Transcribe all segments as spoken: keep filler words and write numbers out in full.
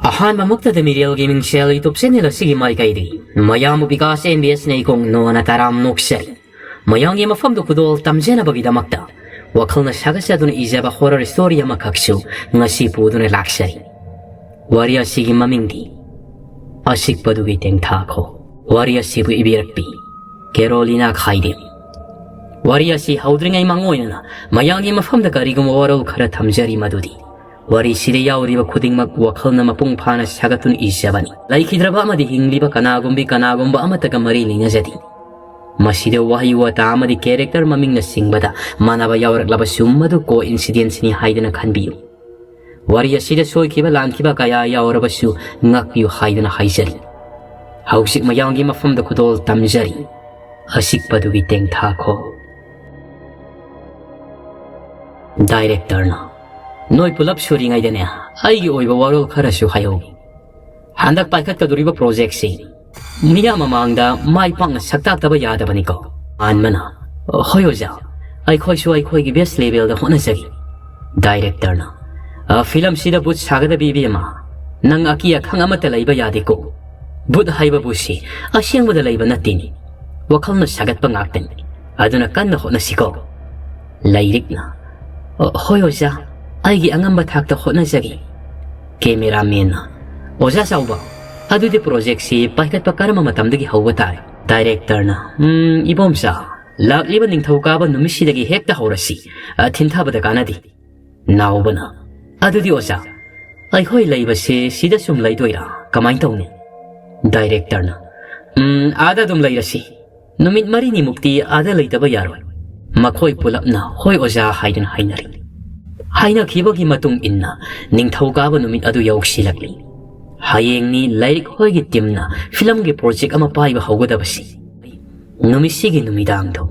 ꯑꯍꯥꯟꯕꯃꯛꯇꯗ ꯃꯤꯔꯦꯜꯒꯤ ꯃꯤꯡꯁꯦꯜ YouTube channel ꯑꯁꯤꯒꯤ ꯃꯥꯏꯀꯩꯗꯒꯤ ꯃꯌꯥꯝꯕꯨ ꯕꯤꯀꯥꯁ ꯑꯦꯝ ꯕꯤ ꯑꯦꯁ ꯅꯩꯀꯣꯡ ꯅꯣꯅ ꯇꯔꯥꯝ ꯅꯣꯛꯆꯔꯤ꯫ ꯃꯌꯥꯝꯒꯤ ꯃꯐꯝꯗ ꯈꯨꯗꯣꯜ ꯇꯝꯖꯅꯕꯒꯤꯗꯃꯛꯇ ꯋꯥꯈꯜꯅ ꯁꯥꯒꯠꯆꯗꯨꯅ ꯏꯖꯕ horror story ꯑꯃꯈꯛꯁꯨ ꯉꯁꯤ ꯄꯨꯗꯨꯅ ꯂꯥꯛꯆꯔꯤ꯫ ꯋꯥꯔꯤ ꯑꯁꯤꯒꯤ ꯃꯃꯤꯡꯗꯤ ꯑꯁꯤꯛꯄꯗꯨꯒꯤ ꯇꯦꯡꯊꯥꯈꯣ꯫ ꯋꯥꯔꯤ ꯑꯁꯤꯕꯨ ꯏꯕꯤꯔꯛꯄꯤ ꯀꯦꯔꯣꯂꯤꯅꯥ ꯈꯥꯏꯗꯦꯝ꯫ ꯋꯥꯔꯤ ꯑꯁꯤ ꯍꯧꯗ꯭ꯔꯤꯉꯩ ꯃꯥꯡꯑꯣꯏꯅꯅ ꯃꯌꯥꯝꯒꯤ ꯃꯐꯝꯗ ꯀꯔꯤꯒꯨꯝꯕ ꯋꯥꯔꯣꯜ ꯈꯔ ꯊꯝꯖꯔꯤ, ꯃꯗꯨꯗꯤ ꯋꯥꯔꯤꯁꯤꯗ ꯌꯥꯎꯔꯤꯕ ꯈꯨꯗꯤꯡꯃꯛ ꯋꯥꯈꯜꯅ ꯃꯄꯨꯡ ꯐꯥꯅ ꯁꯥꯒꯠꯇꯨꯅ ꯏꯖꯕꯅꯤ꯫ ꯂꯩꯈꯤꯗ꯭ꯔꯕ ꯑꯃꯗꯤ ꯍꯤꯡꯂꯤꯕ ꯀꯅꯥꯒꯨꯝꯕꯤ ꯀꯅꯥꯒꯨꯝꯕ ꯑꯃꯠꯇꯒ ꯃꯔꯤ ꯂꯩꯅꯖꯗꯦ꯫ ꯃꯁꯤꯗ ꯋꯥꯍꯩ ꯋꯥꯇꯥ ꯑꯃꯗꯤ character ꯃꯃꯤꯡꯅꯆꯤꯡꯕꯗ ꯃꯥꯟꯅꯕ ꯌꯥꯎꯔꯛꯂꯕꯁꯨ ꯃꯗꯨ coincidenceꯅꯤ ꯍꯥꯏꯗꯨꯅ ꯈꯟꯕꯤꯌꯨ꯫ ꯋꯥꯔꯤ ꯑꯁꯤꯗ ꯁꯣꯏꯈꯤꯕ ꯂꯥꯟꯈꯤꯕ ꯀꯌꯥ ꯌꯥꯎꯔꯕꯁꯨ ꯉꯥꯛꯄꯤꯌꯨ ꯍꯥꯏꯗꯨꯅ ꯍꯥꯏꯖꯔꯤ꯫ ꯍꯧꯖꯤꯛ ꯃꯌꯥꯝꯒꯤ ꯃꯐꯝꯗ ꯈꯨꯗꯣꯜ ꯇꯝꯖꯔꯤ꯫ ꯑꯁꯤꯛꯄꯗꯨꯒꯤ ꯇꯦꯡꯊꯥꯈꯣ꯫ Directorꯅ, "ꯅꯣꯏ ꯄꯨꯂꯞ ꯁꯨꯔꯤꯉꯩꯗꯅꯦ, ꯑꯩꯒꯤ ꯑꯣꯏꯕ ꯋꯥꯔꯣꯜ ꯈꯔꯁꯨ ꯍꯥꯏꯍꯧꯒꯦ꯫ ꯍꯟꯗꯛ ꯄꯥꯏꯈꯠꯀꯗꯧꯔꯤꯕ projectꯁꯤ ꯃꯤꯌꯥꯝ ꯃꯃꯥꯡꯗ ꯃꯥꯏ ꯄꯥꯛꯅ ꯁꯛꯇꯥꯛꯇꯕ ꯌꯥꯗꯕꯅꯤꯀꯣ?" ꯑꯍꯥꯟꯕꯅ, "ꯍꯣꯏ ꯑꯣꯖꯥ, ꯑꯩꯈꯣꯏꯁꯨ ꯑꯩꯈꯣꯏꯒꯤ best levelꯗ ꯍꯣꯠꯅꯖꯒꯦ꯫" Directorꯅ, "ꯑ, filmꯁꯤꯗ ꯚꯨꯠ ꯁꯥꯒꯗꯕꯤ ꯏꯕꯦꯝꯃ, ꯅꯪ ꯑꯀꯤ ꯑꯈꯪ ꯑꯃꯠꯇ ꯂꯩꯕ ꯌꯥꯗꯦꯀꯣ꯫ ꯚꯨꯠ ꯍꯥꯏꯕꯕꯨ ꯁꯤ ꯑꯁꯦꯡꯕꯗ ꯂꯩꯕ ꯅꯠꯇꯦꯅꯦ꯫ ꯋꯥꯈꯜꯅ ꯁꯥꯒꯠꯄ ꯉꯥꯛꯇꯅꯤ꯫ ꯑꯗꯨꯅ ꯀꯟꯅ ꯍꯣꯠꯅꯁꯤꯀꯣ꯫" ꯂꯥꯏꯔꯤꯛꯅ, "ꯑ, ꯍꯣꯏ ꯑꯣꯖꯥ, ꯑꯩꯒꯤ ꯑꯉꯝꯕ ꯊꯥꯛꯇ ꯍꯣꯠꯅꯖꯒꯦ꯫" Cameramanꯅ, "ꯑꯣꯖꯥ ꯆꯥꯎꯕ, ꯑꯗꯨꯗꯤ projectꯁꯤ ꯄꯥꯏꯈꯠꯄ ꯀꯔꯝꯕ ꯃꯇꯝꯗꯒꯤ ꯍꯧꯕ ꯇꯥꯔꯦ?" Directorꯅ, "ꯎꯝ, ꯏꯕꯣꯝꯆꯥ, ꯂꯥꯛꯂꯤꯕ ꯅꯤꯡꯊꯧꯀꯥꯕ ꯅꯨꯃꯤꯠꯁꯤꯗꯒꯤ ꯍꯦꯛꯇ ꯍꯧꯔꯁꯤ꯫ ꯑ, ꯊꯤꯟꯊꯕꯗ ꯀꯥꯟꯅꯗꯦ꯫" ꯅꯥꯎꯕꯅ, "ꯑꯗꯨꯗꯤ ꯑꯣꯖꯥ, ꯑꯩꯈꯣꯏ ꯂꯩꯕꯁꯦ ꯁꯤꯗ ꯁꯨꯝ ꯂꯩꯗꯣꯏꯔꯥ? ꯀꯃꯥꯏꯅ ꯇꯧꯅꯤ?" Directorꯅ, "ꯎꯝ, ꯑꯥꯗ ꯑꯗꯨꯝ ꯂꯩꯔꯁꯤ꯫ ꯅꯨꯃꯤꯠ ꯃꯔꯤꯅꯤꯃꯨꯛꯇꯤ ꯑꯥꯗ ꯂꯩꯇꯕ ꯌꯥꯔꯣꯏ꯫" ꯃꯈꯣꯏ ꯄꯨꯂꯞꯅ "ꯍꯣꯏ ꯑꯣꯖꯥ" ꯍꯥꯏꯗꯨꯅ ꯍꯥꯏꯅꯔꯤ꯫ ꯍꯥꯏꯅꯈꯤꯕꯒꯤ ꯃꯇꯨꯡ ꯏꯟꯅ ꯅꯤꯡꯊꯧꯀꯥꯕ ꯅꯨꯃꯤꯠ ꯑꯗꯨ ꯌꯧꯁꯤꯜꯂꯛꯂꯤ꯫ ꯍꯌꯦꯡꯅꯤ ꯂꯥꯏꯔꯤꯛ ꯍꯣꯏꯒꯤ teamꯅ filmꯒꯤ project ꯑꯃ ꯄꯥꯏꯕ ꯍꯧꯒꯗꯕꯁꯤ꯫ ꯅꯨꯃꯤꯠꯁꯤꯒꯤ ꯅꯨꯃꯤꯗꯥꯡꯗꯣ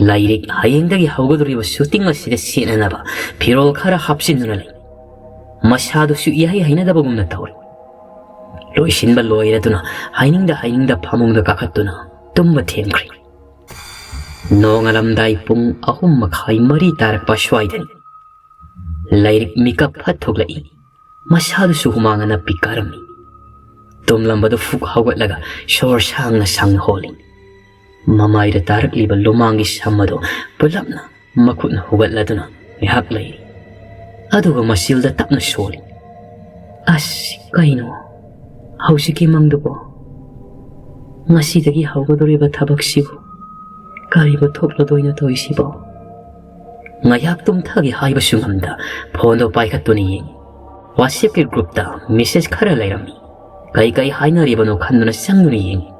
ꯂꯥꯏꯔꯤꯛ ꯍꯌꯦꯡꯗꯒꯤ ꯍꯧꯒꯗꯧꯔꯤꯕ shooting ꯑꯁꯤꯗ ꯁꯦꯠꯅꯅꯕ ꯐꯤꯔꯣꯜ ꯈꯔ ꯍꯥꯞꯆꯤꯟꯗꯨꯅ ꯂꯩ꯫ ꯃꯁꯥꯗꯨꯁꯨ ꯏꯍꯩ ꯍꯩꯅꯗꯕꯒꯨꯝꯅ ꯇꯧꯔꯤ꯫ ꯂꯣꯏꯁꯤꯟꯕ ꯂꯣꯏꯔꯗꯨꯅ ꯍꯥꯏꯅꯤꯡꯗ ꯍꯥꯏꯅꯤꯡꯗ ꯐꯃꯨꯡꯗ ꯀꯥꯈꯠꯇꯨꯅ ꯇꯨꯝꯕ ꯊꯦꯡꯈ꯭ꯔꯦ꯫ ꯅꯣꯡꯉꯥꯜꯂꯝꯗꯥꯏ ꯄꯨꯡ ꯑꯍꯨꯝ ꯃꯈꯥꯏ ꯃꯔꯤ ꯇꯥꯔꯛꯄ ꯑꯁ꯭ꯋꯥꯏꯗꯅꯤ꯫ ꯂꯥꯏꯔꯤꯛ ꯃꯤꯀꯞ ꯐꯠ ꯊꯣꯛꯂꯛꯏ꯫ ꯃꯁꯥꯗꯨꯁꯨ ꯍꯨꯃꯥꯡ ꯑꯅꯞꯄꯤ ꯀꯥꯔꯝꯃꯤ꯫ ꯇꯨꯝꯂꯝꯕꯗꯨ ꯐꯨꯛ ꯍꯧꯒꯠꯂꯒ ꯁꯣꯔ ꯁꯥꯡꯅ ꯁꯥꯡꯅ ꯍꯣꯜꯂꯤ꯫ ꯃꯃꯥꯏꯗ ꯇꯥꯔꯛꯂꯤꯕ ꯂꯨꯃꯥꯡꯒꯤ ꯁꯝ ꯑꯗꯨ ꯄꯨꯂꯞꯅ ꯃꯈꯨꯠꯅ ꯍꯨꯒꯠꯂꯗꯨꯅ ꯉꯥꯏꯍꯥꯛ ꯂꯩꯔꯤ꯫ ꯑꯗꯨꯒ ꯃꯆꯤꯜꯗ ꯇꯞꯅ ꯁꯣꯜꯂꯤ꯫ "ꯑꯁ, ꯀꯩꯅꯣ ꯍꯧꯖꯤꯛꯀꯤ ꯃꯪꯗꯨꯕꯣ? ꯉꯁꯤꯗꯒꯤ ꯍꯧꯒꯗꯧꯔꯤꯕ ꯊꯕꯛꯁꯤꯕꯨ ꯀꯔꯤꯕꯨ ꯊꯣꯛꯂꯗꯣꯏꯅꯣ ꯇꯧꯔꯤꯁꯤꯕꯣ?" ꯉꯥꯏꯍꯥꯛ ꯇꯨꯝꯊꯒꯦ ꯍꯥꯏꯕꯁꯨ ꯉꯝꯗ ꯐꯣꯟꯗꯣ ꯄꯥꯏꯈꯠꯇꯨꯅ ꯌꯦꯡꯉꯤ꯫ WhatsAppꯀꯤ groupꯇ message ꯈꯔ ꯂꯩꯔꯝꯃꯤ꯫ ꯀꯩ ꯀꯩ ꯍꯥꯏꯅꯔꯤꯕꯅꯣ ꯈꯟꯗꯨꯅ ꯆꯪꯗꯨꯅ ꯌꯦꯡꯉꯤ꯫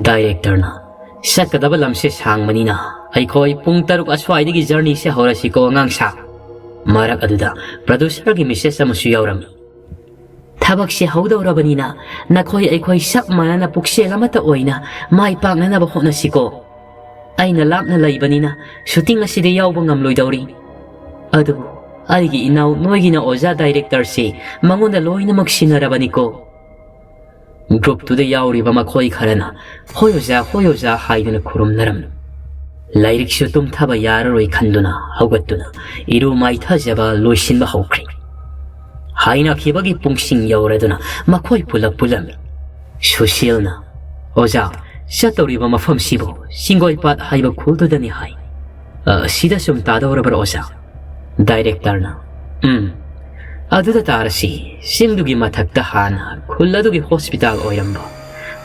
ꯗꯥꯏꯔꯦꯛꯇꯔꯅ, "ꯆꯠꯀꯗꯕ ꯂꯝꯁꯦ ꯁꯥꯡꯕꯅꯤꯅ ꯑꯩꯈꯣꯏ ꯄꯨꯡ ꯇꯔꯨꯛ ꯑꯁ꯭ꯋꯥꯏꯗꯒꯤ journeyꯁꯦ ꯍꯧꯔꯁꯤꯀꯣ, ꯑꯉꯥꯡ ꯁꯥ"꯫ ꯃꯔꯛ ꯑꯗꯨꯗ producerꯒꯤ message ꯑꯃꯁꯨ ꯌꯥꯎꯔꯝꯃꯤ꯫ "ꯊꯕꯛꯁꯦ ꯍꯧꯗꯧꯔꯕꯅꯤꯅ ꯅꯈꯣꯏ ꯑꯩꯈꯣꯏ ꯆꯞ ꯃꯥꯟꯅꯅ ꯄꯨꯛꯆꯦꯜ ꯑꯃꯠꯇ ꯑꯣꯏꯅ ꯃꯥꯏ ꯄꯥꯛꯅꯅꯕ ꯍꯣꯠꯅꯁꯤꯀꯣ꯫ ꯑꯩꯅ ꯂꯥꯞꯅ ꯂꯩꯕꯅꯤꯅ shooting ꯑꯁꯤꯗ ꯌꯥꯎꯕ ꯉꯝꯂꯣꯏꯗꯧꯔꯤ꯫ ꯑꯗꯨꯕꯨ ꯑꯩꯒꯤ ꯏꯅꯥꯎ ꯅꯣꯏꯒꯤꯅ ꯑꯣꯖꯥ ꯗꯥꯏꯔꯦꯛꯇꯔꯁꯤ ꯃꯉꯣꯟꯗ ꯂꯣꯏꯅꯃꯛ ꯁꯤꯟꯅꯔꯕꯅꯤꯀꯣ"꯫ Groupꯇꯨꯗ ꯌꯥꯎꯔꯤꯕ ꯃꯈꯣꯏ ꯈꯔꯅ "ꯍꯣꯏ ꯑꯣꯖꯥ, ꯍꯣꯏ ꯑꯣꯖꯥ" ꯍꯥꯏꯗꯨꯅ ꯈꯨꯔꯨꯝꯅꯔꯝꯃꯤ꯫ ꯂꯥꯏꯔꯤꯛꯁꯨ ꯇꯨꯝꯊꯕ ꯌꯥꯔꯔꯣꯏ ꯈꯟꯗꯨꯅ ꯍꯧꯒꯠꯇꯨꯅ ꯏꯔꯨ ꯃꯥꯏꯊꯖꯕ ꯂꯣꯏꯁꯤꯟꯕ ꯍꯧꯈ꯭ꯔꯦ꯫ ꯍꯥꯏꯅꯈꯤꯕꯒꯤ ꯄꯨꯡꯁꯤꯡ ꯌꯧꯔꯗꯨꯅ ꯃꯈꯣꯏ ꯄꯨꯂꯞ ꯄꯨꯜꯂꯝꯃꯤ꯫ ꯁꯨꯁꯤꯜꯅ, "ꯑꯣꯖꯥ, ꯆꯠꯇꯧꯔꯤꯕ ꯃꯐꯝꯁꯤꯕꯨ ꯆꯤꯡꯒꯣꯏꯄꯥꯠ ꯍꯥꯏꯕ ꯈꯨꯜꯗꯨꯗꯅꯤ" ꯍꯥꯏ꯫ "ꯑ, ꯁꯤꯗ ꯁꯨꯝ ꯇꯥꯗꯧꯔꯕ꯭ꯔꯥ ꯑꯣꯖꯥ?" ꯗꯥꯏꯔꯦꯛꯇꯔꯅ, "ꯎꯝ, ꯑꯗꯨꯗ ꯇꯥꯔꯁꯤ꯫ ꯆꯤꯡꯗꯨꯒꯤ ꯃꯊꯛꯇ ꯍꯥꯟꯅ ꯈꯨꯜ ꯑꯗꯨꯒꯤ hospital ꯑꯣꯏꯔꯝꯕ,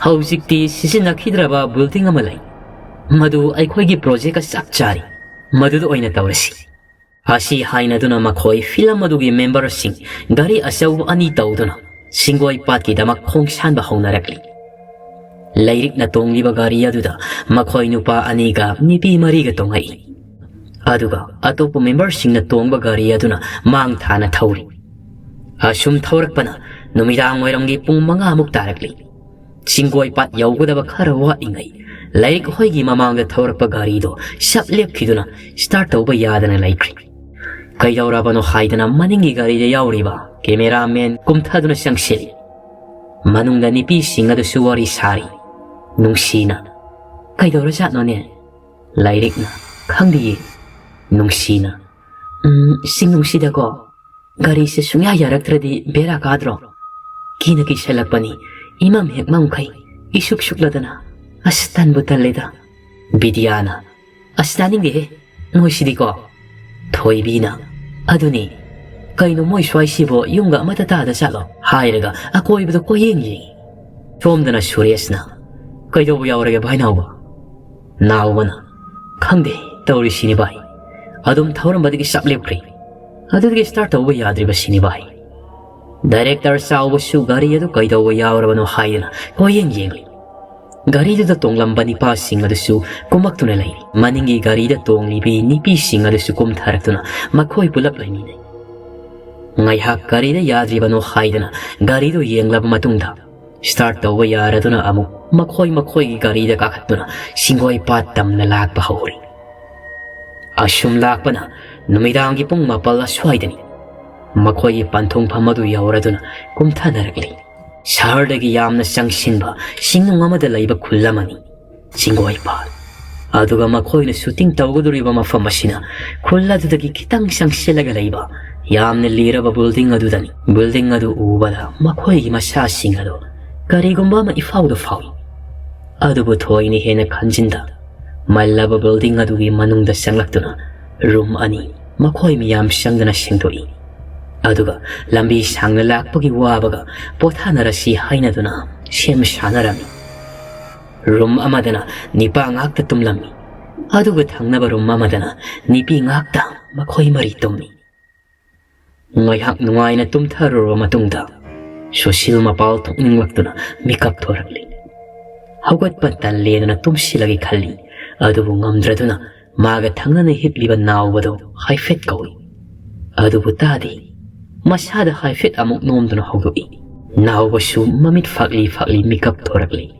ꯍꯧꯖꯤꯛꯇꯤ ꯁꯤꯖꯤꯟꯅꯈꯤꯗ꯭ꯔꯕ building ꯑꯃ ꯂꯩ꯫ ꯃꯗꯨ ꯑꯩꯈꯣꯏꯒꯤ projectꯀ ꯆꯞ ꯆꯥꯔꯤ꯫ ꯃꯗꯨꯗ ꯑꯣꯏꯅ ꯇꯧꯔꯁꯤ"꯫ ꯑꯁꯤ ꯍꯥꯏꯅꯗꯨꯅ ꯃꯈꯣꯏ film ꯑꯗꯨꯒꯤ memberꯁꯤꯡ ꯒꯥꯔꯤ ꯑꯆꯧꯕ ꯑꯅꯤ ꯇꯧꯗꯨꯅ ꯆꯤꯡꯒꯣꯏ ꯄꯥꯠꯀꯤꯗꯃꯛ ꯈꯣꯡꯁꯥꯟꯕ ꯍꯧꯅꯔꯛꯂꯤ꯫ ꯂꯩꯔꯤꯛꯅ ꯇꯣꯡꯂꯤꯕ ꯒꯥꯔꯤ ꯑꯗꯨꯗ ꯃꯈꯣꯏ ꯅꯨꯄꯥ ꯑꯅꯤꯒ ꯅꯨꯄꯤ ꯃꯔꯤꯒ ꯇꯣꯡꯂꯛꯏ꯫ ꯑꯗꯨꯒ ꯑꯇꯣꯞꯄ memberꯁꯤꯡꯅ ꯇꯣꯡꯕ ꯒꯥꯔꯤ ꯑꯗꯨꯅ ꯃꯥꯡ ꯊꯥꯅ ꯊꯧꯔꯤ꯫ ꯑꯁꯨꯝ ꯊꯧꯔꯛꯄꯅ ꯅꯨꯃꯤꯗꯥꯡ ꯋꯥꯏꯔꯝꯒꯤ ꯄꯨꯡ ꯃꯉꯥꯃꯨꯛ ꯇꯥꯔꯛꯂꯤ꯫ ꯆꯤꯡꯒꯣꯏ ꯄꯥꯠ ꯌꯧꯒꯗꯕ ꯈꯔ ꯋꯥꯠꯂꯤꯉꯩ, ꯂꯩꯔꯤꯛ ꯍꯣꯏꯒꯤ ꯃꯃꯥꯡꯗ ꯊꯧꯔꯛꯄ ꯒꯥꯔꯤꯗꯣ ꯁꯞ ꯂꯦꯞꯈꯤꯗꯨꯅ start ꯇꯧꯕ ꯌꯥꯗꯅ ꯂꯩꯈ꯭ꯔꯦ꯫ ꯀꯩꯗꯧꯔꯕꯅꯣ ꯍꯥꯏꯗꯅ ꯃꯅꯤꯡꯒꯤ ꯒꯥꯔꯤꯗ ꯌꯥꯎꯔꯤꯕ cameraman ꯀꯨꯝꯊꯗꯨꯅ ꯆꯪꯁꯤꯜꯂꯤ꯫ ꯃꯅꯨꯡꯗ ꯅꯨꯄꯤꯁꯤꯡ ꯑꯗꯨꯁꯨ ꯋꯥꯔꯤ ꯁꯥꯔꯤ꯫ ꯅꯨꯡꯁꯤꯅ, "ꯀꯩꯗꯧꯔꯖꯥꯠꯅꯣꯅꯦ?" ꯂꯩꯔꯤꯛꯅ, "ꯈꯪꯗꯤꯌꯦ꯫" ꯅꯨꯡꯁꯤꯅ, "ꯎꯝ, ꯁꯤ ꯅꯨꯡꯁꯤꯗꯀꯣ, ꯒꯥꯔꯤꯁꯦ ꯁꯨꯡꯌꯥ ꯌꯥꯔꯛꯇ꯭ꯔꯗꯤ ꯕꯦꯔꯥ ꯀꯥꯗ꯭ꯔꯣ? ꯀꯤꯅ ꯀꯤꯁꯜꯂꯛꯄꯅꯤ, ꯏꯃꯝ ꯍꯦꯛ ꯃꯝꯈꯩ, ꯏꯁꯨꯛ ꯁꯨꯛꯂꯗꯅ꯫ ꯑꯁ, ꯇꯟꯕꯨ ꯇꯜꯂꯦꯗ꯫ ꯕꯤꯗ꯭ꯌꯥꯅ, "ꯑꯁ, ꯇꯥꯅꯤꯡꯗꯦꯍꯦ, ꯃꯣꯏꯁꯤꯗꯤꯀꯣ"꯫ ꯊꯣꯏꯕꯤꯅ, "ꯑꯗꯨꯅꯤ, ꯀꯩꯅꯣ ꯃꯣꯏ ꯁ꯭ꯋꯥꯏꯁꯤꯕꯣ ꯌꯨꯝꯒ ꯑꯃꯠꯇ ꯇꯥꯗ ꯆꯠꯂꯣ?" ꯍꯥꯏꯔꯒ ꯑꯀꯣꯏꯕꯗꯣ ꯀꯣꯏꯌꯦꯡ ꯌꯦꯡꯉꯤ꯫ ꯁꯣꯝꯗꯅ ꯁꯨꯔꯦꯁꯅ, "ꯀꯩꯗꯧꯕ ꯌꯥꯎꯔꯒꯦ ꯚꯥꯏ ꯅꯥꯎꯕ?" ꯅꯥꯎꯕꯅ, "ꯈꯪꯗꯦ, ꯇꯧꯔꯤꯁꯤꯅꯤ ꯚꯥꯏ꯫ ꯑꯗꯨꯝ ꯊꯧꯔꯝꯕꯗꯒꯤ ꯆꯞ ꯂꯦꯞꯈ꯭ꯔꯦ꯫ ꯑꯗꯨꯗꯒꯤ start ꯇꯧꯕ ꯌꯥꯗ꯭ꯔꯤꯕꯁꯤꯅꯤ ꯚꯥꯏ꯫" ꯗꯥꯏꯔꯦꯛꯇꯔ ꯆꯥꯎꯕꯁꯨ ꯒꯥꯔꯤ ꯑꯗꯨ ꯀꯩꯗꯧꯕ ꯌꯥꯎꯔꯕꯅꯣ ꯍꯥꯏꯗꯅ ꯀꯣꯏꯌꯦꯡ ꯌꯦꯡꯂꯤ꯫ ꯒꯥꯔꯤꯗꯨꯗ ꯇꯣꯡꯂꯝꯕ ꯅꯤꯄꯥꯁꯤꯡ ꯑꯗꯨꯁꯨ ꯀꯨꯝꯃꯛꯇꯨꯅ ꯂꯩꯔꯤ꯫ ꯃꯅꯤꯡꯒꯤ ꯒꯥꯔꯤꯗ ꯇꯣꯡꯂꯤꯕꯤ ꯅꯤꯄꯤꯁꯤꯡ ꯑꯗꯨꯁꯨ ꯀꯨꯝꯊꯔꯛꯇꯨꯅ ꯃꯈꯣꯏ ꯄꯨꯂꯞ ꯂꯩꯃꯤꯟꯅꯩ꯫ ꯉꯥꯏꯍꯥꯛ ꯀꯔꯤꯗ ꯌꯥꯗ꯭ꯔꯤꯕꯅꯣ ꯍꯥꯏꯗꯅ ꯒꯥꯔꯤꯗꯨ ꯌꯦꯡꯂꯕ ꯃꯇꯨꯡꯗ, start ꯇꯧꯕ ꯌꯥꯔꯗꯨꯅ ꯑꯃꯨꯛ ꯃꯈꯣꯏ ꯃꯈꯣꯏꯒꯤ ꯒꯥꯔꯤꯗ ꯀꯥꯈꯠꯇꯨꯅ ꯁꯤꯡꯒꯣꯏ ꯄꯥꯠ ꯇꯝꯅ ꯂꯥꯛꯄ ꯍꯧꯔꯤ꯫ ꯑꯁꯨꯝ ꯂꯥꯛꯄꯅ ꯅꯨꯃꯤꯗꯥꯡꯒꯤ ꯄꯨꯡ ꯃꯥꯄꯜ ꯑꯁ꯭ꯋꯥꯏꯗꯅꯤ꯫ ꯃꯈꯣꯏꯒꯤ ꯄꯟꯊꯨꯡꯐꯝ ꯑꯗꯨ ꯌꯧꯔꯗꯨꯅ ꯀꯨꯝꯊꯅꯔꯛꯂꯤ꯫ ꯁꯍꯔꯗꯒꯤ ꯌꯥꯝꯅ ꯆꯪꯁꯤꯟꯕ ꯆꯤꯡꯅꯨꯡ ꯑꯃꯗ ꯂꯩꯕ ꯈꯨꯜ ꯑꯃꯅꯤ꯫ ꯆꯤꯡꯒꯣꯏ ꯄꯥꯠ꯫ ꯑꯗꯨꯒ ꯃꯈꯣꯏꯅ shooting ꯇꯧꯒꯗꯧꯔꯤꯕ ꯃꯐꯝ ꯑꯁꯤꯅ ꯈꯨꯜ ꯑꯗꯨꯗꯒꯤ ꯈꯤꯇꯪ ꯆꯪꯁꯤꯜꯂꯒ ꯂꯩꯕ ꯌꯥꯝꯅ ꯂꯤꯔꯕ building ꯑꯗꯨꯗꯅꯤ꯫ Building ꯑꯗꯨ ꯎꯕꯗ ꯃꯈꯣꯏꯒꯤ ꯃꯁꯥꯁꯤꯡ ꯑꯗꯨ ꯀꯔꯤꯒꯨꯝꯕ ꯑꯃ ꯏꯐꯥꯎꯗ ꯐꯥꯎꯏ꯫ ꯑꯗꯨꯕꯨ ꯊꯣꯏꯅ ꯍꯦꯟꯅ ꯈꯟꯖꯤꯟꯗ, ꯃꯜꯂꯕ building ꯑꯗꯨꯒꯤ ꯃꯅꯨꯡꯗ ꯆꯪꯂꯛꯇꯨꯅ room ꯑꯅꯤ ꯃꯈꯣꯏ ꯃꯤꯌꯥꯝ ꯆꯪꯗꯅ ꯁꯦꯡꯗꯣꯛꯏ꯫ ꯑꯗꯨꯒ ꯂꯝꯕꯤ ꯁꯥꯡꯅ ꯂꯥꯛꯄꯒꯤ ꯋꯥꯕꯒ ꯄꯣꯊꯥꯅꯔꯁꯤ ꯍꯥꯏꯅꯗꯨꯅ ꯁꯦꯝ ꯁꯥꯅꯔꯝꯃꯤ꯫ Room ꯑꯃꯗꯅ ꯅꯤꯄꯥ ꯉꯥꯛꯇ ꯇꯨꯝꯂꯝꯃꯤ, ꯑꯗꯨꯒ ꯊꯪꯅꯕ room ꯑꯃꯗꯅ ꯅꯤꯄꯤ ꯉꯥꯛꯇ ꯃꯈꯣꯏ ꯃꯔꯤ ꯇꯨꯝꯃꯤ꯫ ꯉꯥꯏꯍꯥꯛ ꯅꯨꯡꯉꯥꯏꯅ ꯇꯨꯝꯊꯔꯨꯔꯕ ꯃꯇꯨꯡꯗ, ꯁꯨꯁꯤꯜ ꯃꯄꯥꯜ ꯊꯣꯛꯅꯤꯡꯂꯛꯇꯨꯅ ꯃꯤꯀꯞ ꯊꯣꯔꯛꯂꯤ꯫ ꯍꯧꯒꯠꯄ ꯇꯜꯂꯦꯗꯅ ꯇꯨꯝꯁꯤꯜꯂꯒꯦ ꯈꯜꯂꯤ, ꯑꯗꯨꯕꯨ ꯉꯝꯗ꯭ꯔꯗꯨꯅ ꯃꯥꯒ ꯊꯪꯅꯅ ꯍꯤꯞꯂꯤꯕ ꯅꯥꯎꯕꯗꯨ ꯍꯥꯏꯐꯦꯠ ꯀꯧꯏ꯫ ꯑꯗꯨꯕꯨ ꯇꯥꯗꯦ꯫ ꯃꯁꯥꯗ ꯍꯥꯏꯐꯦꯠ ꯑꯃꯨꯛ ꯅꯣꯝꯗꯨꯅ ꯍꯧꯗꯣꯛꯏ꯫ ꯅꯥꯎꯕꯁꯨ ꯃꯃꯤꯠ ꯐꯥꯛꯂꯤ ꯐꯥꯛꯂꯤ ꯃꯤꯀꯞ ꯊꯣꯔꯛꯂꯤ꯫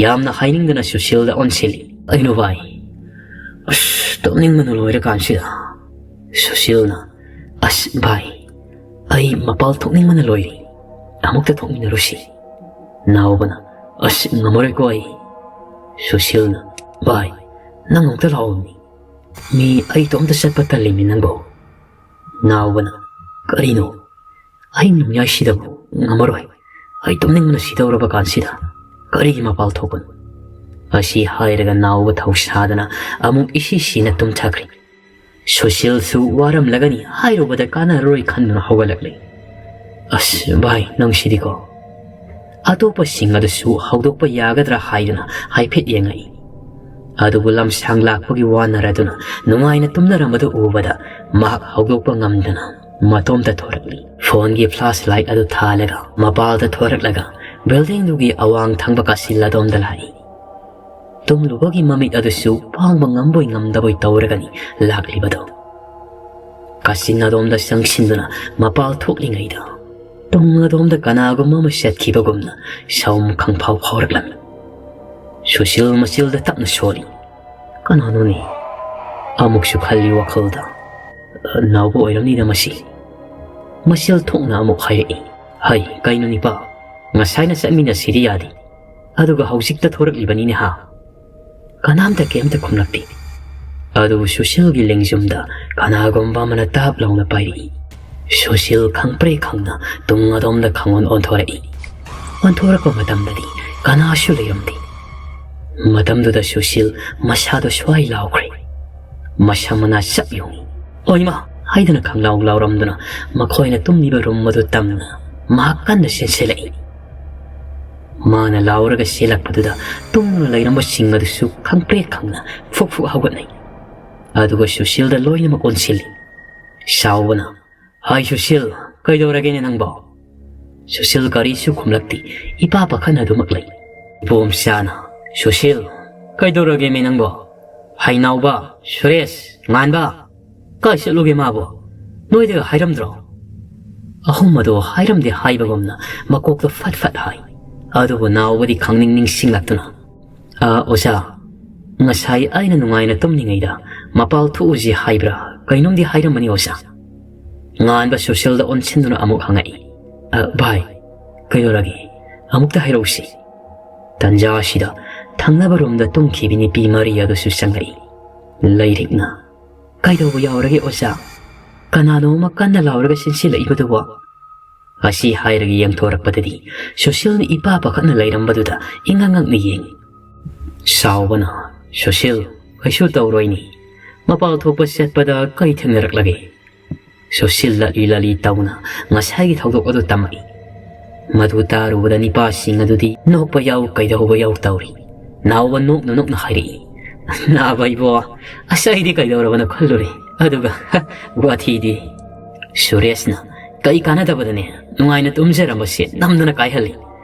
ꯌꯥꯝꯅ ꯍꯥꯏꯅꯤꯡꯗꯅ ꯁꯨꯁꯤꯜꯗ ꯑꯣꯟꯁꯤꯜꯂꯤ꯫ "ꯀꯩꯅꯣ ꯚꯥꯏ? ꯑꯁ, ꯇꯨꯝꯅꯤꯡꯕꯅ ꯂꯣꯏꯔ ꯀꯥꯟꯁꯤꯗ꯫" ꯁꯨꯁꯤꯜꯅ, "ꯑꯁ ꯚꯥꯏ, ꯑꯩ ꯃꯄꯥꯜ ꯊꯣꯛꯅꯤꯡꯕꯅ ꯂꯣꯏꯔꯦ꯫ ꯑꯃꯨꯛꯇ ꯊꯣꯛꯃꯤꯟꯅꯔꯨꯁꯤ꯫" ꯅꯥꯎꯕꯅ, "ꯑꯁ, ꯉꯝꯃꯔꯣꯏꯀꯣ ꯑꯩ꯫" ꯁꯨꯁꯤꯜꯅ, "ꯚꯥꯏ, ꯅꯪ ꯑꯃꯨꯛꯇ ꯂꯥꯛꯑꯣꯃꯤ꯫ ꯃꯤ ꯑꯩ ꯏꯇꯣꯝꯇ ꯆꯠꯄ ꯇꯜꯂꯤꯃꯤ ꯅꯪꯕꯣ꯫" ꯅꯥꯎꯕꯅ, "ꯀꯔꯤꯅꯣ? ꯑꯍꯤꯡ ꯅꯣꯡꯌꯥꯏꯁꯤꯗꯕꯨ ꯉꯝꯃꯔꯣꯏ꯫ ꯑꯩ ꯇꯨꯝꯅꯤꯡꯕꯅ ꯁꯤꯗꯧꯔꯕ ꯀꯥꯟꯁꯤꯗ ꯀꯔꯤꯒꯤ ꯃꯄꯥꯜ ꯊꯣꯛꯄꯅꯣ?" ꯑꯁꯤ ꯍꯥꯏꯔꯒ ꯅꯥꯎꯕ ꯊꯧꯁꯥꯗꯅ ꯑꯃꯨꯛ ꯏꯁꯤ ꯁꯤꯅ ꯇꯨꯝꯊꯈ꯭ꯔꯦ꯫ ꯁꯨꯁꯤꯜꯁꯨ ꯋꯥꯔꯝꯂꯒꯅꯤ, ꯍꯥꯏꯔꯨꯕꯗ ꯀꯥꯟꯅꯔꯔꯣꯏ ꯈꯟꯗꯨꯅ ꯍꯧꯒꯠꯂꯛꯂꯦ꯫ "ꯑꯁ ꯚꯥꯏ, ꯅꯪꯁꯤꯗꯤꯀꯣ!" ꯑꯇꯣꯞꯄꯁꯤꯡ ꯑꯗꯨꯁꯨ ꯍꯧꯗꯣꯛꯄ ꯌꯥꯒꯗ꯭ꯔꯥ ꯍꯥꯏꯗꯨꯅ ꯍꯥꯏꯐꯦꯠ ꯌꯦꯡꯉꯛꯏ꯫ ꯑꯗꯨꯕꯨ ꯂꯝꯁꯥꯡ ꯂꯥꯛꯄꯒꯤ ꯋꯥꯅꯔꯗꯨꯅ ꯅꯨꯡꯉꯥꯏꯅ ꯇꯨꯝꯅꯔꯝꯕꯗꯨ ꯎꯕꯗ ꯃꯍꯥꯛ ꯍꯧꯗꯣꯛꯄ ꯉꯝꯗꯅ ꯃꯇꯣꯝꯇ ꯊꯣꯔꯛꯂꯤ꯫ ꯐꯣꯟꯒꯤ ꯐ꯭ꯂꯥꯁ ꯂꯥꯏꯠ ꯑꯗꯨ ꯊꯥꯜꯂꯒ ꯃꯄꯥꯜꯗ ꯊꯣꯔꯛꯂꯒ ꯕꯤꯜꯗꯤꯡꯗꯨꯒꯤ ꯑꯋꯥꯡ ꯊꯪꯕ ꯀꯥꯆꯤꯜ ꯑꯗꯣꯝꯗ ꯂꯥꯛꯏ꯫ ꯇꯨꯝꯂꯨꯕꯒꯤ ꯃꯃꯤꯠ ꯑꯗꯨꯁꯨ ꯄꯥꯡꯕ ꯉꯝꯕꯣꯏ ꯉꯝꯗꯕꯣꯏ ꯇꯧꯔꯒꯅꯤ ꯂꯥꯛꯂꯤꯕꯗꯣ꯫ ꯀꯥꯆꯤꯟ ꯑꯗꯣꯝꯗ ꯆꯪꯁꯤꯟꯗꯨꯅ ꯃꯄꯥꯜ ꯊꯣꯛꯂꯤꯉꯩꯗ ꯇꯨꯡ ꯑꯗꯣꯝꯗ ꯀꯅꯥꯒꯨꯝꯕ ꯑꯃ ꯆꯠꯈꯤꯕꯒꯨꯝꯅ ꯁꯥꯎꯝ ꯈꯪꯐꯥꯎ ꯐꯥꯎꯔꯛꯂꯝꯃꯤ꯫ ꯁꯨꯁꯤꯜ ꯃꯆꯤꯜꯗ ꯇꯞꯅ ꯁꯣꯜꯂꯤ꯫ "ꯀꯅꯥꯅꯣꯅꯦ?" ꯑꯃꯨꯛꯁꯨ ꯈꯜꯂꯤ ꯋꯥꯈꯜꯗ꯫ "ꯅꯥꯎꯕ ꯑꯣꯏꯔꯝꯅꯤꯗ ꯃꯁꯤ꯫" ꯃꯆꯤꯜ ꯊꯣꯛꯅ ꯑꯃꯨꯛ ꯍꯥꯏꯔꯛꯏ꯫ "ꯍꯩ, ꯀꯩꯅꯣ ꯅꯤꯄꯥ? ꯉꯁꯥꯏꯅ ꯆꯠꯃꯤꯟꯅꯁꯤꯗꯤ ꯌꯥꯗꯦ, ꯑꯗꯨꯒ ꯍꯧꯖꯤꯛꯇ ꯊꯣꯔꯛꯂꯤꯕꯅꯤꯅꯦ ꯍꯥ?" ꯀꯅꯥꯝꯇ ꯀꯩꯝꯇ ꯈꯨꯝꯂꯛꯇꯦ꯫ ꯑꯗꯨꯕꯨ ꯁꯨꯁꯤꯜꯒꯤ ꯂꯦꯡꯖꯨꯝꯗ ꯀꯅꯥꯒꯨꯝꯕ ꯑꯃꯅ ꯇꯥꯞ ꯂꯥꯎꯅ ꯄꯥꯏꯔꯛꯏ꯫ ꯁꯨꯁꯤꯜ ꯈꯪꯄ꯭ꯔꯦꯛ ꯈꯪꯅ ꯇꯨꯡ ꯑꯗꯣꯝꯗ ꯈꯪꯑꯣꯟ ꯑꯣꯟꯊꯣꯔꯛꯏ꯫ ꯑꯣꯟꯊꯣꯔꯛꯄ ꯃꯇꯝꯗꯗꯤ ꯀꯅꯥꯁꯨ ꯂꯩꯔꯝꯗꯦ꯫ ꯃꯇꯝꯗꯨꯗ ꯁꯨꯁꯤꯜ ꯃꯁꯥꯗꯣ ꯁ꯭ꯋꯥꯏ ꯂꯥꯎꯈ꯭ꯔꯦ꯫ ꯃꯁꯝ ꯃꯅꯥ ꯆꯞ ꯌꯨꯡꯏ꯫ "ꯑꯣꯏꯃꯥ!" ꯍꯥꯏꯗꯨꯅ ꯈꯪꯂꯥꯎ ꯂꯥꯎꯔꯝꯗꯨꯅ ꯃꯈꯣꯏꯅ ꯇꯨꯝꯂꯤꯕ ꯔꯨꯝ ꯑꯗꯨ ꯇꯝꯅ ꯃꯍꯥꯛ ꯀꯟꯅ ꯆꯦꯟꯁꯤꯜꯂꯛꯏ꯫ ꯃꯥꯅ ꯂꯥꯎꯔꯒ ꯆꯦꯜꯂꯛꯄꯗꯨꯗ ꯇꯨꯝꯗꯨꯅ ꯂꯩꯔꯝꯕꯁꯤꯡ ꯑꯗꯨꯁꯨ ꯈꯪꯄ꯭ꯔꯦꯛ ꯈꯪꯅ ꯐꯨꯛ ꯐꯨꯛ ꯍꯧꯒꯠꯅꯩ꯫ ꯑꯗꯨꯒ ꯁꯨꯁꯤꯜꯗ ꯂꯣꯏꯅꯃꯛ ꯑꯣꯟꯁꯤꯜꯂꯤ꯫ ꯁꯥꯎꯕꯅ, "ꯍꯥꯏ ꯁꯨꯁꯤꯜ, ꯀꯩꯗꯧꯔꯒꯦꯅꯦ ꯅꯪꯕꯣ?" ꯁꯨꯁꯤꯜ ꯀꯔꯤꯁꯨ ꯈꯨꯝꯂꯛꯇꯦ, ꯏꯄꯥ ꯄꯥꯈꯠꯅꯗꯨꯃꯛ ꯂꯩ꯫ ꯏꯄꯣꯝꯆꯥꯅ, "ꯁꯨꯁꯤꯜ, ꯀꯩꯗꯧꯔꯒꯦꯃꯤ ꯅꯪꯕꯣ? ꯍꯩꯅꯥꯎꯕ, ꯁꯨꯔꯦꯁ, ꯉꯥꯟꯕ, ꯀꯥꯏ ꯆꯠꯂꯨꯒꯦ ꯃꯥꯕꯣ? ꯅꯣꯏꯗꯒ ꯍꯥꯏꯔꯝꯗ꯭ꯔꯣ?" ꯑꯍꯨꯝ ꯑꯗꯣ ꯍꯥꯏꯔꯝꯗꯦ ꯍꯥꯏꯕꯒꯨꯝꯅ ꯃꯀꯣꯛꯇ ꯐꯠ ꯐꯠ ꯍꯥꯏ꯫ ꯑꯗꯨꯕꯨ ꯅꯥꯎꯕꯗꯤ ꯈꯪꯅꯤꯡ ꯅꯤꯡꯁꯤꯡꯂꯛꯇꯨꯅ, "ꯑ, ꯑꯣꯖꯥ, ꯉꯁꯥꯏ ꯑꯩꯅ ꯅꯨꯡꯉꯥꯏꯅ ꯇꯨꯝꯂꯤꯉꯩꯗ ꯃꯄꯥꯜ ꯊꯣꯛꯎꯁꯤ ꯍꯥꯏꯕ꯭ꯔꯥ ꯀꯩꯅꯣꯝꯗꯤ ꯍꯥꯏꯔꯝꯕꯅꯤ ꯑꯣꯖꯥ?" ꯉꯥꯟꯕ ꯁꯨꯁꯤꯜꯗ ꯑꯣꯟꯁꯤꯟꯗꯨꯅ ꯑꯃꯨꯛ ꯍꯪꯉꯛꯏ꯫ "ꯑ, ꯚꯥꯏ, ꯀꯩꯗꯧꯔꯒꯦ? ꯑꯃꯨꯛꯇ ꯍꯥꯏꯔꯛꯎꯁꯤ꯫" ꯇꯟꯖꯥ ꯑꯁꯤꯗ ꯊꯪꯅꯕ ꯔꯨꯝꯗ ꯇꯨꯝꯈꯤꯕꯤ ꯅꯨꯄꯤ ꯃꯔꯤ ꯑꯗꯨꯁꯨ ꯆꯪꯂꯛꯏ꯫ ꯂꯩꯔꯤꯛꯅ, "ꯀꯩꯗꯧꯕ ꯌꯥꯎꯔꯒꯦ ꯑꯣꯖꯥ?" ꯀꯅꯥꯅꯣ ꯑꯃ ꯀꯟꯅ ꯂꯥꯎꯔꯒ ꯆꯦꯟꯁꯤꯜꯂꯛꯏꯕꯗꯨꯕꯣ? ꯑꯁꯤ ꯍꯥꯏꯔꯒ ꯌꯦꯡꯊꯣꯔꯛꯄꯗꯗꯤ ꯁꯨꯁꯤꯜꯅ ꯏꯄꯥ ꯄꯥꯈꯠꯅ ꯂꯩꯔꯝꯕꯗꯨꯗ ꯏꯉꯛ ꯉꯛꯅ ꯌꯦꯡꯏ꯫ ꯁꯥꯎꯕꯅ, "ꯁꯨꯁꯤꯜ, ꯀꯩꯁꯨ ꯇꯧꯔꯣꯏꯅꯦ꯫ ꯃꯄꯥꯜ ꯊꯣꯛꯄ ꯆꯠꯄꯗ ꯀꯔꯤ ꯊꯦꯡꯅꯔꯛꯂꯒꯦ?" ꯁꯨꯁꯤꯜ ꯂꯠꯂꯤ ꯂꯠꯂꯤ ꯇꯧꯅ ꯉꯁꯥꯏꯒꯤ ꯊꯧꯗꯣꯛ ꯑꯗꯨ ꯇꯝꯃꯛꯏ꯫ ꯃꯗꯨ ꯇꯥꯔꯨꯕꯗ ꯅꯤꯄꯥꯁꯤꯡ ꯑꯗꯨꯗꯤ ꯅꯣꯛꯄ ꯌꯥꯎ ꯀꯩꯗꯧꯕ ꯌꯥꯎ ꯇꯧꯔꯤ꯫ ꯅꯥꯎꯕ ꯅꯣꯛꯅ ꯅꯣꯛꯅ ꯍꯥꯏꯔꯛꯏ, "ꯅꯥꯕ ꯏꯕꯣ, ꯑꯁ ꯑꯩꯗꯤ ꯀꯩꯗꯧꯔꯕꯅꯣ ꯈꯜꯂꯨꯔꯦ꯫ ꯑꯗꯨꯒ ꯋꯥꯊꯤꯗꯤ꯫" ꯁꯨꯔꯦꯁꯅ, "ꯀꯩ ꯀꯥꯟꯅꯗꯕꯗꯅꯦ ꯅꯨꯡꯉꯥꯏꯅ ꯇꯨꯝꯖꯔꯝꯕꯁꯦ ꯅꯝꯗꯅ ꯀꯥꯏꯍꯜꯂꯤ꯫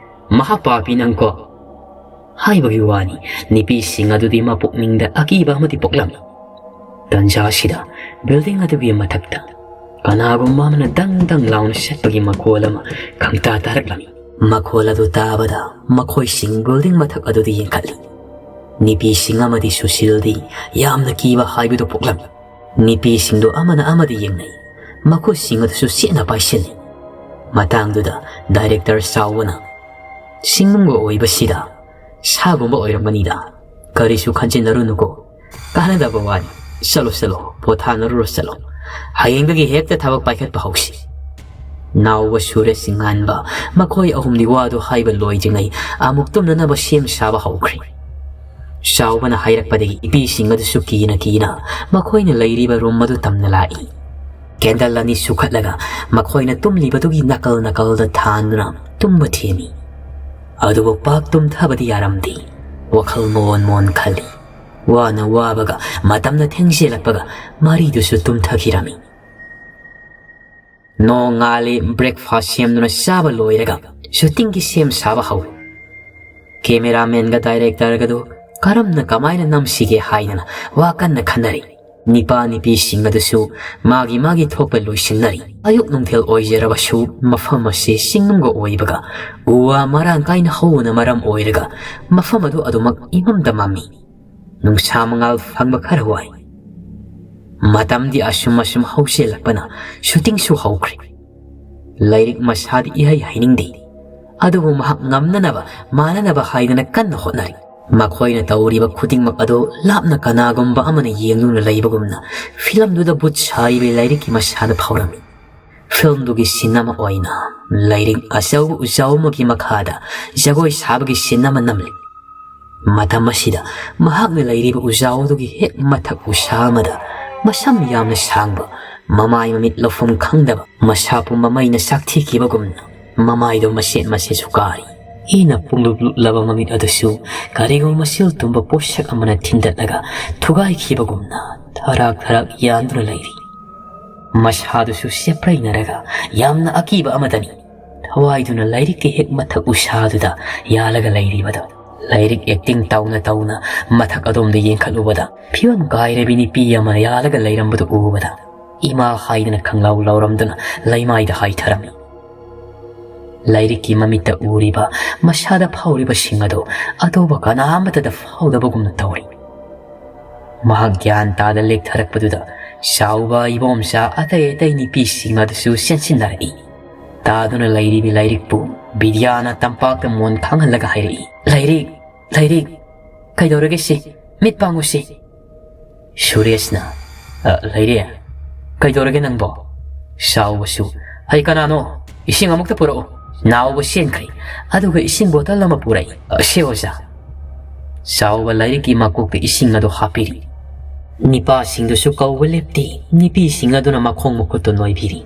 ꯃꯍꯥ ꯄꯥꯄꯤ ꯅꯪꯀꯣ!" ꯍꯥꯏꯕꯒꯤ ꯋꯥꯅꯤ, ꯅꯨꯄꯤꯁꯤꯡ ꯑꯗꯨꯗꯤ ꯃꯄꯨꯛꯅꯤꯡꯗ ꯑꯀꯤꯕ ꯑꯃꯗꯤ ꯄꯣꯛꯂꯝꯃꯤ꯫ ꯇꯟꯖꯥꯁꯤꯗ building ꯑꯗꯨꯒꯤ ꯃꯊꯛꯇ ꯀꯅꯥꯒꯨꯝꯕ ꯑꯃꯅ ꯗꯪ ꯗꯪ ꯂꯥꯎꯅ ꯁꯠꯄꯒꯤ ꯃꯈꯣꯜ ꯑꯃ ꯈꯪꯇꯥ ꯇꯥꯔꯛꯂꯝꯃꯤ꯫ ꯃꯈꯣꯜ ꯑꯗꯨ ꯇꯥꯕꯗ ꯃꯈꯣꯏꯁꯤꯡ building ꯃꯊꯛ ꯑꯗꯨꯗ ꯌꯦꯡꯈꯠꯂꯤ꯫ ꯅꯨꯄꯤꯁꯤꯡ ꯑꯃꯗꯤ ꯁꯨꯁꯤꯜꯗꯤ ꯌꯥꯝꯅ ꯀꯤꯕ ꯍꯥꯏꯕꯗꯨ ꯄꯣꯛꯂꯝꯃꯤ꯫ ꯅꯨꯄꯤꯁꯤꯡꯗꯨ ꯑꯃꯅ ꯑꯃꯗ ꯌꯦꯡꯅꯩ, ꯃꯈꯨꯠꯁꯤꯡ ꯑꯗꯨꯁꯨ ꯆꯦꯠꯅ ꯄꯥꯏꯁꯤꯜꯂꯤ꯫ ꯃꯇꯥꯡꯗꯨꯗ director ꯆꯥꯎꯕꯅ, "ꯁꯤꯡꯅꯨꯡꯒ ꯑꯣꯏꯕꯁꯤꯗ ꯁꯥꯒꯨꯝꯕ ꯑꯣꯏꯔꯝꯒꯅꯤꯗ꯫ ꯀꯔꯤꯁꯨ ꯈꯟꯖꯤꯟꯅꯔꯨꯅꯨꯀꯣ꯫ ꯀꯥꯟꯅꯗꯕ ꯋꯥꯅꯤ꯫ ꯆꯠꯂꯣ, ꯆꯠꯂꯣ, ꯄꯣꯊꯥꯅꯔꯨꯔꯣ, ꯆꯠꯂꯣ꯫ ꯍꯌꯦꯡꯗꯒꯤ ꯍꯦꯛꯇ ꯊꯕꯛ ꯄꯥꯏꯈꯠꯄ ꯍꯧꯁꯤ꯫" ꯅꯥꯎꯕ, ꯁꯨꯔꯦꯁ, ꯉꯥꯟꯕ, ꯃꯈꯣꯏ ꯑꯍꯨꯝꯗꯤ ꯋꯥꯗꯨ ꯍꯥꯏꯕ ꯂꯣꯏꯗ꯭ꯔꯤꯉꯩ ꯑꯃꯨꯛ ꯇꯨꯝꯅꯅꯕ ꯁꯦꯝ ꯁꯥꯕ ꯍꯧꯈ꯭ꯔꯦ꯫ ꯆꯥꯎꯕꯅ ꯍꯥꯏꯔꯛꯄꯗꯒꯤ ꯅꯨꯄꯤꯁꯤꯡ ꯑꯗꯨꯁꯨ ꯀꯤꯅ ꯀꯤꯅ ꯃꯈꯣꯏꯅ ꯂꯩꯔꯤꯕ room ꯑꯗꯨ ꯇꯝꯅ ꯂꯥꯛꯏ꯫ Candle ꯑꯅꯤ ꯁꯨꯈꯠꯂꯒ ꯃꯈꯣꯏꯅ ꯇꯨꯝꯂꯤꯕꯗꯨꯒꯤ ꯅꯥꯀꯜ ꯅꯥꯀꯜꯗ ꯊꯥꯟꯗꯨꯅ ꯇꯨꯝꯕ ꯊꯦꯝꯃꯤ꯫ ꯑꯗꯨꯕꯨ ꯄꯥꯛ ꯇꯨꯝꯊꯕꯗꯤ ꯌꯥꯔꯝꯗꯦ꯫ ꯋꯥꯈꯜ ꯃꯣꯟ ꯃꯣꯟ ꯈꯜꯂꯤ꯫ ꯋꯥꯅ ꯋꯥꯕꯒ ꯃꯇꯝꯅ ꯊꯦꯡꯖꯤꯜꯂꯛꯄꯒ ꯃꯔꯤꯗꯨꯁꯨ ꯇꯨꯝꯊꯈꯤꯔꯝꯃꯤ꯫ ꯅꯣꯡꯉꯥꯜꯂꯤ꯫ Breakfast ꯁꯦꯝꯗꯨꯅ ꯆꯥꯕ ꯂꯣꯏꯔꯒ shootingꯒꯤ ꯁꯦꯝ ꯁꯥꯕ ꯍꯧꯏ꯫ Cameramanꯒ directorꯒꯗꯨ ꯀꯔꯝꯅ ꯀꯃꯥꯏꯅ ꯅꯝꯁꯤꯒꯦ ꯍꯥꯏꯗꯅ ꯋꯥ ꯀꯟꯅ ꯈꯟꯅꯔꯤ꯫ ꯅꯤꯄꯥ ꯅꯨꯄꯤꯁꯤꯡ ꯑꯗꯨꯁꯨ ꯃꯥꯒꯤ ꯃꯥꯒꯤ ꯊꯣꯛꯄ ꯂꯣꯏꯁꯤꯟꯅꯔꯤ꯫ ꯑꯌꯨꯛ ꯅꯨꯡꯊꯤꯜ ꯑꯣꯏꯖꯔꯕꯁꯨ ꯃꯐꯝ ꯑꯁꯤ ꯆꯤꯡꯅꯨꯡꯒ ꯑꯣꯏꯕꯒ ꯎ ꯋꯥ ꯃꯔꯥꯡ ꯀꯥꯏꯅ ꯍꯧꯕꯅ ꯃꯔꯝ ꯑꯣꯏꯔꯒ ꯃꯐꯝ ꯑꯗꯨ ꯑꯗꯨꯃꯛ ꯏꯃꯝꯗ ꯃꯝꯃꯤ꯫ ꯅꯨꯡꯁꯥ ꯃꯉꯥꯜ ꯐꯪꯕ ꯈꯔ ꯋꯥꯏ꯫ ꯃꯇꯝꯗꯤ ꯑꯁꯨꯝ ꯑꯁꯨꯝ ꯍꯧꯁꯤꯜꯂꯛꯄꯅ shootingꯁꯨ ꯍꯧꯈ꯭ꯔꯦ꯫ ꯂꯥꯏꯔꯤꯛ ꯃꯁꯥꯗꯤ ꯏꯍꯩ ꯍꯩꯅꯤꯡꯗꯦ, ꯑꯗꯨꯕꯨ ꯃꯍꯥꯛ ꯉꯝꯅꯅꯕ, ꯃꯥꯟꯅꯅꯕ ꯍꯥꯏꯗꯅ ꯀꯟꯅ ꯍꯣꯠꯅꯔꯤ꯫ ꯃꯈꯣꯏꯅ ꯇꯧꯔꯤꯕ ꯈꯨꯗꯤꯡꯃꯛ ꯑꯗꯨ ꯂꯥꯞꯅ ꯀꯅꯥꯒꯨꯝꯕ ꯑꯃꯅ ꯌꯦꯡꯗꯨꯅ ꯂꯩꯕꯒꯨꯝꯅ ꯐꯤꯂꯝꯗꯨꯗ ꯚꯨꯠ ꯁꯥꯔꯤꯕ ꯂꯥꯏꯔꯤꯛꯀꯤ ꯃꯁꯥꯗ ꯐꯥꯎꯔꯝꯃꯤ꯫ ꯐꯤꯂꯝꯗꯨꯒꯤ ꯁꯤꯟ ꯑꯃ ꯑꯣꯏꯅ ꯂꯥꯏꯔꯤꯛ ꯑꯆꯧꯕ ꯎꯖꯥꯎ ꯑꯃꯒꯤ ꯃꯈꯥꯗ ꯖꯒꯣꯏ ꯁꯥꯕꯒꯤ ꯁꯤꯟ ꯑꯃ ꯅꯝꯂꯤ꯫ ꯃꯇꯝ ꯑꯁꯤꯗ ꯃꯍꯥꯛꯅ ꯂꯩꯔꯤꯕ ꯎꯖꯥꯎ ꯑꯗꯨꯒꯤ ꯍꯦꯛ ꯃꯊꯛ ꯎꯁꯥ ꯑꯃꯗ ꯃꯁꯝ ꯌꯥꯝꯅ ꯁꯥꯡꯕ, ꯃꯃꯥꯏ ꯃꯃꯤꯠ ꯂꯧꯐꯝ ꯈꯪꯗꯕ, ꯃꯁꯥ ꯄꯨꯝꯕ ꯃꯩꯅ ꯆꯥꯛꯊꯤꯈꯤꯕꯒꯨꯝꯅ ꯃꯃꯥꯏꯗꯣ ꯃꯆꯦꯠ ꯃꯆꯦꯠꯁꯨ ꯀꯥꯔꯤ꯫ ꯏꯅ ꯄꯨꯡꯂꯨꯞ ꯂꯨꯞꯂꯕ ꯃꯃꯤꯠ ꯑꯗꯨꯁꯨ ꯀꯔꯤꯒꯨꯝꯕ ꯃꯁꯤꯜ ꯇꯨꯝꯕ ꯄꯣꯠꯁꯛ ꯑꯃꯅ ꯊꯤꯟꯗꯠꯂꯒ ꯊꯨꯒꯥꯏꯈꯤꯕꯒꯨꯝꯅ ꯊꯔꯥꯛ ꯊꯔꯥꯛ ꯌꯥꯟꯗꯨꯅ ꯂꯩꯔꯤ꯫ ꯃꯁꯥꯗꯨꯁꯨ ꯆꯦꯞꯄ꯭ꯔꯩꯅꯔꯒ ꯌꯥꯝꯅ ꯑꯀꯤꯕ ꯑꯃꯗꯅꯤ ꯊꯋꯥꯏꯗꯨꯅ ꯂꯥꯏꯔꯤꯛꯀꯤ ꯍꯦꯛ ꯃꯊꯛ ꯎꯁꯥꯗꯨꯗ ꯌꯥꯜꯂꯒ ꯂꯩꯔꯤꯕꯗꯣ꯫ ꯂꯥꯏꯔꯤꯛ ꯑꯦꯛꯇꯤꯡ ꯇꯧꯅ ꯇꯧꯅ ꯃꯊꯛ ꯑꯗꯣꯝꯗ ꯌꯦꯡꯈꯠꯂꯨꯕꯗ ꯐꯤꯕꯝ ꯀꯥꯏꯔꯕꯤ ꯅꯨꯄꯤ ꯑꯃ ꯌꯥꯜꯂꯒ ꯂꯩꯔꯝꯕꯗꯨ ꯎꯕꯗ ꯏꯃꯥ ꯍꯥꯏꯗꯅ ꯈꯪꯂꯥꯎ ꯂꯥꯎꯔꯝꯗꯨꯅ ꯂꯩꯃꯥꯏꯗ ꯍꯥꯏꯊꯔꯝꯃꯤ꯫ ꯂꯥꯏꯔꯤꯛꯀꯤ ꯃꯃꯤꯠꯇ ꯎꯔꯤꯕ, ꯃꯁꯥꯗ ꯐꯥꯎꯔꯤꯕꯁꯤꯡ ꯑꯗꯨ ꯑꯇꯣꯞꯄ ꯀꯅꯥ ꯑꯃꯠꯇꯗ ꯐꯥꯎꯗꯕꯒꯨꯝꯅ ꯇꯧꯔꯤ꯫ ꯃꯍꯥꯛ ꯒ꯭ꯌꯥꯟ ꯇꯥꯗ ꯂꯦꯛꯊꯔꯛꯄꯗꯨꯗ ꯆꯥꯎꯕ, ꯏꯕꯣꯝꯆꯥ, ꯑꯇꯩ ꯑꯇꯩ ꯅꯨꯄꯤꯁꯤꯡ ꯑꯗꯨꯁꯨ ꯆꯦꯟꯁꯤꯟꯅꯔꯛꯏ꯫ ꯇꯥꯗꯨꯅ ꯂꯩꯔꯤꯕꯤ ꯂꯥꯏꯔꯤꯛꯄꯨ ꯕꯤꯗ꯭ꯌꯥꯅ ꯇꯝꯄꯥꯛꯇ ꯃꯣꯟ ꯈꯥꯡꯍꯜꯂꯒ ꯍꯥꯏꯔꯛꯏ, "ꯂꯥꯏꯔꯤꯛ, ꯂꯥꯏꯔꯤꯛ, ꯀꯩꯗꯧꯔꯒꯦ ꯁꯤ? ꯃꯤꯠ ꯄꯥꯡꯉꯨ ꯁꯤ!" ꯁꯨꯔꯦꯁꯅ, "ꯑ, ꯂꯩꯔꯦ꯫ ꯀꯩꯗꯧꯔꯒꯦ ꯅꯪꯕꯣ?" ꯆꯥꯎꯕꯁꯨ, "ꯑꯩ ꯀꯅꯥꯅꯣ? ꯏꯁꯤꯡ ꯑꯃꯨꯛꯇ ꯄꯨꯔꯛꯎ꯫" ꯅꯥꯎꯕ ꯆꯦꯟꯈ꯭ꯔꯦ, ꯑꯗꯨꯒ ꯏꯁꯤꯡ ꯕꯣꯇꯜ ꯑꯃ ꯄꯨꯔꯛꯏ꯫ "ꯑ, ꯁꯦ ꯑꯣꯖꯥ꯫" ꯆꯥꯎꯕ ꯂꯥꯏꯔꯤꯛꯀꯤ ꯃꯀꯣꯛꯇ ꯏꯁꯤꯡ ꯑꯗꯨ ꯍꯥꯞꯄꯤꯔꯤ꯫ ꯅꯤꯄꯥꯁꯤꯡꯗꯨꯁꯨ ꯀꯧꯕ ꯂꯦꯞꯇꯦ, ꯅꯨꯄꯤꯁꯤꯡ ꯑꯗꯨꯅ ꯃꯈꯣꯡ ꯃꯈꯨꯠꯇꯨ ꯅꯣꯏꯕꯤꯔꯤ꯫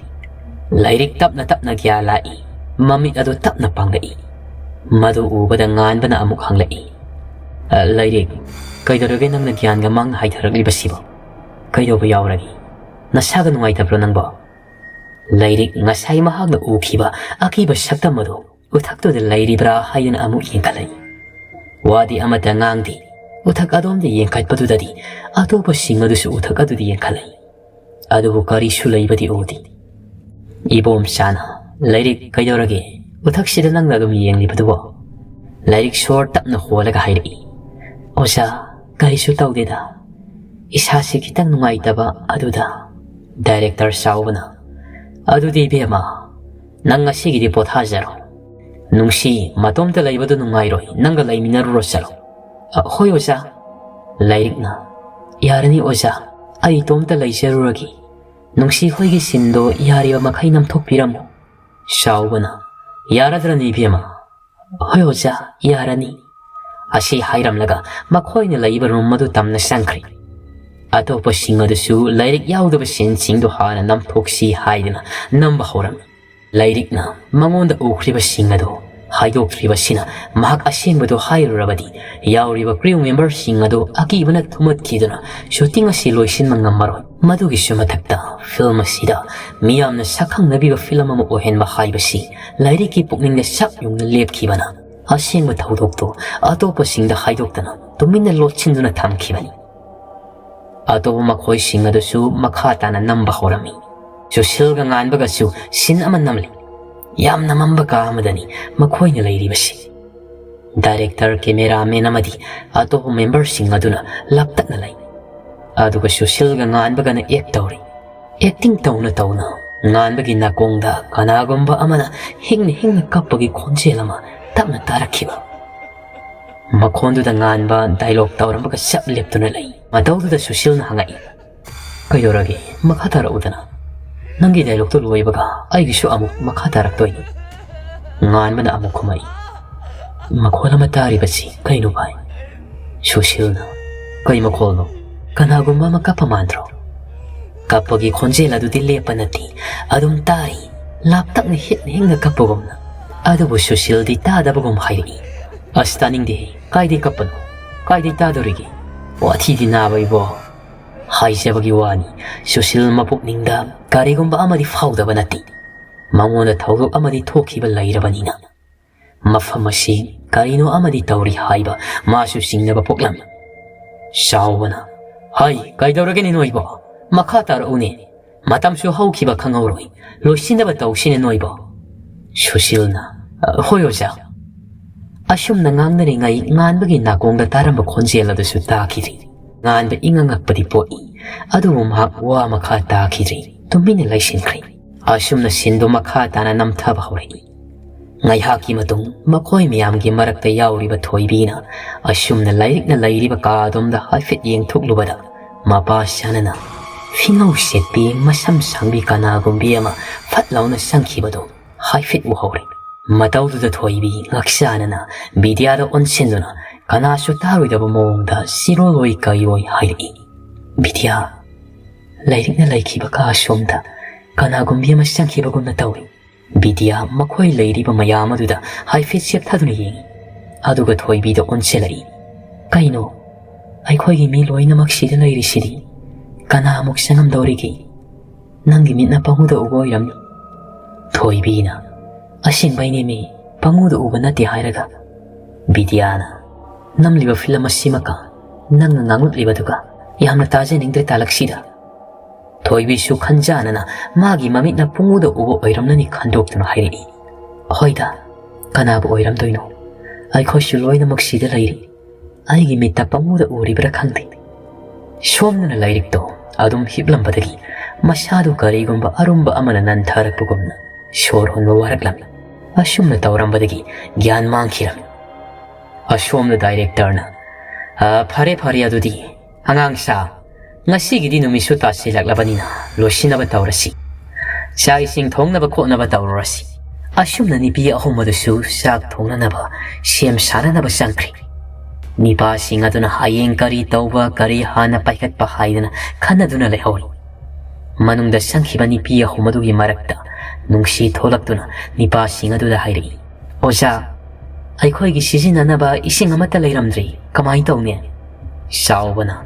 ꯂꯥꯏꯔꯤꯛ ꯇꯞꯅ ꯇꯞꯅ ꯒ꯭ꯌꯥꯟ ꯂꯥꯛꯏ, ꯃꯃꯤꯠ ꯑꯗꯨ ꯇꯞꯅ ꯄꯥꯡꯂꯛꯏ꯫ ꯃꯗꯨ ꯎꯕꯗ ꯉꯥꯟꯕꯅ ꯑꯃꯨꯛ ꯍꯪꯂꯛꯏ, "ꯑ, ꯂꯥꯏꯔꯤꯛ, ꯀꯩꯗꯧꯔꯒꯦ ꯅꯪꯅ ꯒ꯭ꯌꯥꯟꯒ ꯃꯥꯡꯅ ꯍꯥꯏꯊꯔꯛꯂꯤꯕꯁꯤꯕꯣ? ꯀꯩꯗꯧꯕ ꯌꯥꯎꯔꯒꯦ? ꯅꯁꯥꯒ ꯅꯨꯡꯉꯥꯏꯇꯕ꯭ꯔꯣ ꯅꯪꯕꯣ?" ꯂꯥꯏꯔꯤꯛ ꯉꯁꯥꯏ ꯃꯍꯥꯛꯅ ꯎꯈꯤꯕ ꯑꯀꯤꯕ ꯁꯛꯇꯝ ꯑꯗꯨ ꯎꯊꯛꯇꯨꯗ ꯂꯩꯔꯤꯕ꯭ꯔꯥ ꯍꯥꯏꯗꯨꯅ ꯑꯃꯨꯛ ꯌꯦꯡꯈꯠꯂꯛꯏ꯫ ꯋꯥꯗꯤ ꯑꯃꯠꯇ ꯉꯥꯡꯗꯦ꯫ ꯎꯊꯛ ꯑꯗꯣꯝꯗ ꯌꯦꯡꯈꯠꯄꯗꯨꯗꯗꯤ ꯑꯇꯣꯞꯄꯁꯤꯡ ꯑꯗꯨꯁꯨ ꯎꯊꯛ ꯑꯗꯨꯗ ꯌꯦꯡꯈꯠꯂꯛꯏ꯫ ꯑꯗꯨꯕꯨ ꯀꯔꯤꯁꯨ ꯂꯩꯕꯗꯤ ꯎꯗꯦ꯫ ꯏꯕꯣꯝꯆꯥꯅ, "ꯂꯥꯏꯔꯤꯛ ꯀꯩꯗꯧꯔꯒꯦ? ꯎꯊꯛꯁꯤꯗ ꯅꯪꯅ ꯑꯗꯨꯝ ꯌꯦꯡꯂꯤꯕꯗꯨꯕꯣ?" ꯂꯥꯏꯔꯤꯛ ꯁꯣꯔ ꯇꯞꯅ ꯍꯣꯜꯂꯒ ꯍꯥꯏꯔꯛꯏ, "ꯑꯣꯖꯥ, ꯀꯔꯤꯁꯨ ꯇꯧꯗꯦꯗ꯫ ꯏꯁꯥꯁꯤ ꯈꯤꯇꯪ ꯅꯨꯡꯉꯥꯏꯇꯕ ꯑꯗꯨꯗ꯫" ꯗꯥꯏꯔꯦꯛꯇꯔ ꯆꯥꯎꯕꯅ, "ꯑꯗꯨꯗꯤ ꯏꯕꯦꯝꯃ, ꯅꯪ ꯉꯁꯤꯒꯤꯗꯤ ꯄꯣꯊꯥꯖꯔꯣ꯫ ꯅꯨꯡꯁꯤ, ꯃꯇꯣꯝꯇ ꯂꯩꯕꯗꯨ ꯅꯨꯡꯉꯥꯏꯔꯣꯏ, ꯅꯪꯒ ꯂꯩꯃꯤꯟꯅꯔꯨꯔꯣ ꯆꯠꯂꯣ꯫ "ꯑ, ꯍꯣꯏ ꯑꯣꯖꯥ꯫" ꯂꯥꯏꯔꯤꯛꯅ, "ꯌꯥꯔꯅꯤ ꯑꯣꯖꯥ, ꯑꯩ ꯏꯇꯣꯝꯇ ꯂꯩꯖꯔꯨꯔꯒꯦ꯫ ꯅꯨꯡꯁꯤ ꯍꯣꯏꯒꯤ ꯁꯤꯟꯗꯣ ꯌꯥꯔꯤꯕ ꯃꯈꯩ ꯅꯝꯊꯣꯛꯄꯤꯔꯝꯃꯨ꯫" ꯆꯥꯎꯕꯅ, "ꯌꯥꯔꯗ꯭ꯔꯅꯤ ꯏꯕꯦꯝꯃ?" "ꯍꯣꯏ ꯑꯣꯖꯥ, ꯌꯥꯔꯅꯤ꯫" ꯑꯁꯤ ꯍꯥꯏꯔꯝꯂꯒ ꯃꯈꯣꯏꯅ ꯂꯩꯕ ꯔꯨꯝ ꯑꯗꯨ ꯇꯝꯅ ꯆꯪꯈ꯭ꯔꯦ꯫ ꯑꯇꯣꯞꯄꯁꯤꯡ ꯑꯗꯨꯁꯨ ꯂꯥꯏꯔꯤꯛ ꯌꯥꯎꯗꯕ ꯁꯤꯟꯁꯤꯡꯗꯨ ꯍꯥꯟꯅ ꯅꯝꯊꯣꯛꯁꯤ ꯍꯥꯏꯗꯨꯅ ꯅꯝꯕ ꯍꯧꯔꯝꯃꯤ꯫ ꯂꯥꯏꯔꯤꯛꯅ ꯃꯉꯣꯟꯗ ꯎꯈ꯭ꯔꯤꯕꯁꯤꯡ ꯑꯗꯨ ꯍꯥꯏꯗꯣꯛꯇ꯭ꯔꯤꯕꯁꯤꯅ ꯃꯍꯥꯛ ꯑꯁꯦꯡꯕꯗꯨ ꯍꯥꯏꯔꯨꯔꯕꯗꯤ ꯌꯥꯎꯔꯤꯕ crew memberꯁꯤꯡ ꯑꯗꯨ ꯑꯀꯤꯕꯅ ꯊꯨꯝꯃꯠꯈꯤꯗꯨꯅ shooting ꯑꯁꯤ ꯂꯣꯏꯁꯤꯟꯕ ꯉꯝꯃꯔꯣꯏ꯫ ꯃꯗꯨꯒꯤꯁꯨ ꯃꯊꯛꯇ film ꯑꯁꯤꯗ ꯃꯤꯌꯥꯝꯅ ꯁꯛꯈꯪꯅꯕꯤꯕ film ꯑꯃ ꯑꯣꯏꯍꯟꯕ ꯍꯥꯏꯕꯁꯤ ꯂꯥꯏꯔꯤꯛꯀꯤ ꯄꯨꯛꯅꯤꯡꯗ ꯁꯛ ꯌꯨꯡꯅ ꯂꯦꯞꯈꯤꯕꯅ ꯑꯁꯦꯡꯕ ꯊꯧꯗꯣꯛꯇꯨ ꯑꯇꯣꯞꯄꯁꯤꯡꯗ ꯍꯥꯏꯗꯣꯛꯇꯅ ꯇꯨꯃꯤꯟꯅ ꯂꯣꯠꯁꯤꯟꯗꯨꯅ ꯊꯝꯈꯤꯕꯅꯤ꯫ ꯑꯇꯣꯞꯄ ꯃꯈꯣꯏꯁꯤꯡ ꯑꯗꯨꯁꯨ ꯃꯈꯥ ꯇꯥꯅ ꯅꯝꯕ ꯍꯧꯔꯝꯃꯤ꯫ ꯁꯨꯁꯤꯜꯒ ꯉꯥꯟꯕꯒꯁꯨ scene ꯑꯃ ꯅꯝꯂꯤ꯫ ꯌꯥꯝꯅ ꯃꯝꯕ ꯀꯥ ꯑꯃꯗꯅꯤ ꯃꯈꯣꯏꯅ ꯂꯩꯔꯤꯕꯁꯤ꯫ Director, cameraman ꯑꯃꯗꯤ ꯑꯇꯣꯞꯄ memberꯁꯤꯡ ꯑꯗꯨꯅ ꯂꯥꯞꯇꯛꯅ ꯂꯩ꯫ ꯑꯗꯨꯒ ꯁꯨꯁꯤꯜꯒ ꯉꯥꯟꯕꯒꯅ act ꯇꯧꯔꯤ꯫ Acting ꯇꯧꯅ ꯇꯧꯅ ꯉꯥꯟꯕꯒꯤ ꯅꯥꯀꯣꯡꯗ ꯀꯅꯥꯒꯨꯝꯕ ꯑꯃꯅ ꯍꯤꯡꯅ ꯍꯤꯡꯅ ꯀꯞꯄꯒꯤ ꯈꯣꯟꯖꯦꯜ ꯑꯃ ꯇꯞꯅ ꯇꯥꯔꯛꯈꯤꯕ꯫ ꯃꯈꯣꯟꯗꯨꯗ ꯉꯥꯟꯕ dialogue ꯇꯧꯔꯝꯕꯒ ꯆꯞ ꯂꯦꯞꯇꯨꯅ ꯂꯩ꯫ ꯃꯇꯧꯗꯨꯗ ꯁꯨꯁꯤꯜꯅ ꯍꯪꯉꯛꯏ, "ꯀꯩꯗꯧꯔꯒꯦ? ꯃꯈꯥ ꯇꯥꯔꯛꯎꯗꯅ꯫ ꯅꯪꯒꯤ dialogueꯇꯨ ꯂꯣꯏꯕꯒ ꯑꯩꯒꯤꯁꯨ ꯑꯃꯨꯛ ꯃꯈꯥ ꯇꯥꯔꯛꯇꯣꯏꯅꯤ꯫" ꯉꯥꯟꯕꯅ ꯑꯃꯨꯛ ꯈꯨꯝꯃꯛꯏ, "ꯃꯈꯣꯜ ꯑꯃ ꯇꯥꯔꯤꯕꯁꯤ ꯀꯩꯅꯣ ꯚꯥꯏ?" ꯁꯨꯁꯤꯜꯅ, "ꯀꯩ ꯃꯈꯣꯜꯅꯣ? ꯀꯅꯥꯒꯨꯝꯕ ꯑꯃ ꯀꯞꯄ ꯃꯥꯟꯗ꯭ꯔꯣ?" "ꯀꯞꯄꯒꯤ ꯈꯣꯟꯖꯦꯜ ꯑꯗꯨꯗꯤ ꯂꯦꯞꯄ ꯅꯠꯇꯦ, ꯑꯗꯨꯝ ꯇꯥꯔꯤ, ꯂꯥꯞꯇꯛꯅ ꯍꯤꯛꯅ ꯍꯤꯡꯅ ꯀꯞꯄꯒꯨꯝꯅ꯫" ꯑꯗꯨꯕꯨ ꯁꯨꯁꯤꯜꯗꯤ ꯇꯥꯗꯕꯒꯨꯝ ꯍꯥꯏꯔꯛꯏ, "ꯑꯁ, ꯇꯥꯅꯤꯡꯗꯦ, ꯀꯥꯏꯗꯩ ꯀꯞꯄꯅꯣ? ꯀꯥꯏꯗꯩ ꯇꯥꯗꯣꯔꯤꯒꯦ? ꯋꯥꯊꯤꯗꯤ ꯅꯥꯕ ꯏꯕꯣ!" ꯍꯥꯏꯖꯕꯒꯤ ꯋꯥꯅꯤ, ꯁꯨꯁꯤꯜ ꯃꯄꯨꯛꯅꯤꯡꯗ ꯀꯔꯤꯒꯨꯝꯕ ꯑꯃꯗꯤ ꯐꯥꯎꯗꯕ ꯅꯠꯇꯦ꯫ ꯃꯉꯣꯟꯗ ꯊꯧꯗꯣꯛ ꯑꯃꯗꯤ ꯊꯣꯛꯈꯤꯕ ꯂꯩꯔꯕꯅꯤꯅ꯫ ꯃꯐꯝ ꯑꯁꯤ ꯀꯔꯤꯅꯣ ꯑꯃꯗꯤ ꯇꯧꯔꯤ ꯍꯥꯏꯕ ꯃꯥꯁꯨ ꯆꯤꯡꯅꯕ ꯄꯣꯛꯂꯝꯃꯤ꯫ ꯆꯥꯎꯕꯅ, "ꯍꯩ, ꯀꯩꯗꯧꯔꯒꯦꯅꯦ ꯅꯣꯏꯕꯣ? ꯃꯈꯥ ꯇꯥꯔꯛꯎꯅꯦ꯫ ꯃꯇꯝꯁꯨ ꯍꯧꯈꯤꯕ ꯈꯪꯍꯧꯔꯣꯏ꯫ ꯂꯣꯏꯁꯤꯟꯅꯕ ꯇꯧꯁꯤꯅꯦ ꯅꯣꯏꯕꯣ꯫" ꯁꯨꯁꯤꯜꯅ, "ꯍꯣꯏ ꯑꯣꯖꯥ꯫" ꯑꯁꯨꯝꯅ ꯉꯥꯡꯅꯔꯤꯉꯩ ꯉꯥꯟꯕꯒꯤ ꯅꯥꯀꯣꯡꯗ ꯇꯥꯔꯝꯕ ꯈꯣꯟꯖꯦꯜ ꯑꯗꯨꯁꯨ ꯇꯥꯈꯤꯗ꯭ꯔꯤ꯫ ꯉꯥꯟꯕ ꯏꯉꯛ ꯉꯛꯄꯗꯤ ꯄꯣꯛꯏ, ꯑꯗꯨꯕꯨ ꯃꯍꯥꯛ ꯋꯥ ꯃꯈꯥ ꯇꯥꯈꯤꯗ꯭ꯔꯤ꯫ ꯇꯨꯃꯤꯟꯅ ꯂꯩꯁꯤꯟꯈ꯭ꯔꯦ꯫ ꯑꯁꯨꯝꯅ sceneꯗꯨ ꯃꯈꯥ ꯇꯥꯅ ꯅꯝꯊꯕ ꯍꯧꯔꯛꯏ꯫ ꯉꯥꯏꯍꯥꯛꯀꯤ ꯃꯇꯨꯡ ꯃꯈꯣꯏ ꯃꯌꯥꯝꯒꯤ ꯃꯔꯛꯇ ꯌꯥꯎꯔꯤꯕ ꯊꯣꯏꯕꯤꯅ ꯑꯁꯨꯝꯅ ꯂꯥꯏꯔꯤꯛꯅ ꯂꯩꯔꯤꯕ ꯀꯥ ꯑꯗꯣꯝꯗ ꯍꯥꯏꯐꯦꯠ ꯌꯦꯡꯊꯣꯛꯂꯨꯕꯗ, ꯃꯄꯥ ꯁꯥꯅꯅ ꯐꯤꯉꯧ ꯁꯦꯠꯄꯤ ꯃꯁꯝ ꯁꯥꯡꯕꯤ ꯀꯅꯥꯒꯨꯝꯕꯤ ꯑꯃ ꯐꯠ ꯂꯥꯎꯅ ꯆꯪꯈꯤꯕꯗꯨ ꯍꯥꯏꯐꯦꯠ ꯎꯍꯧꯔꯦ꯫ ꯃꯇꯧꯗꯨꯗ ꯊꯣꯏꯕꯤ ꯉꯛꯁꯥꯅꯅ ꯕꯤꯗ꯭ꯌꯥꯗ ꯑꯣꯟꯁꯤꯟꯗꯨꯅ ꯀꯅꯥꯁꯨ ꯇꯥꯔꯣꯏꯗꯕ ꯃꯑꯣꯡꯗ ꯁꯤꯔꯣꯜꯂꯣꯏ ꯀꯩꯔꯣꯏ ꯍꯥꯏꯔꯛꯏ, "ꯕꯤꯗ꯭ꯌꯥ, ꯂꯥꯏꯔꯤꯛꯅ ꯂꯩꯈꯤꯕ ꯀꯥ ꯑꯁꯣꯝꯗ ꯀꯅꯥꯒꯨꯝꯕꯤ ꯑꯃ ꯆꯪꯈꯤꯕꯒꯨꯝꯅ ꯇꯧꯏ꯫" ꯕꯤꯗ꯭ꯌꯥ ꯃꯈꯣꯏ ꯂꯩꯔꯤꯕ ꯃꯌꯥꯝ ꯑꯗꯨꯗ ꯍꯥꯏꯐꯦꯠ ꯆꯦꯞꯊꯗꯨꯅ ꯌꯦꯡꯏ꯫ ꯑꯗꯨꯒ ꯊꯣꯏꯕꯤꯗ ꯑꯣꯟꯁꯤꯜꯂꯛꯏ, "ꯀꯩꯅꯣ? ꯑꯩꯈꯣꯏꯒꯤ ꯃꯤ ꯂꯣꯏꯅꯃꯛ ꯁꯤꯗ ꯂꯩꯔꯤꯁꯤꯗꯤ꯫ ꯀꯅꯥ ꯑꯃꯨꯛ ꯆꯪꯉꯝꯗꯧꯔꯤꯒꯦ?" "ꯅꯪꯒꯤ ꯃꯤꯠꯅ ꯄꯪꯎꯗ ꯎꯕ ꯑꯣꯏꯔꯝꯅꯤ꯫" ꯊꯣꯏꯕꯤꯅ, "ꯑꯁꯦꯡꯕꯩꯅꯦꯃꯤ, ꯄꯪꯎꯗ ꯎꯕ ꯅꯠꯇꯦ ꯍꯥꯏꯔꯒ꯫" ꯕꯤꯗ꯭ꯌꯥꯅ, "ꯅꯝꯂꯤꯕ ꯐꯤꯂꯝ ꯑꯁꯤꯃꯀ ꯅꯪꯅ ꯉꯥꯡꯂꯛꯂꯤꯕꯗꯨꯒ ꯌꯥꯝꯅ ꯇꯥꯖꯅꯤꯡꯗ꯭ꯔꯦ ꯇꯥꯂꯛꯁꯤꯗ꯫" ꯊꯣꯏꯕꯤꯁꯨ ꯈꯟꯖꯥꯅꯅ ꯃꯥꯒꯤ ꯃꯃꯤꯠꯅ ꯄꯨꯡꯎꯗ ꯎꯕ ꯑꯣꯏꯔꯝꯂꯅꯤ ꯈꯟꯗꯣꯛꯇꯨꯅ ꯍꯥꯏꯔꯛꯏ, "ꯍꯣꯏꯗ, ꯀꯅꯥꯕꯨ ꯑꯣꯏꯔꯝꯗꯣꯏꯅꯣ? ꯑꯩꯈꯣꯏꯁꯨ ꯂꯣꯏꯅꯃꯛ ꯁꯤꯗ ꯂꯩꯔꯤ꯫ ꯑꯩꯒꯤ ꯃꯤꯠꯇ ꯄꯪꯎꯗ ꯎꯔꯤꯕ꯭ꯔꯥ ꯈꯪꯗꯦ꯫" ꯁꯣꯝꯗꯅ ꯂꯥꯏꯔꯤꯛꯇꯣ ꯑꯗꯨꯝ ꯍꯤꯞꯂꯝꯕꯗꯒꯤ ꯃꯁꯥꯗꯨ ꯀꯔꯤꯒꯨꯝꯕ ꯑꯔꯨꯝꯕ ꯑꯃꯅ ꯅꯟꯊꯔꯛꯄꯒꯨꯝꯅ ꯁꯣꯔ ꯍꯣꯟꯕ ꯋꯥꯔꯛꯂꯝꯃꯤ꯫ ꯑꯁꯨꯝꯅ ꯇꯧꯔꯝꯕꯗꯒꯤ ꯒ꯭ꯌꯥꯟ ꯃꯥꯡꯈꯤꯔꯝꯃꯤ꯫ ꯑꯁꯣꯝꯗ ꯗꯥꯏꯔꯦꯛꯇꯔꯅ, "ꯑ, ꯐꯔꯦ, ꯐꯔꯦ, ꯑꯗꯨꯗꯤ ꯑꯉꯥꯡ ꯁꯥ, ꯉꯁꯤꯒꯤꯗꯤ ꯅꯨꯃꯤꯠꯁꯨ ꯇꯥꯁꯤꯜꯂꯛꯂꯕꯅꯤꯅ ꯂꯣꯏꯁꯤꯟꯅꯕ ꯇꯧꯔꯁꯤ꯫ ꯆꯥꯛ ꯏꯁꯤꯡ ꯊꯣꯡꯅꯕ ꯈꯣꯠꯅꯕ ꯇꯧꯔꯨꯔꯁꯤ꯫" ꯑꯁꯨꯝꯅ ꯅꯨꯄꯤ ꯑꯍꯨꯝ ꯑꯗꯨꯁꯨ ꯆꯥꯛ ꯊꯣꯡꯅꯅꯕ ꯁꯦꯝ ꯁꯥꯅꯅꯕ ꯆꯪꯈ꯭ꯔꯦ꯫ ꯅꯤꯄꯥꯁꯤꯡ ꯑꯗꯨꯅ ꯍꯌꯦꯡ ꯀꯔꯤ ꯇꯧꯕ, ꯀꯔꯤ ꯍꯥꯟꯅ ꯄꯥꯏꯈꯠꯄ ꯍꯥꯏꯗꯅ ꯈꯟꯅꯗꯨꯅ ꯂꯩꯍꯧꯔꯤ꯫ ꯃꯅꯨꯡꯗ ꯆꯪꯈꯤꯕ ꯅꯨꯄꯤ ꯑꯍꯨꯝ ꯑꯗꯨꯒꯤ ꯃꯔꯛꯇ ꯅꯨꯡꯁꯤ ꯊꯣꯛꯂꯛꯇꯨꯅ ꯅꯤꯄꯥꯁꯤꯡ ꯑꯗꯨꯗ ꯍꯥꯏꯔꯛꯏ, "ꯑꯣꯖꯥ, ꯑꯩꯈꯣꯏꯒꯤ ꯁꯤꯖꯤꯟꯅꯅꯕ ꯏꯁꯤꯡ ꯑꯃꯠꯇ ꯂꯩꯔꯝꯗ꯭ꯔꯤ, ꯀꯃꯥꯏ ꯇꯧꯅꯤ?" ꯆꯥꯎꯕꯅ,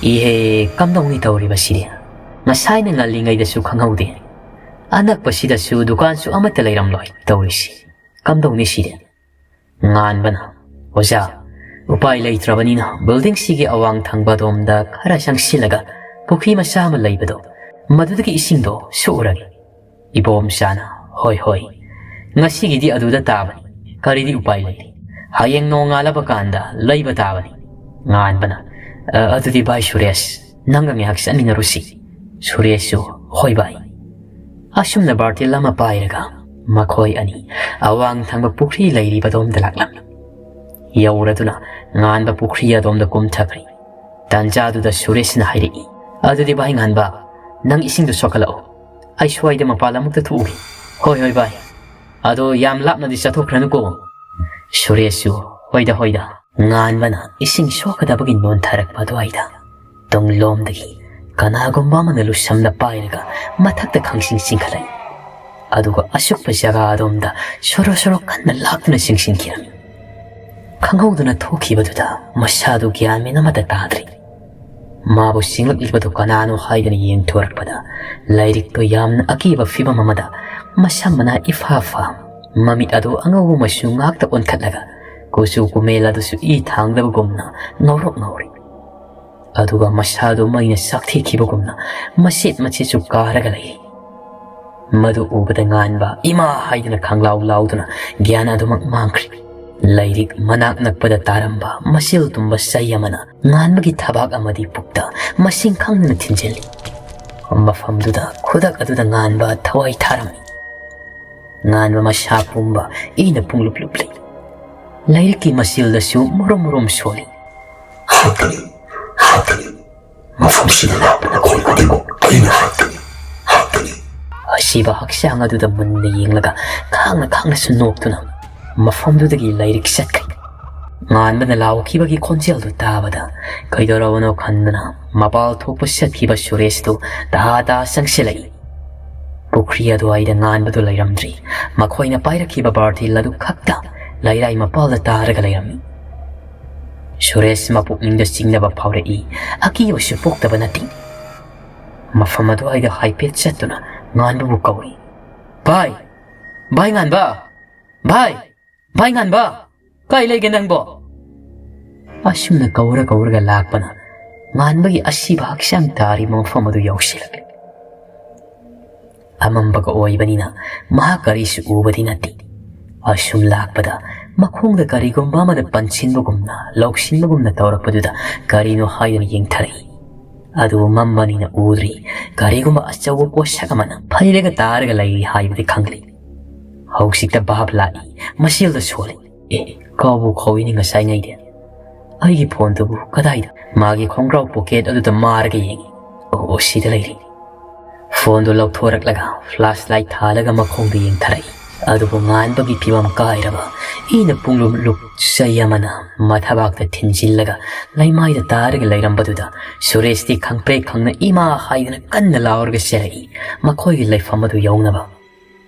"ꯏꯍꯦ, ꯀꯝꯗꯧꯅꯤ ꯇꯧꯔꯤꯕꯁꯤꯗꯤ? ꯉꯁꯥꯏꯅ ꯉꯜꯂꯤꯉꯩꯗꯁꯨ ꯈꯪꯍꯧꯗꯦ꯫ ꯑꯅꯛꯄꯁꯤꯗꯁꯨ ꯗꯨꯀꯥꯟꯁꯨ ꯑꯃꯠꯇ ꯂꯩꯔꯝꯂꯣꯏ ꯇꯧꯔꯤꯁꯤ꯫ ꯀꯝꯗꯧꯅꯤ ꯁꯤꯗꯤ?" ꯉꯥꯟꯕꯅ, "ꯑꯣꯖꯥ, ꯎꯄꯥꯏ ꯂꯩꯇ꯭ꯔꯕꯅꯤꯅ ꯕꯤꯜꯗꯤꯡꯁꯤꯒꯤ ꯑꯋꯥꯡ ꯊꯪꯕ ꯑꯗꯣꯝꯗ ꯈꯔ ꯆꯪꯁꯤꯜꯂꯒ ꯄꯨꯈ꯭ꯔꯤ ꯃꯆꯥ ꯑꯃ ꯂꯩꯕꯗꯣ, ꯃꯗꯨꯗꯒꯤ ꯏꯁꯤꯡꯗꯣ ꯁꯣꯛꯎꯔꯒꯦ꯫" ꯏꯕꯣꯝꯆꯥꯅ, "ꯍꯣꯏ, ꯍꯣꯏ, ꯉꯁꯤꯒꯤꯗꯤ ꯑꯗꯨꯗ ꯇꯥꯕꯅꯤ꯫ ꯀꯔꯤꯗꯤ ꯎꯄꯥꯏ ꯂꯩ? ꯍꯌꯦꯡ ꯅꯣꯡꯉꯥꯜꯂꯕ ꯀꯥꯟꯗ ꯂꯩꯕ ꯇꯥꯕꯅꯤ꯫" ꯉꯥꯟꯕꯅ, "ꯑ, ꯑꯗꯨꯗꯤ ꯚꯥꯏ ꯁꯨꯔꯦꯁ, ꯅꯪꯒ ꯉꯥꯏꯍꯥꯛ ꯆꯠꯃꯤꯟꯅꯔꯨꯁꯤ꯫" ꯁꯨꯔꯦꯁꯁꯨ, "ꯍꯣꯏ ꯚꯥꯏ꯫" ꯑꯁꯨꯝꯅ ꯕꯥꯔꯇꯤꯜ ꯑꯃ ꯄꯥꯏꯔꯒ ꯃꯈꯣꯏ ꯑꯅꯤ ꯑꯋꯥꯡ ꯊꯪꯕ ꯄꯨꯈ꯭ꯔꯤ ꯂꯩꯔꯤꯕꯗꯣꯝꯗ ꯂꯥꯛꯂꯝꯃꯤ꯫ ꯌꯧꯔꯗꯨꯅ ꯉꯥꯟꯕ ꯄꯨꯈ꯭ꯔꯤ ꯑꯗꯣꯝꯗ ꯀꯨꯝꯊꯈ꯭ꯔꯦ꯫ ꯇꯥꯟꯖꯥꯗꯨꯗ ꯁꯨꯔꯦꯁꯅ ꯍꯥꯏꯔꯛꯏ, "ꯑꯗꯨꯗꯤ ꯚꯥꯏ ꯉꯥꯟꯕ, ꯅꯪ ꯏꯁꯤꯡꯗꯣ ꯁꯣꯛꯀꯠꯂꯛꯑꯣ꯫ ꯑꯩ ꯁ꯭ꯋꯥꯏꯗ ꯃꯄꯥꯟ ꯑꯃꯨꯛꯇ ꯊꯣꯛꯎꯒꯦ꯫" "ꯍꯣꯏ, ꯍꯣꯏ ꯚꯥꯏ꯫ ꯑꯗꯣ ꯌꯥꯝ ꯂꯥꯞꯅꯗꯤ ꯆꯠꯊꯣꯛꯈ꯭ꯔꯅꯨꯀꯣ꯫" ꯁꯨꯔꯦꯁꯁꯨ, "ꯍꯣꯏꯗ, ꯍꯣꯏꯗ꯫" ꯉꯥꯟꯕꯅ ꯏꯁꯤꯡ ꯁꯣꯛꯀꯗꯕꯒꯤ ꯅꯣꯟꯊꯔꯛꯄ ꯑꯗꯨꯋꯥꯏꯗ ꯇꯨꯡꯂꯣꯝꯗꯒꯤ ꯀꯅꯥꯒꯨꯝꯕ ꯑꯃꯅ ꯂꯨꯁꯝꯅ ꯄꯥꯏꯔꯒ ꯃꯊꯛꯇ ꯈꯪꯆꯤꯡ ꯆꯤꯡꯈꯠꯂꯛꯏ꯫ ꯑꯗꯨꯒ ꯑꯁꯨꯛꯄ ꯖꯒꯥ ꯑꯗꯣꯝꯗ ꯁꯣꯔꯣ ꯁꯣꯔꯣ ꯀꯟꯅ ꯂꯥꯛꯇꯨꯅ ꯆꯤꯡꯁꯤꯟꯈꯤꯔꯝꯃꯤ꯫ ꯈꯪꯍꯧꯗꯅ ꯊꯣꯛꯈꯤꯕꯗꯨꯗ ꯃꯁꯥꯗꯨ ꯒ꯭ꯌꯥꯟ ꯃꯦꯟ ꯑꯃꯠꯇ ꯇꯥꯗ꯭ꯔꯦ꯫ ꯃꯥꯕꯨ ꯆꯤꯡꯂꯛꯂꯤꯕꯗꯨ ꯀꯅꯥꯅꯣ ꯍꯥꯏꯗꯨꯅ ꯌꯦꯡꯊꯣꯔꯛꯄꯗ, ꯂꯥꯏꯔꯤꯛꯇꯨ ꯌꯥꯝꯅ ꯑꯀꯤꯕ ꯐꯤꯕꯝ ꯑꯃꯗ ꯃꯁꯝ ꯃꯅꯥ ꯏꯐꯥ ꯐꯥ, ꯃꯃꯤꯠ ꯑꯗꯨ ꯑꯉꯧꯕ ꯃꯆꯨ ꯉꯥꯛꯇ ꯑꯣꯟꯈꯠꯂꯒ, ꯀꯨꯆꯨ ꯀꯨꯃꯦꯜ ꯑꯗꯨꯁꯨ ꯏ ꯊꯥꯡꯗꯕꯒꯨꯝꯅ ꯉꯧꯔꯣꯛ ꯉꯧꯔꯤ꯫ ꯑꯗꯨꯒ ꯃꯁꯥꯗꯨ ꯃꯩꯅ ꯆꯥꯛꯊꯦꯛꯈꯤꯕꯒꯨꯝꯅ ꯃꯆꯦꯠ ꯃꯆꯦꯠꯁꯨ ꯀꯥꯔꯒ ꯂꯩꯔꯤ꯫ ꯃꯗꯨ ꯎꯕꯗ ꯉꯥꯟꯕ "ꯏꯃꯥ!" ꯍꯥꯏꯗꯨꯅ ꯈꯪꯂꯥꯎ ꯂꯥꯎꯗꯨꯅ ꯒ꯭ꯌꯥꯟ ꯑꯗꯨꯃꯛ ꯃꯥꯡꯈ꯭ꯔꯤ꯫ ꯂꯥꯏꯔꯤꯛ ꯃꯅꯥꯛ ꯅꯛꯄꯗ ꯇꯥꯔꯝꯕ ꯃꯆꯤꯜ ꯇꯨꯝꯕ ꯆꯩ ꯑꯃꯅ ꯉꯥꯟꯕꯒꯤ ꯊꯕꯥꯛ ꯑꯃꯗꯤ ꯄꯨꯛꯇ ꯃꯁꯤꯡ ꯈꯪꯗꯅ ꯊꯤꯟꯖꯤꯜꯂꯤ꯫ ꯃꯐꯝꯗꯨꯗ ꯈꯨꯗꯛ ꯑꯗꯨꯗ ꯉꯥꯟꯕ ꯊꯋꯥꯏ ꯊꯥꯔꯝꯃꯤ꯫ ꯉꯥꯟꯕ ꯃꯁꯥ ꯄꯨꯝꯕ ꯏꯅ ꯄꯨꯡꯂꯨꯞ ꯂꯨꯞꯂꯤ꯫ ꯂꯥꯏꯔꯤꯛꯀꯤ ꯃꯆꯤꯜꯗꯁꯨ ꯃꯨꯔꯨꯝ ꯃꯨꯔꯨꯝ ꯁꯣꯜꯂꯤ꯫ "ꯍꯥꯠꯀꯅꯤ, ꯍꯥꯠꯀꯅꯤ꯫ ꯃꯐꯝꯁꯤꯗ ꯂꯥꯛꯄ ꯅꯈꯣꯏ ꯈꯨꯗꯤꯡꯃꯛ ꯑꯩꯅ ꯍꯥꯠꯀꯅꯤ, ꯍꯥꯠꯀꯅꯤ꯫" ꯑꯁꯤꯕ ꯍꯛꯆꯥꯡ ꯑꯗꯨꯗ ꯃꯨꯟꯅ ꯌꯦꯡꯂꯒ ꯈꯥꯡꯅ ꯈꯥꯡꯅꯁꯨ ꯅꯣꯛꯇꯨꯅ ꯃꯐꯝꯗꯨꯗꯒꯤ ꯂꯥꯏꯔꯤꯛ ꯆꯠꯈ꯭ꯔꯦ꯫ ꯉꯥꯟꯕꯅ ꯂꯥꯎꯈꯤꯕꯒꯤ ꯈꯣꯟꯖꯦꯜꯗꯨ ꯇꯥꯕꯗ ꯀꯩꯗꯧꯔꯕꯅꯣ ꯈꯟꯗꯨꯅ ꯃꯄꯥꯜ ꯊꯣꯛꯄ ꯆꯠꯈꯤꯕ ꯁꯨꯔꯦꯁꯇꯨ ꯇꯍꯥ ꯇꯍꯥ ꯆꯪꯁꯤꯜꯂꯛꯏ꯫ ꯄꯨꯈ꯭ꯔꯤ ꯑꯗꯨꯋꯥꯏꯗ ꯉꯥꯟꯕꯗꯨ ꯂꯩꯔꯝꯗ꯭ꯔꯤ꯫ ꯃꯈꯣꯏꯅ ꯄꯥꯏꯔꯛꯈꯤꯕ ꯕꯥꯔꯇꯤꯜ ꯑꯗꯨ ꯈꯛꯇ ꯂꯩꯔꯥꯏ ꯃꯄꯥꯜꯗ ꯇꯥꯔꯒ ꯂꯩꯔꯝꯃꯤ꯫ ꯁꯨꯔꯦꯁ ꯃꯄꯨꯛꯅꯤꯡꯗ ꯆꯤꯡꯅꯕ ꯐꯥꯎꯔꯛꯏ꯫ ꯑꯀꯤꯕꯁꯨ ꯄꯣꯛꯇꯕ ꯅꯠꯇꯦ꯫ ꯃꯐꯝ ꯑꯗꯨꯋꯥꯏꯗ ꯍꯥꯏꯐꯦꯠ ꯆꯠꯇꯨꯅ ꯉꯥꯟꯕꯕꯨ ꯀꯧꯏ꯫ "ꯚꯥꯏ! ꯚꯥꯏ ꯉꯥꯟꯕ! ꯚꯥꯏ! ꯚꯥꯏ ꯉꯥꯟꯕ! ꯀꯥꯏ ꯂꯩꯒꯦ ꯅꯪꯕꯣ?" ꯑꯁꯨꯝꯅ ꯀꯧꯔ ꯀꯧꯔꯒ ꯂꯥꯛꯄꯅ ꯉꯥꯟꯕꯒꯤ ꯑꯁꯤꯕ ꯍꯛꯆꯥꯡ ꯇꯥꯔꯤꯕ ꯃꯐꯝ ꯑꯗꯨ ꯌꯧꯁꯤꯜꯂꯛꯂꯦ꯫ ꯑꯃꯝꯕꯒ ꯑꯣꯏꯕꯅꯤꯅ ꯃꯍꯥꯛ ꯀꯔꯤꯁꯨ ꯎꯕꯗꯤ ꯅꯠꯇꯦ꯫ ꯑꯁꯨꯝ ꯂꯥꯛꯄꯗ ꯃꯈꯣꯡꯗ ꯀꯔꯤꯒꯨꯝꯕ ꯑꯃꯗ ꯄꯟꯁꯤꯟꯕꯒꯨꯝꯅ, ꯂꯧꯁꯤꯟꯕꯒꯨꯝꯅ ꯇꯧꯔꯛꯄꯗꯨꯗ ꯀꯔꯤꯅꯣ ꯍꯥꯏꯗꯨꯅ ꯌꯦꯡꯊꯔꯛꯏ꯫ ꯑꯗꯨꯕꯨ ꯃꯝꯕꯅꯤꯅ ꯎꯗ꯭ꯔꯤ꯫ ꯀꯔꯤꯒꯨꯝꯕ ꯑꯆꯧꯕ ꯄꯣꯠꯁꯛ ꯑꯃꯅ ꯐꯩꯔꯒ ꯇꯥꯔꯒ ꯂꯩꯔꯤ ꯍꯥꯏꯕꯗꯤ ꯈꯪꯂꯤ꯫ ꯍꯧꯖꯤꯛꯇ ꯚꯥꯞ ꯂꯥꯛꯏ, ꯃꯁꯦꯜꯗ ꯁꯣꯜꯂꯤ꯫ ꯑꯦ, ꯀꯥꯎꯕꯨ ꯀꯥꯎꯏꯅꯦ ꯉꯁꯥꯏꯉꯩꯗꯤ꯫ ꯑꯩꯒꯤ ꯐꯣꯟꯗꯨꯕꯨ ꯀꯗꯥꯏꯗ? ꯃꯥꯒꯤ ꯈꯣꯡꯒ꯭ꯔꯥꯎ ꯄꯣꯀꯦꯠ ꯑꯗꯨꯗ ꯃꯥꯔꯒ ꯌꯦꯡꯏ꯫ ꯑꯣ, ꯁꯤꯗ ꯂꯩꯔꯦ꯫ ꯐꯣꯟꯗꯨ ꯂꯧꯊꯣꯔꯛꯂꯒ ꯐ꯭ꯂꯥꯁ ꯂꯥꯏꯠ ꯊꯥꯜꯂꯒ ꯃꯈꯣꯡꯗ ꯌꯦꯡꯊꯔꯛꯏ꯫ ꯑꯗꯨꯕꯨ ꯉꯥꯟꯕꯒꯤ ꯐꯤꯕꯝ ꯀꯥꯏꯔꯕ, ꯏꯅ ꯄꯨꯡꯂꯨꯞ ꯂꯨꯞ ꯆꯩ ꯑꯃꯅ ꯃꯊꯕꯥꯛꯇ ꯊꯤꯟꯖꯤꯜꯂꯒ ꯂꯩꯃꯥꯏꯗ ꯇꯥꯔꯒ ꯂꯩꯔꯝꯕꯗꯨꯗ ꯁꯨꯔꯦꯁꯇꯤ ꯈꯪꯄ꯭ꯔꯦꯛ ꯈꯪꯅ ꯏꯃꯥ ꯍꯥꯏꯗꯨꯅ ꯀꯟꯅ ꯂꯥꯎꯔꯒ ꯆꯦꯜꯂꯛꯏ, ꯃꯈꯣꯏꯒꯤ ꯂꯩꯐꯝ ꯑꯗꯨ ꯌꯧꯅꯕ꯫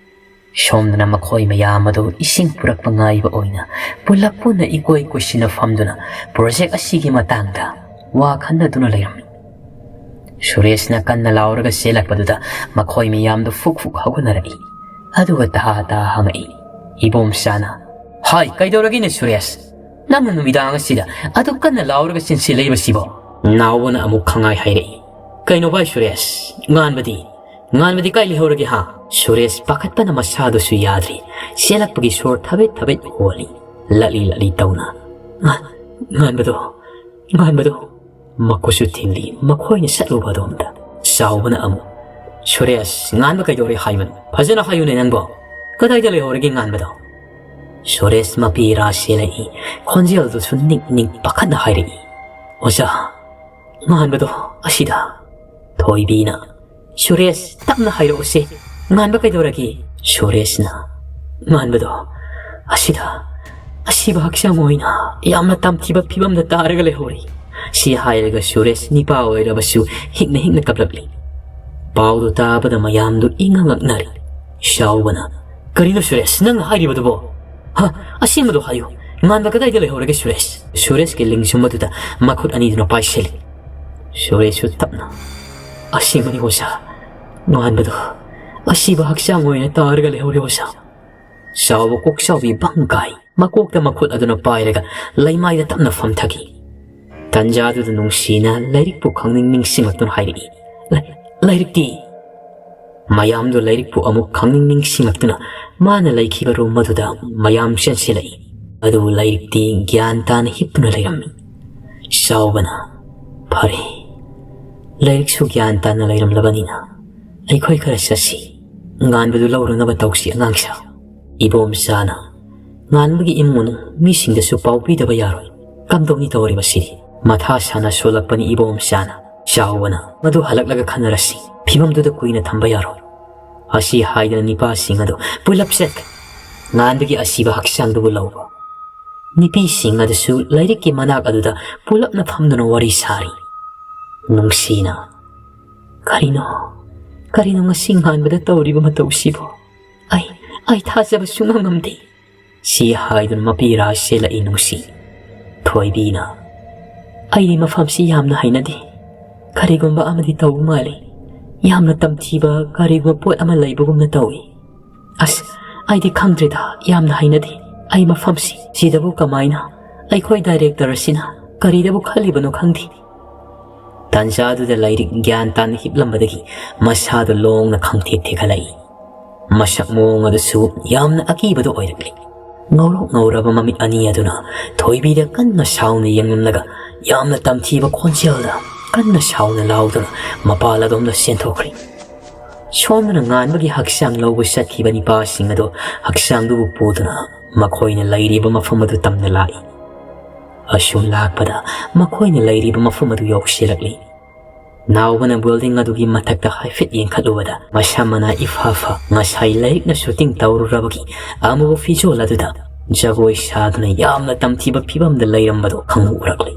ꯁꯣꯝꯗꯅ ꯃꯈꯣꯏ ꯃꯌꯥꯝ ꯑꯗꯨ ꯏꯁꯤꯡ ꯄꯨꯔꯛꯄ ꯉꯥꯏꯕ ꯑꯣꯏꯅ ꯄꯨꯂꯞ ꯄꯨꯟꯅ ꯏꯀꯣꯏ ꯀꯣꯏꯁꯤꯟꯅ ꯐꯝꯗꯨꯅ ꯄ꯭ꯔꯣꯖꯦꯛ ꯑꯁꯤꯒꯤ ꯃꯇꯥꯡꯗ ꯋꯥ ꯈꯟꯅꯗꯨꯅ ꯂꯩꯔꯝꯃꯤ꯫ ꯁꯨꯔꯦꯁꯅ ꯀꯟꯅ ꯂꯥꯎꯔꯒ ꯆꯦꯜꯂꯛꯄꯗꯨꯗ ꯃꯈꯣꯏ ꯃꯌꯥꯝꯗꯨ ꯐꯨꯛ ꯐꯨꯛ ꯍꯧꯒꯠꯅꯔꯛꯏ꯫ ꯑꯗꯨꯒ ꯇꯥ ꯇꯥ ꯍꯪꯉꯛꯏ, ꯏꯕꯣꯝꯆꯥꯅ, "ꯍꯥꯏ, ꯀꯩꯗꯧꯔꯒꯦꯅꯦ ꯁꯨꯔꯦꯁ? ꯅꯪꯅ ꯅꯨꯃꯤꯗꯥꯡ ꯑꯁꯤꯗ ꯑꯗꯨꯛ ꯀꯟꯅ ꯂꯥꯎꯔꯒ ꯆꯦꯟꯁꯤꯜꯂꯛꯏꯕꯁꯤꯕꯣ?" ꯅꯥꯎꯕꯅ ꯑꯃꯨꯛ ꯈꯪꯉꯥꯏ ꯍꯥꯏꯔꯛꯏ, "ꯀꯩꯅꯣ ꯚꯥꯏ ꯁꯨꯔꯦꯁ, ꯉꯥꯟꯕꯗꯤ? ꯉꯥꯟꯕꯗꯤ ꯀꯥꯏ ꯂꯩꯍꯧꯔꯒꯦ ꯍꯥ?" ꯁꯨꯔꯦꯁ ꯄꯥꯈꯠꯄꯅ ꯃꯁꯥꯗꯨꯁꯨ ꯌꯥꯗ꯭ꯔꯤ꯫ ꯆꯦꯜꯂꯛꯄꯒꯤ ꯁꯣꯔ ꯊꯕꯦꯠ ꯊꯕꯦꯠ ꯍꯣꯜꯂꯤ꯫ ꯂꯠꯂꯤ ꯂꯠꯂꯤ ꯇꯧꯅ, "ꯉꯥ-, ꯉꯥꯟꯕꯗꯣ, ꯉꯥꯟꯕꯗꯣ!" ꯃꯈꯨꯠꯁꯨ ꯊꯤꯜꯂꯤ, ꯃꯈꯣꯏꯅ ꯆꯠꯂꯨꯕ ꯑꯗꯣꯝꯗ꯫ ꯆꯥꯎꯕꯅ ꯑꯃꯨꯛ, "ꯁꯨꯔꯦꯁ, ꯉꯥꯟꯕ ꯀꯩꯗꯧꯔꯦ ꯍꯥꯏꯕꯅꯣ? ꯐꯖꯅ ꯍꯥꯏꯌꯨꯅꯦ ꯅꯪꯕꯣ꯫ ꯀꯗꯥꯏꯗ ꯂꯩꯍꯧꯔꯒꯦ ꯉꯥꯟꯕꯗꯣ?" ꯁꯨꯔꯦꯁ ꯃꯄꯤ ꯔꯥ ꯆꯦꯜꯂꯛꯏ, ꯈꯣꯟꯖꯦꯜꯗꯨꯁꯨ ꯅꯤꯛ ꯅꯤꯛ ꯄꯥꯈꯠꯅ ꯍꯥꯏꯔꯛꯏ, "ꯑꯣꯖꯥ, ꯉꯥꯟꯕꯗꯣ ꯑꯁꯤꯗ꯫" ꯊꯣꯏꯕꯤꯅ, "ꯁꯨꯔꯦꯁ, ꯇꯞꯅ ꯍꯥꯏꯔꯛꯎꯁꯦ, ꯉꯥꯟꯕ ꯀꯩꯗꯧꯔꯒꯦ?" ꯁꯨꯔꯦꯁꯅ, "ꯉꯥꯟꯕꯗꯣ ꯑꯁꯤꯗ ꯑꯁꯤꯕ ꯍꯛꯆꯥꯡ ꯑꯣꯏꯅ ꯌꯥꯝꯅ ꯇꯝꯊꯤꯕ ꯐꯤꯕꯝꯗ ꯇꯥꯔꯒ ꯂꯩꯍꯧꯔꯦ꯫" ꯁꯤ ꯍꯥꯏꯔꯒ ꯁꯨꯔꯦꯁ ꯅꯤꯄꯥ ꯑꯣꯏꯔꯕꯁꯨ ꯍꯤꯛꯅ ꯍꯤꯛꯅ ꯀꯞꯂꯛꯂꯤ꯫ ꯄꯥꯎꯗꯨ ꯇꯥꯕꯗ ꯃꯌꯥꯝꯗꯨ ꯏꯉꯛ ꯉꯛꯅꯔꯤ꯫ ꯆꯥꯎꯕꯅ, "ꯀꯔꯤꯅꯣ ꯁꯨꯔꯦꯁ, ꯅꯪꯅ ꯍꯥꯏꯔꯤꯕꯗꯨꯕꯣ? ꯍꯥ, ꯑꯁꯦꯡꯕꯗꯣ ꯍꯥꯏꯌꯨ꯫ ꯉꯥꯟꯕ ꯀꯗꯥꯏꯗ ꯂꯩꯍꯧꯔꯒꯦ ꯁꯨꯔꯦꯁ?" ꯁꯨꯔꯦꯁꯀꯤ ꯂꯤꯡꯖꯨꯝ ꯑꯗꯨꯗ ꯃꯈꯨꯠ ꯑꯅꯤꯗꯨꯅ ꯄꯥꯏꯁꯤꯜꯂꯤ꯫ ꯁꯨꯔꯦꯁꯁꯨ ꯇꯞꯅ, "ꯑꯁꯦꯡꯕꯅꯤ ꯑꯣꯖꯥ, ꯉꯥꯟꯕꯗꯣ ꯑꯁꯤꯕ ꯍꯛꯆꯥꯡ ꯑꯣꯏꯅ ꯇꯥꯔꯒ ꯂꯩꯍꯧꯔꯦ ꯑꯣꯖꯥ꯫" ꯆꯥꯎꯕ ꯀꯣꯛꯆꯥꯎꯕꯤ ꯕꯪ ꯀꯥꯏ꯫ ꯃꯀꯣꯛꯇ ꯃꯈꯨꯠ ꯑꯗꯨꯅ ꯄꯥꯏꯔꯒ ꯂꯩꯃꯥꯏꯗ ꯇꯞꯅ ꯐꯝꯊꯈꯤ꯫ ꯇꯟꯖꯥꯗꯨꯗ ꯅꯨꯡꯁꯤꯅ ꯂꯥꯏꯔꯤꯛꯄꯨ ꯈꯪꯅꯤꯡ ꯅꯤꯡꯁꯤꯡꯂꯛꯇꯨꯅ ꯍꯥꯏꯔꯛꯏ, "ꯂꯥꯏ-, ꯂꯥꯏꯔꯤꯛꯇꯤ?" ꯃꯌꯥꯝꯗꯨ ꯂꯥꯏꯔꯤꯛꯄꯨ ꯑꯃꯨꯛ ꯈꯪꯅꯤꯡ ꯅꯤꯡꯁꯤꯡꯂꯛꯇꯨꯅ ꯃꯥꯅ ꯂꯩꯈꯤꯕ ꯔꯨꯝ ꯑꯗꯨꯗ ꯃꯌꯥꯝ ꯆꯦꯟꯁꯤꯜꯂꯛꯏ꯫ ꯑꯗꯨꯕꯨ ꯂꯥꯏꯔꯤꯛꯇꯤ ꯒ꯭ꯌꯥꯟ ꯇꯥꯅ ꯍꯤꯞꯇꯨꯅ ꯂꯩꯔꯝꯃꯤ꯫ ꯆꯥꯎꯕꯅ, "ꯐꯔꯦ, ꯂꯥꯏꯔꯤꯛꯁꯨ ꯒ꯭ꯌꯥꯟ ꯇꯥꯅ ꯂꯩꯔꯝꯂꯕꯅꯤꯅ ꯑꯩꯈꯣꯏ ꯈꯔ ꯆꯠꯁꯤ꯫ ꯉꯥꯟꯕꯗꯨ ꯂꯧꯔꯨꯅꯕ ꯇꯧꯁꯤ ꯑꯉꯥꯡꯁꯥ꯫" ꯏꯕꯣꯝꯆꯥꯅ ꯉꯥꯟꯕꯒꯤ ꯏꯃꯨꯡ ꯃꯅꯨꯡ ꯃꯤꯁꯤꯡꯗꯁꯨ ꯄꯥꯎ ꯄꯤꯗꯕ ꯌꯥꯔꯣꯏ꯫ ꯀꯝꯗꯧꯅꯤ ꯇꯧꯔꯤꯕꯁꯤꯗꯤ? ꯃꯊꯥ ꯁꯥꯅ ꯁꯣꯜꯂꯛꯄꯅꯤ ꯏꯕꯣꯝꯆꯥꯅ꯫ ꯆꯥꯎꯕꯅ, "ꯃꯗꯨ ꯍꯜꯂꯛꯂꯒ ꯈꯟꯅꯔꯁꯤ꯫ ꯐꯤꯕꯝꯗꯨꯗ ꯀꯨꯏꯅ ꯊꯝꯕ ꯌꯥꯔꯣꯏ"꯫ ꯑꯁꯤ ꯍꯥꯏꯗꯨꯅ ꯅꯤꯄꯥꯁꯤꯡ ꯑꯗꯨ ꯄꯨꯂꯞ ꯆꯠꯈ꯭ꯔꯦ꯫ ꯉꯥꯟꯕꯒꯤ ꯑꯁꯤꯕ ꯍꯛꯆꯥꯡꯗꯨꯕꯨ ꯂꯧꯕ ꯅꯤꯄꯤꯁꯤꯡ ꯑꯗꯨꯁꯨ ꯂꯥꯏꯔꯤꯛꯀꯤ ꯃꯅꯥꯛ ꯑꯗꯨꯗ ꯄꯨꯂꯞꯅ ꯐꯝꯗꯨꯅ ꯋꯥꯔꯤ ꯁꯥꯔꯤ꯫ ꯅꯨꯡꯁꯤꯅ, "ꯀꯔꯤꯅꯣ, ꯀꯔꯤꯅꯣ ꯉꯁꯤ ꯉꯥꯟꯕꯗ ꯇꯧꯔꯤꯕ ꯃꯇꯧꯁꯤꯕꯣ? ꯑꯩ, ꯑꯩ ꯊꯥꯖꯕ ꯁꯨꯡꯉꯝ ꯉꯝꯗꯦ"꯫ ꯁꯤ ꯍꯥꯏꯗꯨꯅ ꯃꯄꯤꯔꯥ ꯆꯦꯜꯂꯛꯏ ꯅꯨꯡꯁꯤ꯫ ꯊꯣꯏꯕꯤꯅ, "ꯑꯩꯗꯤ ꯃꯐꯝꯁꯤ ꯌꯥꯝꯅ ꯍꯩꯅꯗꯦ꯫ ꯀꯔꯤꯒꯨꯝꯕ ꯑꯃꯗꯤ ꯇꯧꯕ ꯃꯥꯜꯂꯤ꯫ ꯌꯥꯝꯅ ꯇꯝꯊꯤꯕ ꯀꯔꯤꯒꯨꯝꯕ ꯄꯣꯠ ꯑꯃ ꯂꯩꯕꯒꯨꯝꯅ ꯇꯧꯏ꯫ ꯑꯁ, ꯑꯩꯗꯤ ꯈꯪꯗ꯭ꯔꯦꯗ, ꯌꯥꯝꯅ ꯍꯩꯅꯗꯦ ꯑꯩ ꯃꯐꯝꯁꯤ꯫ ꯁꯤꯗꯕꯨ ꯀꯃꯥꯏꯅ ꯑꯩꯈꯣꯏ ꯗꯥꯏꯔꯦꯛꯇꯔ ꯑꯁꯤꯅ ꯀꯔꯤꯗꯕꯨ ꯈꯜꯂꯤꯕꯅꯣ ꯈꯪꯗꯦ"꯫ ꯇꯥꯟꯖꯥꯗꯨꯗ ꯂꯥꯏꯔꯤꯛ ꯒ꯭ꯌꯥꯟ ꯇꯥꯅ ꯍꯤꯞꯂꯝꯕꯗꯒꯤ ꯃꯁꯥꯗꯨ ꯂꯣꯡꯅ ꯈꯪꯊꯦꯛ ꯊꯦꯛꯍꯠꯂꯛꯏ꯫ ꯃꯁꯛ ꯃꯑꯣꯡ ꯑꯗꯨꯁꯨ ꯌꯥꯝꯅ ꯑꯀꯤꯕꯗꯨ ꯑꯣꯏꯔꯛꯂꯤ꯫ ꯉꯧꯔꯣꯛ ꯉꯧꯔꯕ ꯃꯃꯤꯠ ꯑꯅꯤ ꯑꯗꯨꯅ ꯊꯣꯏꯕꯤꯗ ꯀꯟꯅ ꯁꯥꯎꯅ ꯌꯦꯡꯂꯝꯂꯒ ꯌꯥꯝꯅ ꯇꯝꯊꯤꯕ ꯈꯣꯟꯖꯦꯜꯗ ꯀꯟꯅ ꯁꯥꯎꯅ ꯂꯥꯎꯗꯨꯅ ꯃꯄꯥꯜ ꯑꯗꯣꯝꯗ ꯆꯦꯟꯊꯣꯛꯈ꯭ꯔꯦ꯫ ꯁꯣꯝꯗꯅ ꯉꯥꯟꯕꯒꯤ ꯍꯛꯆꯥꯡ ꯂꯧꯕ ꯆꯠꯈꯤꯕ ꯅꯤꯄꯥꯁꯤꯡ ꯑꯗꯨ ꯍꯛꯆꯥꯡꯗꯨꯕꯨ ꯄꯨꯗꯨꯅ ꯃꯈꯣꯏꯅ ꯂꯩꯔꯤꯕ ꯃꯐꯝ ꯑꯗꯨ ꯇꯝꯅ ꯂꯥꯛꯏ꯫ ꯑꯁꯨꯝ ꯂꯥꯛꯄꯗ ꯃꯈꯣꯏꯅ ꯂꯩꯔꯤꯕ ꯃꯐꯝ ꯑꯗꯨ ꯌꯧꯁꯤꯜꯂꯛꯂꯤ꯫ ꯅꯥꯎꯕꯅ ꯕꯤꯜꯗꯤꯡ ꯑꯗꯨꯒꯤ ꯃꯊꯛꯇ ꯍꯥꯏꯐꯦꯠ ꯌꯦꯡꯈꯠꯂꯨꯕꯗ ꯃꯁꯥ ꯃꯅꯥ ꯏꯐꯥ ꯐꯥ, ꯉꯁꯥꯏ ꯂꯥꯏꯔꯤꯛꯅ ꯁꯨꯇꯤꯡ ꯇꯧꯔꯨꯔꯕꯒꯤ ꯑꯃꯨꯕ ꯐꯤꯖꯣꯜ ꯑꯗꯨꯗ ꯖꯒꯣꯏ ꯁꯥꯗꯨꯅ ꯌꯥꯝꯅ ꯇꯝꯊꯤꯕ ꯐꯤꯕꯝꯗ ꯂꯩꯔꯝꯕꯗꯨ ꯈꯪꯕ ꯎꯔꯛꯂꯤ꯫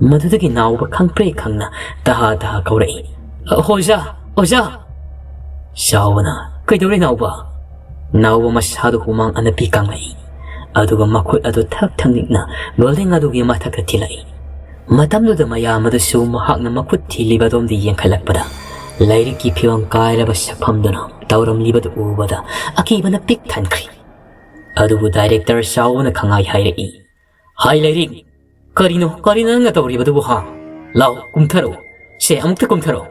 ꯃꯗꯨꯗꯒꯤ ꯅꯥꯎꯕ ꯈꯪꯄ꯭ꯔꯦꯛ ꯈꯪꯅ ꯇꯍꯥ ꯇꯍꯥ ꯀꯧꯔꯛꯏ, "ꯑ, ꯑꯣꯖꯥ! ꯑꯣꯖꯥ!" ꯆꯥꯎꯕꯅ, "ꯀꯩꯗꯧꯔꯦ ꯅꯥꯎꯕ?" ꯅꯥꯎꯕ ꯃꯁꯥꯗꯨ ꯍꯨꯃꯥꯡ ꯑꯅꯞꯄꯤ ꯀꯪꯂꯛꯏ꯫ ꯑꯗꯨꯒ ꯃꯈꯨꯠ ꯑꯗꯨ ꯊꯛ ꯊꯛ ꯅꯤꯛꯅ ꯕꯤꯜꯗꯤꯡ ꯑꯗꯨꯒꯤ ꯃꯊꯛꯇ ꯊꯤꯜꯂꯛꯏ꯫ ꯃꯇꯝꯗꯨꯗ ꯃꯌꯥꯝ ꯑꯗꯨꯁꯨ ꯃꯍꯥꯛꯅ ꯃꯈꯨꯠ ꯊꯤꯜꯂꯤꯕ ꯑꯗꯣꯝꯗ ꯌꯦꯡꯈꯠꯂꯛꯄꯗ ꯂꯥꯏꯔꯤꯛꯀꯤ ꯐꯤꯕꯝ ꯀꯥꯏꯔꯕ ꯁꯛꯐꯝꯗꯨꯅ ꯇꯧꯔꯝꯂꯤꯕꯗꯨ ꯎꯕꯗ ꯑꯀꯤꯕꯅ ꯄꯤꯛ ꯊꯟꯈ꯭ꯔꯦ꯫ ꯑꯗꯨꯕꯨ ꯗꯥꯏꯔꯦꯛꯇꯔ ꯆꯥꯎꯕꯅ ꯈꯪꯍꯥꯏ ꯍꯥꯏꯔꯛꯏ, "ꯍꯥꯏ ꯂꯥꯏꯔꯤꯛ, ꯀꯔꯤꯅꯣ, ꯀꯔꯤꯅꯣ ꯅꯪꯅ ꯇꯧꯔꯤꯕꯗꯨꯕꯨ, ꯍꯥ? ꯂꯥꯎ, ꯀꯨꯝꯊꯔꯛꯎ꯫ ꯁꯦ, ꯑꯃꯨꯛꯇ ꯀꯨꯝꯊꯔꯛꯎ"꯫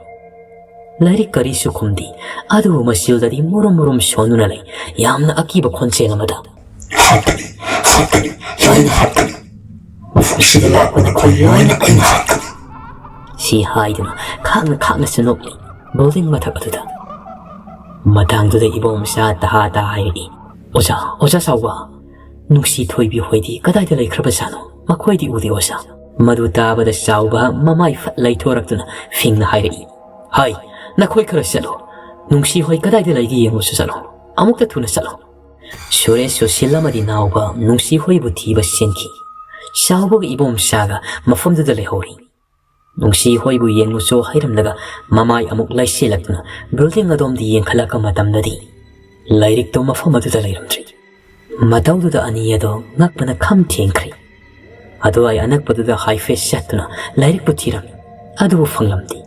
ꯂꯥꯏꯔꯤꯛ ꯀꯔꯤꯁꯨ ꯈꯨꯝꯗꯦ꯫ ꯑꯗꯨꯕꯨ ꯃꯆꯤꯜꯗꯗꯤ ꯃꯨꯔꯨꯝ ꯃꯨꯔꯨꯝ ꯁꯣꯟꯗꯨꯅ ꯂꯩ꯫ ꯌꯥꯝꯅ ꯑꯀꯤꯕ ꯈꯣꯟꯖꯦꯜ ꯑꯃꯗ, "ꯍꯥꯠꯀꯅꯤ, ꯍꯥꯠꯀꯅꯤ, ꯂꯣꯏꯅ ꯍꯥꯠꯀꯅꯤ꯫ ꯃꯐꯝꯁꯤꯗ ꯂꯥꯛꯄ ꯅꯈꯣꯏ ꯂꯣꯏꯅ ꯑꯩꯅ ꯍꯥꯠꯀꯅꯤ"꯫ ꯁꯤ ꯍꯥꯏꯗꯨꯅ ꯈꯥꯡꯅ ꯈꯥꯡꯅꯁꯨ ꯅꯣꯛꯂꯤ ꯕꯤꯜꯗꯤꯡ ꯃꯊꯛ ꯑꯗꯨꯗ꯫ ꯃꯇꯥꯡꯗꯨꯗ ꯏꯕꯣꯝꯆꯥ ꯇꯍꯥ ꯇꯍꯥ ꯍꯥꯏꯔꯛꯏ, ꯑꯣꯖꯥ, ꯑꯣꯖꯥ ꯆꯥꯎꯕ, ꯅꯨꯡꯁꯤ ꯊꯣꯏꯕꯤ ꯍꯣꯏꯗꯤ ꯀꯗꯥꯏꯗ ꯂꯩꯈ꯭ꯔꯕꯖꯥꯠꯅꯣ? ꯃꯈꯣꯏꯗꯤ ꯎꯗꯦ ꯑꯣꯖꯥ꯫ ꯃꯗꯨ ꯇꯥꯕꯗ ꯆꯥꯎꯕ ꯃꯃꯥꯏ ꯐꯠ ꯂꯩꯊꯣꯔꯛꯇꯨꯅ ꯐꯤꯡꯅ ꯍꯥꯏꯔꯛꯏ, "ꯍꯥꯏ, ꯅꯈꯣꯏ ꯈꯔ ꯆꯠꯂꯣ꯫ ꯅꯨꯡꯁꯤ ꯍꯣꯏ ꯀꯗꯥꯏꯗ ꯂꯩꯒꯦ ꯌꯦꯡꯉꯨꯁꯨ ꯆꯠꯂꯣ꯫ ꯑꯃꯨꯛꯇ ꯊꯨꯅ ꯆꯠꯂꯣ"꯫ ꯁꯨꯔꯦꯁ, ꯁꯨꯁꯤꯜ ꯑꯃꯗꯤ ꯅꯥꯎꯕ ꯅꯨꯡꯁꯤ ꯍꯣꯏꯕꯨ ꯊꯤꯕ ꯆꯦꯟꯈꯤ꯫ ꯆꯥꯎꯕꯒ ꯏꯕꯣꯝꯆꯥꯒ ꯃꯐꯝꯗꯨꯗ ꯂꯩꯍꯧꯔꯤ꯫ ꯅꯨꯡꯁꯤ ꯍꯣꯏꯕꯨ ꯌꯦꯡꯂꯨꯆꯣ ꯍꯥꯏꯔꯝꯂꯒ ꯃꯃꯥꯏ ꯑꯃꯨꯛ ꯂꯩꯁꯤꯜꯂꯛꯇꯨꯅ building ꯑꯗꯣꯝꯗ ꯌꯦꯡꯈꯠꯂꯛꯄ ꯃꯇꯝꯗꯗꯤ ꯂꯥꯏꯔꯤꯛꯇꯣ ꯃꯐꯝ ꯑꯗꯨꯗ ꯂꯩꯔꯝꯗ꯭ꯔꯤ꯫ ꯃꯇꯧꯗꯨꯗ ꯑꯅꯤ ꯑꯗꯣ ꯉꯛꯄꯅ ꯈꯝ ꯊꯦꯡꯈ꯭ꯔꯦ꯫ ꯑꯗꯨꯋꯥꯏ ꯑꯅꯛꯄꯗꯨꯗ ꯍꯥꯏꯐꯦꯠ ꯆꯠꯇꯨꯅ ꯂꯥꯏꯔꯤꯛꯄꯨ ꯊꯤꯔꯝꯃꯤ, ꯑꯗꯨꯕꯨ ꯐꯪꯂꯝꯗꯦ꯫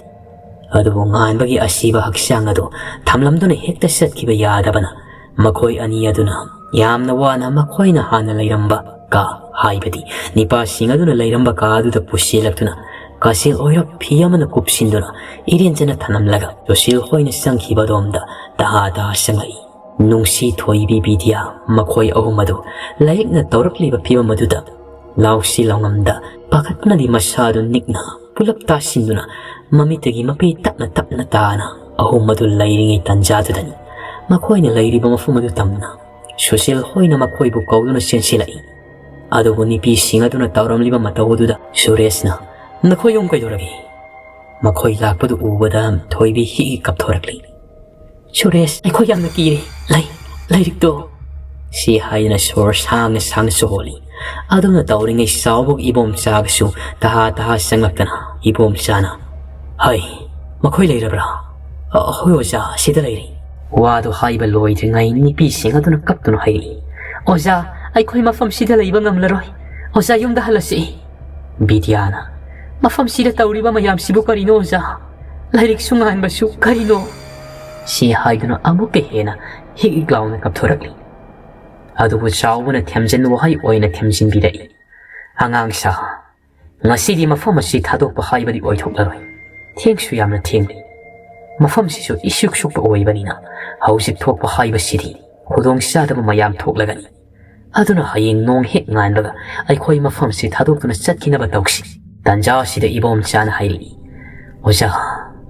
ꯑꯗꯨꯕꯨ ꯉꯥꯟꯕꯒꯤ ꯑꯁꯤꯕ ꯍꯛꯆꯥꯡ ꯑꯗꯨ ꯊꯝꯂꯝꯗꯨꯅ ꯍꯦꯛꯇ ꯆꯠꯈꯤꯕ ꯌꯥꯗꯕꯅ ꯃꯈꯣꯏ ꯑꯅꯤ ꯑꯗꯨꯅ ꯌꯥꯝꯅ ꯋꯥꯅ ꯃꯈꯣꯏꯅ ꯍꯥꯟꯅ ꯂꯩꯔꯝꯕ ꯀꯥ, ꯍꯥꯏꯕꯗꯤ ꯅꯤꯄꯥꯁꯤꯡ ꯑꯗꯨꯅ ꯂꯩꯔꯝꯕ ꯀꯥ ꯑꯗꯨꯗ ꯄꯨꯁꯤꯜꯂꯛꯇꯨꯅ ꯀꯥꯆꯦꯜ ꯑꯣꯏꯔꯞ ꯐꯤ ꯑꯃꯅ ꯀꯨꯞꯁꯤꯟꯗꯨꯅ ꯏꯔꯦꯟꯖꯅ ꯊꯅꯝꯂꯒ ꯁꯨꯁꯤꯜ ꯍꯣꯏꯅ ꯆꯪꯈꯤꯕ ꯑꯗꯣꯝꯗ ꯇꯍꯥ ꯇꯍꯥ ꯆꯪꯂꯛꯏ꯫ ꯅꯨꯡꯁꯤ ꯊꯣꯏꯕꯤ ꯕꯤꯗ꯭ꯌꯥ ꯃꯈꯣꯏ ꯑꯍꯨꯝ ꯑꯗꯨ ꯂꯥꯏꯔꯤꯛꯅ ꯇꯧꯔꯛꯂꯤꯕ ꯐꯤꯕꯝ ꯑꯗꯨꯗ ꯂꯥꯎꯁꯤ ꯂꯥꯎꯉꯝꯗ ꯄꯥꯈꯠꯄꯅꯗꯤ ꯃꯁꯥꯗꯨ ꯅꯤꯛꯅ ꯄꯨꯂꯞ ꯇꯥꯁꯤꯟꯗꯨꯅ ꯃꯃꯤꯠꯇꯒꯤ ꯃꯄꯤ ꯇꯞꯅ ꯇꯞꯅ ꯇꯥꯅ ꯑꯍꯨꯝ ꯑꯗꯨ ꯂꯩꯔꯤꯉꯩ ꯇꯟꯖꯥꯗꯨꯗꯅꯤ ꯃꯈꯣꯏꯅ ꯂꯩꯔꯤꯕ ꯃꯐꯝ ꯑꯗꯨ ꯇꯝꯅ ꯁꯨꯁꯤꯜ ꯍꯣꯏꯅ ꯃꯈꯣꯏꯕꯨ ꯀꯧꯗꯨꯅ ꯆꯦꯟꯁꯤꯜꯂꯛꯏ꯫ ꯑꯗꯨꯕꯨ ꯅꯨꯄꯤꯁꯤꯡ ꯑꯗꯨꯅ ꯇꯧꯔꯝꯂꯤꯕ ꯃꯇꯧ ꯑꯗꯨꯗ ꯁꯨꯔꯦꯁꯅ, "ꯅꯈꯣꯏ ꯑꯍꯨꯝ ꯀꯩꯗꯧꯔꯒꯦ?" ꯃꯈꯣꯏ ꯂꯥꯛꯄꯗꯨ ꯎꯕꯗ ꯊꯣꯏꯕꯤ ꯍꯤꯛ ꯍꯤꯛ ꯀꯞꯊꯣꯔꯛꯂꯤ꯫ "ꯁꯨꯔꯦꯁ, ꯑꯩꯈꯣꯏ ꯌꯥꯝꯅ ꯀꯤꯔꯦ꯫ ꯂꯩ, ꯂꯥꯏꯔꯤꯛꯇꯣ"꯫ ꯁꯤ ꯍꯥꯏꯗꯨꯅ ꯁꯣꯔ ꯁꯥꯡꯅ ꯁꯥꯡꯅꯁꯨ ꯍꯣꯜꯂꯤ꯫ ꯑꯗꯨꯝꯅ ꯇꯧꯔꯤꯉꯩ ꯆꯥꯎꯕꯒ ꯏꯕꯣꯝꯆꯥꯒꯁꯨ ꯇꯍꯥ ꯇꯍꯥ ꯆꯪꯂꯛꯇꯅ ꯏꯕꯣꯝꯆꯥꯅ, "ꯍꯩ, ꯃꯈꯣꯏ ꯂꯩꯔꯕ꯭ꯔꯥ?" "ꯑ, ꯍꯣꯏ ꯑꯣꯖꯥ, ꯁꯤꯗ ꯂꯩꯔꯤ"꯫ ꯋꯥꯗꯨ ꯍꯥꯏꯕ ꯂꯣꯏꯗ꯭ꯔꯤꯉꯩ ꯅꯨꯄꯤꯁꯤꯡ ꯑꯗꯨꯅ ꯀꯞꯇꯨꯅ ꯍꯥꯏꯔꯛꯏ, "ꯑꯣꯖꯥ, ꯑꯩꯈꯣꯏ ꯃꯐꯝꯁꯤꯗ ꯂꯩꯕ ꯉꯝꯂꯔꯣꯏ꯫ ꯑꯣꯖꯥ, ꯌꯨꯝꯗ ꯍꯜꯂꯁꯤ"꯫ ꯕꯤꯗ꯭ꯌꯥꯅ, "ꯃꯐꯝꯁꯤꯗ ꯇꯧꯔꯤꯕ ꯃꯌꯥꯝꯁꯤꯕꯨ ꯀꯔꯤꯅꯣ ꯑꯣꯖꯥ? ꯂꯥꯏꯔꯤꯛꯁꯨ ꯉꯥꯟꯕꯁꯨ ꯀꯔꯤꯅꯣ?" ꯁꯤ ꯍꯥꯏꯗꯨꯅ ꯑꯃꯨꯛꯀ ꯍꯦꯟꯅ ꯍꯤꯛ ꯍꯤꯛ ꯂꯥꯎꯅ ꯀꯞꯊꯣꯔꯛꯂꯤ꯫ ꯑꯗꯨꯕꯨ ꯆꯥꯎꯕꯅ ꯊꯦꯝꯖꯤꯟ ꯋꯥꯍꯩ ꯑꯣꯏꯅ ꯊꯦꯝꯖꯤꯟꯕꯤꯔꯛꯏ, "ꯑꯉꯥꯡ ꯁꯥ, ꯉꯁꯤꯗꯤ ꯃꯐꯝ ꯑꯁꯤ ꯊꯥꯗꯣꯛꯄ ꯍꯥꯏꯕꯗꯤ ꯑꯣꯏꯊꯣꯛꯂꯔꯣꯏ꯫ ꯊꯦꯡꯁꯨ ꯌꯥꯝꯅ ꯊꯦꯡꯂꯤ꯫ ꯃꯐꯝꯁꯤꯁꯨ ꯏꯁꯨꯛ ꯁꯨꯛꯄ ꯑꯣꯏꯕꯅꯤꯅ ꯍꯧꯖꯤꯛ ꯊꯣꯛꯄ ꯍꯥꯏꯕꯁꯤꯗꯤ ꯈꯨꯗꯣꯡꯆꯥꯗꯕ ꯃꯌꯥꯝ ꯊꯣꯛꯂꯒꯅꯤ꯫ ꯑꯗꯨꯅ ꯍꯌꯦꯡ ꯅꯣꯡ ꯍꯦꯛ ꯉꯥꯟꯕꯒ ꯑꯩꯈꯣꯏ ꯃꯐꯝꯁꯤ ꯊꯥꯗꯣꯛꯇꯨꯅ ꯆꯠꯈꯤꯅꯕ ꯇꯧꯁꯤ"꯫ ꯇꯟꯖꯥ ꯑꯁꯤꯗ ꯏꯕꯣꯝꯆꯥꯅ ꯍꯥꯏꯔꯛꯏ, "ꯑꯣꯖꯥ,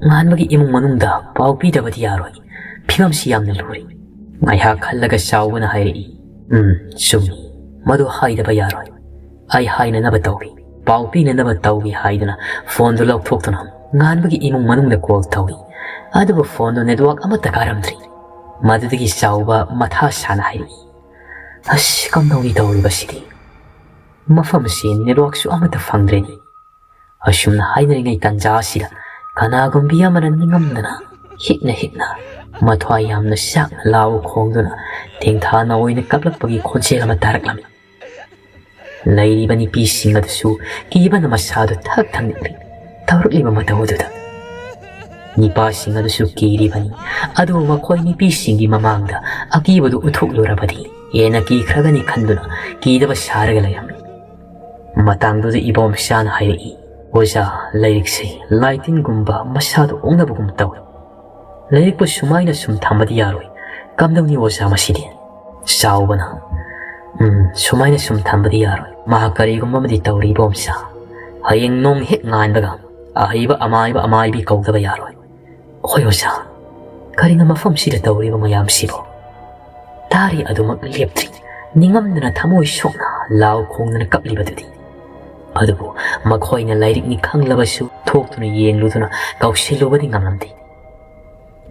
ꯉꯥꯟꯕꯒꯤ ꯏꯃꯨꯡ ꯃꯅꯨꯡꯗ ꯄꯥꯎ ꯄꯤꯗꯕꯗꯤ ꯌꯥꯔꯣꯏ꯫ ꯐꯤꯕꯝꯁꯤ ꯌꯥꯝꯅ ꯂꯨꯔꯤ"꯫ ꯉꯥꯏꯍꯥꯛ ꯈꯜꯂꯒ ꯆꯥꯎꯕꯅ ꯍꯥꯏꯔꯛꯏ, "ꯎꯝ, ꯆꯨꯝꯃꯤ꯫ ꯃꯗꯨ ꯍꯥꯏꯗꯕ ꯌꯥꯔꯣꯏ꯫ ꯑꯩ ꯍꯥꯏꯅꯅꯕ ꯇꯧꯒꯦ, ꯄꯥꯎ ꯄꯤꯅꯅꯕ ꯇꯧꯒꯦ" ꯍꯥꯏꯗꯨꯅ ꯐꯣꯟꯗꯨ ꯂꯧꯊꯣꯛꯇꯨꯅ ꯉꯥꯟꯕꯒꯤ ꯏꯃꯨꯡ ꯃꯅꯨꯡꯗ ꯀꯣꯜ ꯇꯧꯏ꯫ ꯑꯗꯨꯕꯨ ꯐꯣꯟꯗꯨ ꯅꯦꯠꯋꯥꯛ ꯑꯃꯠꯇ ꯀꯥꯔꯝꯗ꯭ꯔꯤ꯫ ꯃꯗꯨꯗꯒꯤ ꯆꯥꯎꯕ ꯃꯊꯥ ꯁꯥꯅ ꯍꯥꯏꯔꯛꯏ, "ꯑꯁ, ꯀꯝꯗꯧꯅꯤ ꯇꯧꯔꯤꯕꯁꯤꯗꯤ?" ꯃꯐꯝ ꯑꯁꯤ ꯅꯦꯠꯋꯥꯛꯁꯨ ꯑꯃꯠꯇ ꯐꯪꯗ꯭ꯔꯦꯅꯦ꯫ ꯑꯁꯨꯝꯅ ꯍꯥꯏꯅꯔꯤꯉꯩ ꯇꯥꯟꯖꯥ ꯑꯁꯤꯗ ꯀꯅꯥꯒꯨꯝꯕꯤ ꯑꯃꯅ ꯅꯤꯡꯉꯝꯗꯅ ꯍꯤꯛꯅ ꯍꯤꯛꯅ ꯃꯊ꯭ꯋꯥꯏ ꯌꯥꯝꯅ ꯆꯥꯛꯅ ꯂꯥꯎ ꯈꯣꯡꯗꯨꯅ ꯊꯦꯡꯊꯥꯅ ꯑꯣꯏꯅ ꯀꯞꯂꯛꯄꯒꯤ ꯈꯣꯟꯖꯦꯜ ꯑꯃ ꯇꯥꯔꯛꯂꯝꯃꯤ꯫ ꯂꯩꯔꯤꯕ ꯅꯨꯄꯤꯁꯤꯡ ꯑꯗꯨꯁꯨ ꯀꯤꯕꯅ ꯃꯁꯥꯗꯨ ꯊꯛ ꯊꯛ ꯅꯤꯛꯂꯤ꯫ ꯇꯧꯔꯛꯂꯤꯕ ꯃꯇꯧ ꯑꯗꯨꯗ ꯅꯤꯄꯥꯁꯤꯡ ꯑꯗꯨꯁꯨ ꯀꯤꯔꯤꯕꯅꯤ꯫ ꯑꯗꯨꯕꯨ ꯃꯈꯣꯏ ꯅꯨꯄꯤꯁꯤꯡꯒꯤ ꯃꯃꯥꯡꯗ ꯑꯀꯤꯕꯗꯨ ꯎꯠꯊꯣꯛꯂꯨꯔꯕꯗꯤ ꯍꯦꯟꯅ ꯀꯤꯈ꯭ꯔꯒꯅꯤ ꯈꯟꯗꯨꯅ ꯀꯤꯗꯕ ꯁꯥꯔꯒ ꯂꯩꯔꯝꯃꯤ꯫ ꯃꯇꯥꯡꯗꯨꯗ ꯏꯕꯣꯝꯆꯥꯅ ꯍꯥꯏꯔꯛꯏ, "ꯑꯣꯖꯥ, ꯂꯥꯏꯔꯤꯛꯁꯦ ꯂꯥꯏ ꯇꯤꯟꯒꯨꯝꯕ ꯃꯁꯥꯗ ꯑꯣꯛꯅꯕꯒꯨꯝ ꯇꯧꯏ꯫ ꯂꯥꯏꯔꯤꯛꯄꯨ ꯁꯨꯃꯥꯏꯅ ꯁꯨꯝ ꯊꯝꯕꯗꯤ ꯌꯥꯔꯣꯏ꯫ ꯀꯝꯗꯧꯅꯤ ꯑꯣꯖꯥ ꯃꯁꯤꯗꯤ?" ꯆꯥꯎꯕꯅ, "ꯎꯝ, ꯁꯨꯃꯥꯏꯅ ꯁꯨꯝ ꯊꯝꯕꯗꯤ ꯌꯥꯔꯣꯏ꯫ ꯃꯍꯥꯛ ꯀꯔꯤꯒꯨꯝꯕ ꯑꯃꯗꯤ ꯇꯧꯔꯤ ꯏꯕꯣꯝꯆꯥ꯫ ꯍꯌꯦꯡ ꯅꯣꯡ ꯍꯦꯛ ꯉꯥꯟꯕꯒ ꯑꯍꯩꯕ ꯑꯃꯥꯏꯕ ꯑꯃꯥꯏꯕꯤ ꯀꯧꯗꯕ ꯌꯥꯔꯣꯏ꯫ ꯍꯣꯏ ꯑꯣꯖꯥ, ꯀꯔꯤꯅꯣ ꯃꯐꯝꯁꯤꯗ ꯇꯧꯔꯤꯕ ꯃꯌꯥꯝꯁꯤꯕꯣ?" ꯇꯥꯔꯤ ꯑꯗꯨꯃꯛ ꯂꯦꯞꯇ꯭ꯔꯤ꯫ ꯅꯤꯡꯉꯝꯗꯅ ꯊꯃꯣꯏ ꯁꯣꯛꯅ ꯂꯥꯎ ꯈꯣꯡꯗꯅ ꯀꯞꯂꯤꯕꯗꯨꯗꯤ꯫ ꯑꯗꯨꯕꯨ ꯃꯈꯣꯏꯅ ꯂꯥꯏꯔꯤꯛꯅꯤ ꯈꯪꯂꯕꯁꯨ ꯊꯣꯛꯇꯨꯅ ꯌꯦꯡꯂꯨꯗꯨꯅ ꯀꯧꯁꯤꯜꯂꯨꯕꯗꯤ ꯉꯝꯂꯝꯗꯦ꯫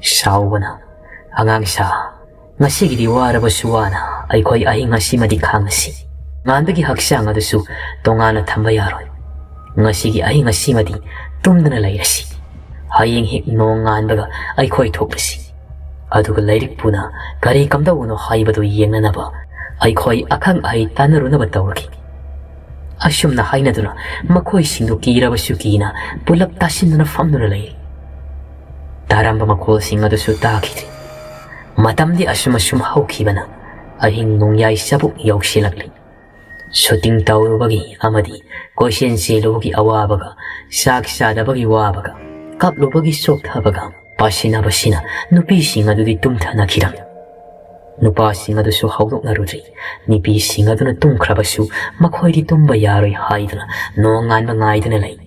ꯆꯥꯎꯕꯅ, "ꯑꯉꯥꯡꯁꯥ, ꯉꯁꯤꯒꯤꯗꯤ ꯋꯥꯔꯕꯁꯨ ꯋꯥꯅ ꯑꯩꯈꯣꯏ ꯑꯍꯤꯡ ꯑꯁꯤꯃꯗꯤ ꯈꯥꯡꯉꯁꯤ꯫ ꯉꯥꯟꯕꯒꯤ ꯍꯛꯆꯥꯡ ꯑꯗꯨꯁꯨ ꯇꯣꯉꯥꯟꯅ ꯊꯝꯕ ꯌꯥꯔꯣꯏ꯫ ꯉꯁꯤꯒꯤ ꯑꯍꯤꯡ ꯑꯁꯤꯃꯗꯤ ꯇꯨꯝꯗꯅ ꯂꯩꯔꯁꯤ꯫ ꯍꯌꯦꯡ ꯍꯦꯛ ꯅꯣꯡ ꯉꯥꯟꯕꯒ ꯑꯩꯈꯣꯏ ꯊꯣꯛꯂꯁꯤ꯫ ꯑꯗꯨꯒ ꯂꯥꯏꯔꯤꯛ ꯄꯨꯅ ꯀꯔꯤ ꯀꯝꯗꯧꯕꯅꯣ ꯍꯥꯏꯕꯗꯨ ꯌꯦꯡꯅꯅꯕ ꯑꯩꯈꯣꯏ ꯑꯈꯪ ꯑꯍꯩ ꯇꯥꯟꯅꯔꯨꯅꯕ ꯇꯧꯔꯒꯦ꯫" ꯑꯁꯨꯝꯅ ꯍꯥꯏꯅꯗꯨꯅ ꯃꯈꯣꯏꯁꯤꯡꯗꯨ ꯀꯤꯔꯕꯁꯨ ꯀꯤꯅ ꯄꯨꯂꯞ ꯇꯥꯁꯤꯟꯗꯨꯅ ꯐꯝꯗꯨꯅ ꯂꯩ꯫ ꯇꯥꯔꯝꯕ ꯃꯈꯣꯜꯁꯤꯡ ꯑꯗꯨꯁꯨ ꯇꯥꯈꯤꯗ꯭ꯔꯦ꯫ ꯃꯇꯝꯗꯤ ꯑꯁꯨꯝ ꯑꯁꯨꯝ ꯍꯧꯈꯤꯕꯅ ꯑꯍꯤꯡ ꯅꯣꯡꯌꯥꯏ ꯆꯕꯨꯛ ꯌꯧꯁꯤꯜꯂꯛꯂꯤ꯫ ꯁꯨꯇꯤꯡ ꯇꯧꯔꯨꯕꯒꯤ ꯑꯃꯗꯤ ꯀꯣꯏꯆꯦꯟ ꯆꯦꯜꯂꯨꯕꯒꯤ ꯑꯋꯥꯕꯒ, ꯆꯥꯛ ꯆꯥꯗꯕꯒꯤ ꯋꯥꯕꯒ, ꯀꯞꯂꯨꯕꯒꯤ ꯆꯣꯛꯊꯕꯒ ꯄꯥꯁꯤꯟꯅꯕꯁꯤꯅ ꯅꯨꯄꯤꯁꯤꯡ ꯑꯗꯨꯗꯤ ꯇꯨꯝꯊꯅꯈꯤꯔꯝꯃꯤ꯫ ꯅꯨꯄꯥꯁꯤꯡ ꯑꯗꯨꯁꯨ ꯍꯧꯗꯣꯛꯅꯔꯨꯗ꯭ꯔꯤ꯫ ꯅꯨꯄꯤꯁꯤꯡ ꯑꯗꯨꯅ ꯇꯨꯝꯈ꯭ꯔꯕꯁꯨ ꯃꯈꯣꯏꯗꯤ ꯇꯨꯝꯕ ꯌꯥꯔꯣꯏ ꯍꯥꯏꯗꯨꯅ ꯅꯣꯡꯉꯥꯟꯕ ꯉꯥꯏꯗꯨꯅ ꯂꯩ꯫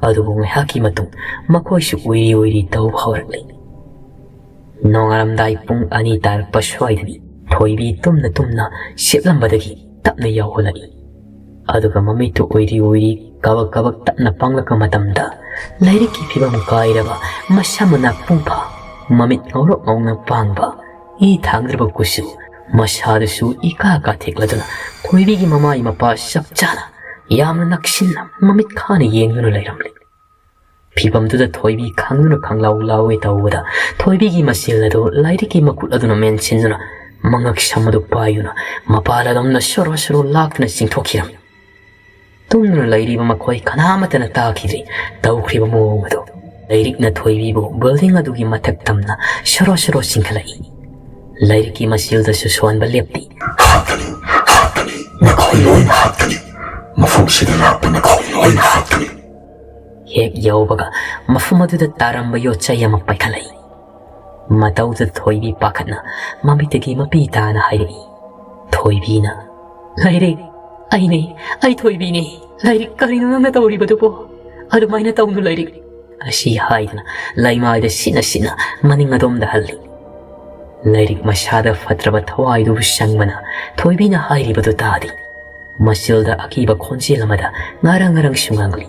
ꯑꯗꯨꯕꯨ ꯉꯥꯏꯍꯥꯛꯀꯤ ꯃꯇꯨꯡ ꯃꯈꯣꯏꯁꯨ ꯎꯏꯔꯤ ꯎꯏꯔꯤ ꯇꯧꯕ ꯍꯧꯔꯛꯂꯤ꯫ ꯅꯣꯡꯉꯥꯜꯂꯝꯗꯥꯏ ꯄꯨꯡ ꯑꯅꯤ ꯇꯥꯔꯛꯄ ꯁ꯭ꯋꯥꯏꯗꯅꯤ꯫ ꯊꯣꯏꯕꯤ ꯇꯨꯝꯅ ꯇꯨꯝꯅ ꯁꯤꯠꯂꯝꯕꯗꯒꯤ ꯇꯞꯅ ꯌꯥꯎꯍꯜꯂꯛꯏ꯫ ꯑꯗꯨꯒ ꯃꯃꯤꯠꯇꯨ ꯎꯏꯔꯤ ꯎꯏꯔꯤ ꯀꯕꯛ ꯀꯕꯛ ꯇꯞꯅ ꯄꯥꯡꯂꯛꯄ ꯃꯇꯝꯗ, ꯂꯥꯏꯔꯤꯛꯀꯤ ꯐꯤꯕꯝ ꯀꯥꯏꯔꯕ, ꯃꯁꯝ ꯃꯅꯥ ꯄꯨꯡꯐꯥ, ꯃꯃꯤꯠ ꯉꯧꯔꯣꯛ ꯉꯧꯅ ꯄꯥꯡꯕ, ꯏ ꯊꯥꯡꯗ꯭ꯔꯕ ꯀꯨꯆꯨ, ꯃꯁꯥꯗꯨꯁꯨ ꯏꯀꯥ ꯀꯥꯊꯦꯛꯂꯗꯨꯅ ꯊꯣꯏꯕꯤꯒꯤ ꯃꯃꯥꯏ ꯃꯄꯥ ꯆꯞ ꯆꯥꯅ ꯌꯥꯝꯅ ꯅꯛꯁꯤꯟꯅ ꯃꯃꯤꯠ ꯈꯥꯅ ꯌꯦꯡꯗꯨꯅ ꯂꯩꯔꯝꯂꯤ꯫ ꯐꯤꯕꯝꯗꯨꯗ ꯊꯣꯏꯕꯤ ꯈꯪꯗꯨꯅ ꯈꯪꯂꯥꯎ ꯂꯥꯎꯒꯦ ꯇꯧꯕꯗ, ꯊꯣꯏꯕꯤꯒꯤ ꯃꯆꯤꯜ ꯑꯗꯨ ꯂꯥꯏꯔꯤꯛꯀꯤ ꯃꯈꯨꯠ ꯑꯗꯨꯅ ꯃꯦꯟꯁꯤꯟꯗꯨꯅ ꯃꯉꯛ ꯁꯝ ꯑꯗꯨ ꯄꯥꯏꯗꯨꯅ ꯃꯄꯥꯟ ꯑꯗꯣꯝꯗ ꯁꯣꯔꯣ ꯁꯣꯔꯣ ꯂꯥꯛꯇꯨꯅ ꯆꯤꯡꯊꯣꯛꯈꯤꯔꯝꯃꯤ꯫ ꯇꯨꯝꯗꯨꯅ ꯂꯩꯔꯤꯕ ꯃꯈꯣꯏ ꯀꯅꯥꯃꯠꯇꯅ ꯇꯥꯈꯤꯗ꯭ꯔꯤ ꯇꯧꯈ꯭ꯔꯤꯕ ꯃꯑꯣꯡ ꯑꯗꯨ꯫ ꯂꯥꯏꯔꯤꯛꯅ ꯊꯣꯏꯕꯤꯕꯨ ꯕꯤꯜꯗꯤꯡ ꯑꯗꯨꯒꯤ ꯃꯊꯛ ꯇꯝꯅ ꯁꯣꯔꯣ ꯁꯣꯔꯣ ꯆꯤꯡꯈꯠꯂꯛꯏ꯫ ꯂꯥꯏꯔꯤꯛꯀꯤ ꯃꯆꯤꯜꯗꯁꯨ ꯁꯣꯟꯕ ꯂꯦꯞꯇꯦ꯫ "ꯍꯥꯠꯀꯅꯤ, ꯍꯥꯠꯀꯅꯤ, ꯅꯈꯣꯏ ꯂꯣꯏꯅ ꯍꯥꯠꯀꯅꯤ꯫ ꯃꯐꯝꯁꯤꯗ ꯂꯥꯛꯄ ꯅꯈꯣꯏ ꯂꯣꯏꯅ ꯍꯥꯠꯀꯅꯤ"꯫ ꯍꯦꯛ ꯌꯧꯕꯒ ꯃꯐꯝ ꯑꯗꯨꯗ ꯇꯥꯔꯝꯕ ꯌꯣꯠ ꯆꯩ ꯑꯃ ꯄꯥꯏꯈꯠꯂꯛꯏ꯫ ꯃꯇꯧꯗꯨꯗ ꯊꯣꯏꯕꯤ ꯄꯥꯈꯠꯅ ꯃꯃꯤꯠꯇꯒꯤ ꯃꯄꯤ ꯇꯥꯅ ꯍꯥꯏꯔꯛꯏ꯫ ꯊꯣꯏꯕꯤꯅ, "ꯂꯥꯏꯔꯤꯛ, ꯑꯩꯅꯦ, ꯑꯩ ꯊꯣꯏꯕꯤꯅꯦ꯫ ꯂꯥꯏꯔꯤꯛ, ꯀꯔꯤꯅꯣ ꯅꯪꯅ ꯇꯧꯔꯤꯕꯗꯨꯕꯣ? ꯑꯗꯨꯃꯥꯏꯅ ꯇꯧꯅꯨ, ꯂꯥꯏꯔꯤꯛ"꯫ ꯑꯁꯤ ꯍꯥꯏꯗꯨꯅ ꯂꯩꯃꯥꯏꯗ ꯁꯤꯠꯅ ꯁꯤꯠꯅ ꯃꯅꯤꯡ ꯑꯗꯣꯝꯗ ꯍꯜꯂꯤ꯫ ꯂꯥꯏꯔꯤꯛ ꯃꯁꯥꯗ ꯐꯠꯇ꯭ꯔꯕ ꯊꯋꯥꯏꯗꯨꯕꯨ ꯆꯪꯕꯅ ꯊꯣꯏꯕꯤꯅ ꯍꯥꯏꯔꯤꯕꯗꯨ ꯇꯥꯗꯦ꯫ ꯃꯆꯤꯜꯗ ꯑꯀꯤꯕ ꯈꯣꯟꯖꯦꯜ ꯑꯃꯗ ꯉꯥꯔꯪ ꯉꯥꯔꯪꯁꯨ ꯉꯥꯡꯂꯤ꯫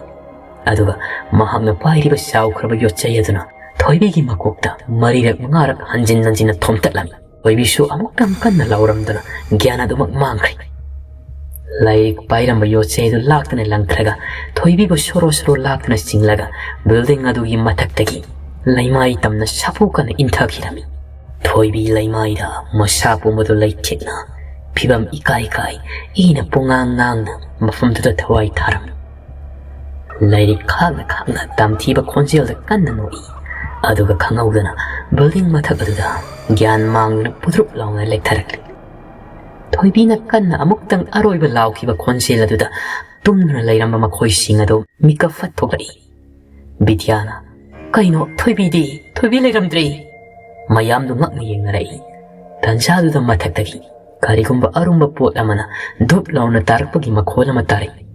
ꯑꯗꯨꯒ ꯃꯍꯥꯛꯅ ꯄꯥꯏꯔꯤꯕ ꯆꯥꯎꯈ꯭ꯔꯕ ꯌꯣꯠꯆꯩ ꯑꯗꯨꯅ ꯊꯣꯏꯕꯤꯒꯤ ꯃꯀꯣꯛꯇ ꯃꯔꯤꯔꯛ ꯃꯉꯥꯔꯛ ꯍꯟꯖꯤꯟ ꯍꯟꯖꯤꯟꯅ ꯊꯣꯝꯇꯠꯂꯝꯃꯤ꯫ ꯊꯣꯏꯕꯤꯁꯨ ꯑꯃꯨꯛꯇꯪ ꯀꯟꯅ ꯂꯥꯎꯔꯝꯗꯨꯅ ꯒ꯭ꯌꯥꯟ ꯑꯗꯨꯃꯛ ꯃꯥꯡꯈ꯭ꯔꯦ꯫ ꯂꯥꯏꯔꯤꯛ ꯄꯥꯏꯔꯝꯕ ꯌꯣꯠꯆꯩ ꯑꯗꯨ ꯂꯥꯛꯇꯨꯅ ꯂꯪꯈ꯭ꯔꯒ ꯊꯣꯏꯕꯤꯕꯨ ꯁꯣꯔꯣ ꯁꯣꯔꯣ ꯂꯥꯛꯇꯨꯅ ꯆꯤꯡꯂꯒ ꯕꯤꯜꯗꯤꯡ ꯑꯗꯨꯒꯤ ꯃꯊꯛꯇꯒꯤ ꯂꯩꯃꯥꯏ ꯇꯝꯅ ꯁꯥꯐꯨ ꯀꯟꯅ ꯏꯟꯊꯈꯤꯔꯝꯃꯤ꯫ ꯊꯣꯏꯕꯤ ꯂꯩꯃꯥꯏꯗ ꯃꯁꯥ ꯄꯨꯝꯕꯗꯨ ꯂꯩꯊꯦꯛꯅ ꯐꯤꯕꯝ ꯏꯀꯥꯏ ꯀꯥꯏ, ꯏꯅ ꯄꯨꯡꯉꯥꯡ ꯉꯥꯡꯅ ꯃꯐꯝꯗꯨꯗ ꯊꯋꯥꯏ ꯊꯥꯔꯝꯃꯤ꯫ ꯂꯥꯏꯔꯤꯛ ꯈꯥꯛꯅ ꯈꯥꯛꯅ ꯇꯝꯊꯤꯕ ꯈꯣꯟꯖꯦꯜꯗ ꯀꯟꯅ ꯅꯣꯛꯏ꯫ ꯑꯗꯨꯒ ꯈꯪꯍꯧꯗꯅ ꯕꯤꯜꯗꯤꯡ ꯃꯊꯛ ꯑꯗꯨꯗ ꯒ꯭ꯌꯥꯟ ꯃꯥꯡꯗꯨꯅ ꯄꯨꯗ꯭ꯔꯨꯞ ꯂꯥꯎꯅ ꯂꯦꯛꯊꯔꯛꯂꯤ꯫ ꯊꯣꯏꯕꯤꯅ ꯀꯟꯅ ꯑꯃꯨꯛꯇꯪ ꯑꯔꯣꯏꯕ ꯂꯥꯎꯈꯤꯕ ꯈꯣꯟꯖꯦꯜ ꯑꯗꯨꯗ ꯇꯨꯝꯗꯨꯅ ꯂꯩꯔꯝꯕ ꯃꯈꯣꯏꯁꯤꯡ ꯑꯗꯨ ꯃꯤꯀꯞ ꯐꯠ ꯊꯣꯛꯂꯛꯏ꯫ ꯕꯤꯗ꯭ꯌꯥꯅ, "ꯀꯩꯅꯣ, ꯊꯣꯏꯕꯤꯗꯤ? ꯊꯣꯏꯕꯤ ꯂꯩꯔꯝꯗ꯭ꯔꯦ!" ꯃꯌꯥꯝꯗꯨ ꯉꯛꯅ ꯌꯦꯡꯅꯔꯛꯏ꯫ ꯇꯟꯖꯥꯗꯨꯗ ꯃꯊꯛꯇꯒꯤ ꯀꯔꯤꯒꯨꯝꯕ ꯑꯔꯨꯝꯕ ꯄꯣꯠ ꯑꯃꯅ ꯙꯨꯞ ꯂꯥꯎꯅ ꯇꯥꯔꯛꯄꯒꯤ ꯃꯈꯣꯜ ꯑꯃ ꯇꯥꯔꯛꯏ꯫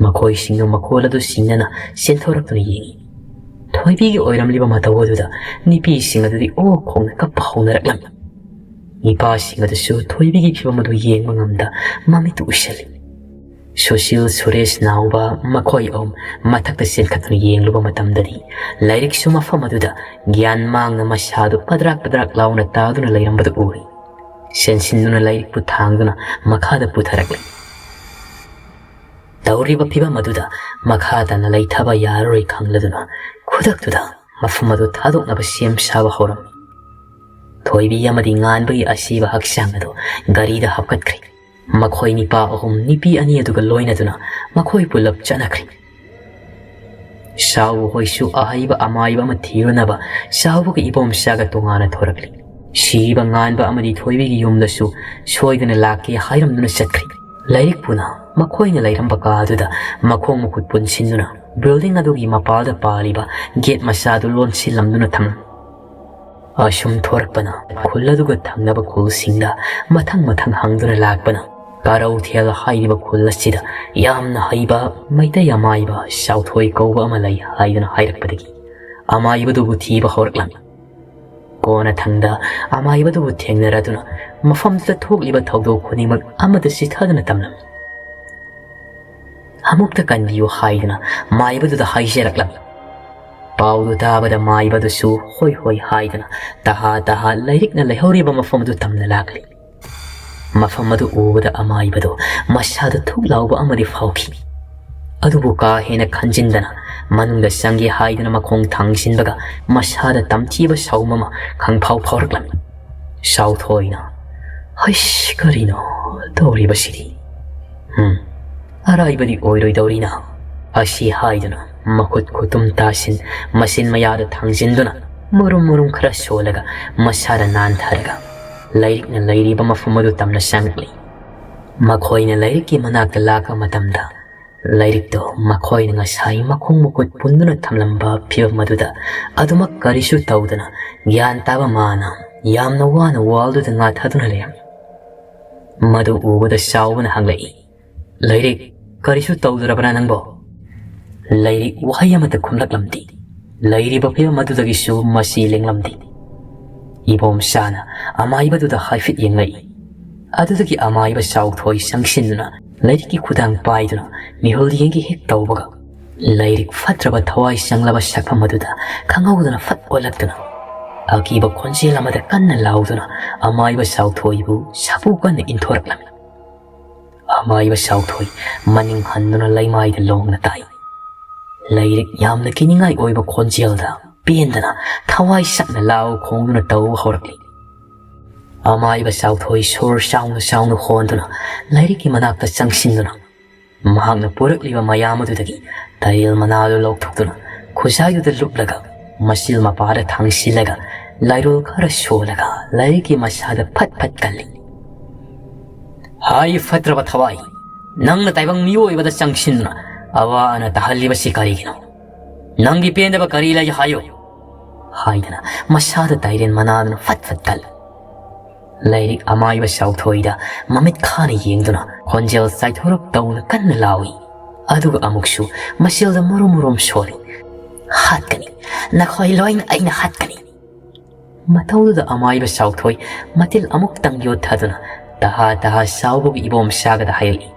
ꯃꯈꯣꯏꯁꯤꯡꯗꯨ ꯃꯈꯣꯜ ꯑꯗꯨ ꯆꯤꯡꯅꯅ ꯆꯦꯟꯊꯣꯔꯛꯇꯨꯅ ꯌꯦꯡꯏ꯫ ꯊꯣꯏꯕꯤꯒꯤ ꯑꯣꯏꯔꯝꯂꯤꯕ ꯃꯇꯧ ꯑꯗꯨꯗ ꯅꯨꯄꯤꯁꯤꯡ ꯑꯗꯨꯗꯤ ꯑꯣꯛ ꯈꯣꯡꯅ ꯀꯞꯄ ꯍꯧꯅꯔꯛꯂꯝꯃꯤ꯫ ꯅꯨꯄꯥꯁꯤꯡ ꯑꯗꯨꯁꯨ ꯊꯣꯏꯕꯤꯒꯤ ꯐꯤꯕꯝ ꯑꯗꯨ ꯌꯦꯡꯕ ꯉꯝꯗ ꯃꯃꯤꯠꯇꯨ ꯎꯏꯁꯜꯂꯤ꯫ ꯁꯨꯁꯤꯜ, ꯁꯨꯔꯦꯁ, ꯅꯥꯎꯕ ꯃꯈꯣꯏ ꯑꯍꯨꯝ ꯃꯊꯛꯇ ꯆꯦꯟꯈꯠꯇꯨꯅ ꯌꯦꯡꯂꯨꯕ ꯃꯇꯝꯗꯗꯤ ꯂꯥꯏꯔꯤꯛꯁꯨ ꯃꯐꯝ ꯑꯗꯨꯗ ꯒ꯭ꯌꯥꯟ ꯃꯥꯡꯅ ꯃꯁꯥꯗꯨ ꯄꯗ꯭ꯔꯥꯛ ꯄꯗ꯭ꯔꯥꯛ ꯂꯥꯎꯅ ꯇꯥꯗꯨꯅ ꯂꯩꯔꯝꯕꯗꯨ ꯎꯔꯤ꯫ ꯆꯦꯟꯁꯤꯟꯗꯨꯅ ꯂꯥꯏꯔꯤꯛꯄꯨ ꯊꯥꯡꯗꯨꯅ ꯃꯈꯥꯗ ꯄꯨꯊꯔꯛꯂꯤ꯫ ꯇꯧꯔꯤꯕ ꯐꯤꯕꯝ ꯑꯗꯨꯗ ꯃꯈꯥ ꯇꯥꯅ ꯂꯩꯊꯕ ꯌꯥꯔꯔꯣꯏ ꯈꯪꯂꯗꯨꯅ ꯈꯨꯗꯛꯇꯨꯗ ꯃꯐꯝ ꯑꯗꯨ ꯊꯥꯗꯣꯛꯅꯕ ꯁꯦꯝ ꯁꯥꯕ ꯍꯧꯔꯝꯃꯤ꯫ ꯊꯣꯏꯕꯤ ꯑꯃꯗꯤ ꯉꯥꯟꯕꯒꯤ ꯑꯁꯤꯕ ꯍꯛꯆꯥꯡ ꯑꯗꯨ ꯒꯥꯔꯤꯗ ꯍꯥꯞꯀꯠꯈ꯭ꯔꯦ꯫ ꯃꯈꯣꯏ ꯅꯤꯄꯥ ꯑꯍꯨꯝ ꯅꯨꯄꯤ ꯑꯅꯤ ꯑꯗꯨꯒ ꯂꯣꯏꯅꯗꯨꯅ ꯃꯈꯣꯏ ꯄꯨꯂꯞ ꯆꯠꯅꯈ꯭ꯔꯦ꯫ ꯁꯥꯎꯕ ꯍꯣꯏꯁꯨ ꯑꯍꯩꯕ ꯑꯃꯥꯏꯕ ꯑꯃ ꯊꯤꯔꯨꯅꯕ ꯁꯥꯎꯕꯒ ꯏꯕꯣꯝꯆꯥꯒ ꯇꯣꯉꯥꯟꯅ ꯊꯣꯔꯛꯂꯤ꯫ ꯁꯤꯕ ꯉꯥꯟꯕ ꯑꯃꯗꯤ ꯊꯣꯏꯕꯤꯒꯤ ꯌꯨꯝꯗꯁꯨ ꯁꯣꯏꯗꯅ ꯂꯥꯛꯀꯦ ꯍꯥꯏꯔꯝꯗꯨꯅ ꯆꯠꯈ꯭ꯔꯤ꯫ ꯂꯥꯏꯔꯤꯛ ꯄꯨꯅ ꯃꯈꯣꯏꯅ ꯂꯩꯔꯝꯕ ꯀꯥ ꯑꯗꯨꯗ ꯃꯈꯣꯡ ꯃꯈꯨꯠ ꯄꯨꯟꯁꯤꯟꯗꯨꯅ ꯕꯤꯜꯗꯤꯡ ꯑꯗꯨꯒꯤ ꯃꯄꯥꯜꯗ ꯄꯥꯜꯂꯤꯕ ꯒꯦꯠ ꯃꯆꯥꯗꯨ ꯂꯣꯟꯁꯤꯜꯂꯝꯗꯨꯅ ꯊꯝꯂꯝꯃꯤ꯫ ꯑꯁꯨꯝ ꯊꯣꯔꯛꯄꯅ ꯈꯨꯜ ꯑꯗꯨꯒ ꯊꯪꯅꯕ ꯈꯨꯜꯁꯤꯡꯗ ꯃꯊꯪ ꯃꯊꯪ ꯍꯪꯗꯨꯅ ꯂꯥꯛꯄꯅ ꯀꯥꯔꯧꯊꯦꯜ ꯍꯥꯏꯔꯤꯕ ꯈꯨꯜ ꯑꯁꯤꯗ ꯌꯥꯝꯅ ꯍꯩꯕ ꯃꯩꯇꯩ ꯑꯃꯥꯏꯕ ꯆꯥꯎꯊꯣꯏ ꯀꯧꯕ ꯑꯃ ꯂꯩ ꯍꯥꯏꯗꯨꯅ ꯍꯥꯏꯔꯛꯄꯗꯒꯤ ꯑꯃꯥꯏꯕꯗꯨꯕꯨ ꯊꯤꯕ ꯍꯧꯔꯛꯂꯝꯃꯤ꯫ ꯀꯣꯟꯅꯊꯪꯗ ꯑꯃꯥꯏꯕꯗꯨꯕꯨ ꯊꯦꯡꯅꯔꯗꯨꯅ ꯃꯐꯝꯗꯨꯗ ꯊꯣꯛꯂꯤꯕ ꯊꯧꯗꯣꯛ ꯈꯨꯗꯤꯡꯃꯛ ꯑꯃꯗ ꯆꯤꯊꯗꯨꯅ ꯇꯝꯂꯝꯃꯤ꯫ ꯑꯃꯨꯛꯇ ꯀꯟꯕꯤꯌꯨ ꯍꯥꯏꯗꯨꯅ ꯃꯥꯏꯕꯗꯨꯗ ꯍꯥꯏꯖꯔꯛꯂꯝꯃꯤ꯫ ꯄꯥꯎꯗꯨ ꯇꯥꯕꯗ ꯃꯥꯏꯕꯗꯨꯁꯨ ꯍꯣꯏ ꯍꯣꯏ ꯍꯥꯏꯗꯨꯅ ꯇꯍꯥ ꯇꯍꯥ ꯂꯥꯏꯔꯤꯛꯅ ꯂꯩꯍꯧꯔꯤꯕ ꯃꯐꯝ ꯑꯗꯨ ꯇꯝꯅ ꯂꯥꯛꯂꯤ꯫ ꯃꯐꯝ ꯑꯗꯨ ꯎꯕꯗ ꯑꯃꯥꯏꯕꯗꯨ ꯃꯁꯥꯗ ꯊꯨꯛ ꯂꯥꯎꯕ ꯑꯃꯗꯤ ꯐꯥꯎꯈꯤ꯫ ꯑꯗꯨꯕꯨ ꯀꯥ ꯍꯦꯟꯅ ꯈꯟꯖꯤꯟꯗꯅ ꯃꯅꯨꯡꯗ ꯆꯪꯒꯦ ꯍꯥꯏꯗꯨꯅ ꯃꯈꯣꯡ ꯊꯥꯡꯖꯤꯟꯕꯒ ꯃꯁꯥꯗ ꯇꯝꯊꯤꯕ ꯁꯥꯎꯝ ꯑꯃ ꯈꯪꯐꯥꯎ ꯐꯥꯎꯔꯛꯂꯝꯃꯤ꯫ ꯁꯥꯎꯊꯣꯏꯅ, "ꯍꯩꯁ, ꯀꯔꯤꯅꯣ ꯇꯧꯔꯤꯕꯁꯤꯗꯤ? ꯎꯝ, ꯑꯔꯥꯏꯕꯗꯤ ꯑꯣꯏꯔꯣꯏꯗꯧꯔꯤꯅ" ꯑꯁꯤ ꯍꯥꯏꯗꯨꯅ ꯃꯈꯨꯠ ꯈꯨꯇꯨꯝ ꯇꯥꯁꯤꯟ ꯃꯆꯤꯟ ꯃꯌꯥꯗ ꯊꯥꯡꯖꯤꯟꯗꯨꯅ ꯃꯔꯨꯝ ꯃꯔꯨꯝ ꯈꯔ ꯁꯣꯜꯂꯒ ꯃꯁꯥꯗ ꯅꯥꯟꯊꯔꯒ ꯂꯥꯏꯔꯤꯛꯅ ꯂꯩꯔꯤꯕ ꯃꯐꯝ ꯑꯗꯨ ꯇꯝꯅ ꯆꯪꯂꯛꯂꯤ꯫ ꯃꯈꯣꯏꯅ ꯂꯥꯏꯔꯤꯛꯀꯤ ꯃꯅꯥꯛꯇ ꯂꯥꯛꯄ ꯃꯇꯝꯗ ꯂꯥꯏꯔꯤꯛꯇꯨ ꯃꯈꯣꯏꯅ ꯉꯁꯥꯏ ꯃꯈꯣꯡ ꯃꯈꯨꯠ ꯄꯨꯟꯗꯨꯅ ꯊꯝꯂꯝꯕ ꯐꯤꯕꯝ ꯑꯗꯨꯗ ꯑꯗꯨꯃꯛ ꯀꯔꯤꯁꯨ ꯇꯧꯗꯅ ꯒ꯭ꯌꯥꯟ ꯇꯥꯕ ꯃꯥꯅ ꯌꯥꯝꯅ ꯋꯥꯅ ꯋꯥꯜꯗꯨꯗ ꯉꯥꯊꯗꯨꯅ ꯂꯩꯔꯝꯃꯤ꯫ ꯃꯗꯨ ꯎꯕꯗ ꯆꯥꯎꯕꯅ ꯍꯪꯂꯛꯏ, "ꯂꯥꯏꯔꯤꯛ, ꯀꯔꯤꯁꯨ ꯇꯧꯗ꯭ꯔꯕ꯭ꯔꯥ ꯅꯪꯕꯣ?" ꯂꯥꯏꯔꯤꯛ ꯋꯥꯍꯩ ꯑꯃꯠꯇ ꯈꯨꯝꯂꯛꯂꯝꯗꯦ꯫ ꯂꯩꯔꯤꯕ ꯐꯤꯕꯝ ꯑꯗꯨꯗꯒꯤꯁꯨ ꯃꯁꯤ ꯂꯦꯡꯂꯝꯗꯦ꯫ ꯏꯕꯣꯝꯆꯥꯅ ꯑꯃꯥꯏꯕꯗꯨꯗ ꯍꯥꯏꯐꯦꯠ ꯌꯦꯡꯂꯛꯏ꯫ ꯑꯗꯨꯗꯒꯤ ꯑꯃꯥꯏꯕ ꯆꯥꯎꯊꯣꯏ ꯆꯪꯁꯤꯟꯗꯨꯅ ꯂꯥꯏꯔꯤꯛꯀꯤ ꯈꯨꯗꯥꯡ ꯄꯥꯏꯗꯨꯅ ꯃꯤꯍꯨꯜ ꯌꯦꯡꯒꯦ ꯍꯦꯛ ꯇꯧꯕꯒ, ꯂꯥꯏꯔꯤꯛ ꯐꯠꯇ꯭ꯔꯕ ꯊꯋꯥꯏ ꯆꯪꯂꯕ ꯁꯛꯐꯝ ꯑꯗꯨꯗ ꯈꯪꯍꯧꯗꯅ ꯐꯠ ꯑꯣꯜꯂꯛꯇꯨꯅ, ꯑꯀꯤꯕ ꯈꯣꯟꯖꯦꯜ ꯑꯃꯗ ꯀꯟꯅ ꯂꯥꯎꯗꯨꯅ ꯑꯃꯥꯏꯕ ꯆꯥꯎꯊꯣꯏꯕꯨ ꯁꯥꯐꯨ ꯀꯟꯅ ꯏꯟꯊꯣꯔꯛꯂꯝꯃꯤ꯫ ꯑꯃꯥꯏꯕ ꯆꯥꯎꯊꯣꯏ ꯃꯅꯤꯡ ꯍꯟꯗꯨꯅ ꯂꯩꯃꯥꯏꯗ ꯂꯣꯡꯅ ꯇꯥꯏ꯫ ꯂꯥꯏꯔꯤꯛ ꯌꯥꯝꯅ ꯀꯤꯅꯤꯡꯉꯥꯏ ꯑꯣꯏꯕ ꯈꯣꯟꯖꯦꯜꯗ ꯄꯦꯟꯗꯅ ꯊꯋꯥꯏ ꯁꯛꯅ ꯂꯥꯎ ꯈꯣꯡꯗꯨꯅ ꯇꯧꯕ ꯍꯧꯔꯛꯂꯤ꯫ ꯑꯃꯥꯏꯕ ꯆꯥꯎꯊꯣꯏ ꯁꯣꯔ ꯆꯥꯎꯅ ꯆꯥꯎꯅ ꯍꯣꯟꯗꯨꯅ ꯂꯥꯏꯔꯤꯛꯀꯤ ꯃꯅꯥꯛꯇ ꯆꯪꯁꯤꯟꯗꯨꯅ, ꯃꯍꯥꯛꯅ ꯄꯨꯔꯛꯂꯤꯕ ꯃꯌꯥꯝ ꯑꯗꯨꯗꯒꯤ ꯇꯔꯦꯜ ꯃꯅꯥꯗꯨ ꯂꯧꯊꯣꯛꯇꯨꯅ, ꯈꯨꯖꯥꯏꯗꯨꯗ ꯂꯨꯞꯂꯒ, ꯃꯆꯤꯜ ꯃꯄꯥꯗ ꯊꯥꯡꯁꯤꯜꯂꯒ, ꯂꯥꯏꯔꯣꯜ ꯈꯔ ꯁꯣꯜꯂꯒ, ꯂꯥꯏꯔꯤꯛꯀꯤ ꯃꯁꯥꯗ ꯐꯠ ꯐꯠ ꯀꯜꯂꯤ꯫ "ꯍꯥꯏ ꯐꯠꯇ꯭ꯔꯕ ꯊꯋꯥꯏ, ꯅꯪꯅ ꯇꯥꯏꯕꯪ ꯃꯤꯑꯣꯏꯕꯗ ꯆꯪꯁꯤꯟꯗꯨꯅ ꯑꯋꯥ ꯑꯅꯥ ꯇꯥꯍꯜꯂꯤꯕꯁꯤ ꯀꯔꯤꯒꯤꯅꯣ? ꯅꯪꯒꯤ ꯄꯦꯟꯗꯕ ꯀꯔꯤ ꯂꯩ ꯍꯥꯏꯌꯨ?" ꯍꯥꯏꯗꯅ ꯃꯁꯥꯗ ꯇꯥꯏꯔꯦꯟ ꯃꯅꯥꯗꯨꯅ ꯐꯠ ꯐꯠ ꯀꯜꯂꯤ꯫ ꯂꯥꯏꯔꯤꯛ ꯑꯃꯥꯏꯕ ꯆꯥꯎꯊꯣꯏꯗ ꯃꯃꯤꯠ ꯈꯥꯅ ꯌꯦꯡꯗꯨꯅ ꯈꯣꯟꯖꯦꯜ ꯆꯥꯏꯊꯣꯔꯞ ꯇꯧꯅ ꯀꯟꯅ ꯂꯥꯎꯏ꯫ ꯑꯗꯨꯒ ꯑꯃꯨꯛꯁꯨ ꯃꯆꯤꯜꯗ ꯃꯔꯨꯝ ꯃꯔꯨꯝ ꯁꯣꯜꯂꯤ꯫ "ꯍꯥꯠꯀꯅꯤ, ꯅꯈꯣꯏ ꯂꯣꯏꯅ ꯑꯩꯅ ꯍꯥꯠꯀꯅꯤ!" ꯃꯇꯧꯗꯨꯗ ꯑꯃꯥꯏꯕ ꯆꯥꯎꯊꯣꯏ ꯃꯇꯤꯜ ꯑꯃꯨꯛꯇꯪ ꯌꯣꯠꯊꯗꯨꯅ ꯇꯍꯥ ꯇꯍꯥ ꯆꯥꯎꯕꯒꯤ ꯏꯕꯣꯝꯆꯥꯒꯗ ꯍꯥꯏꯔꯛꯏ꯫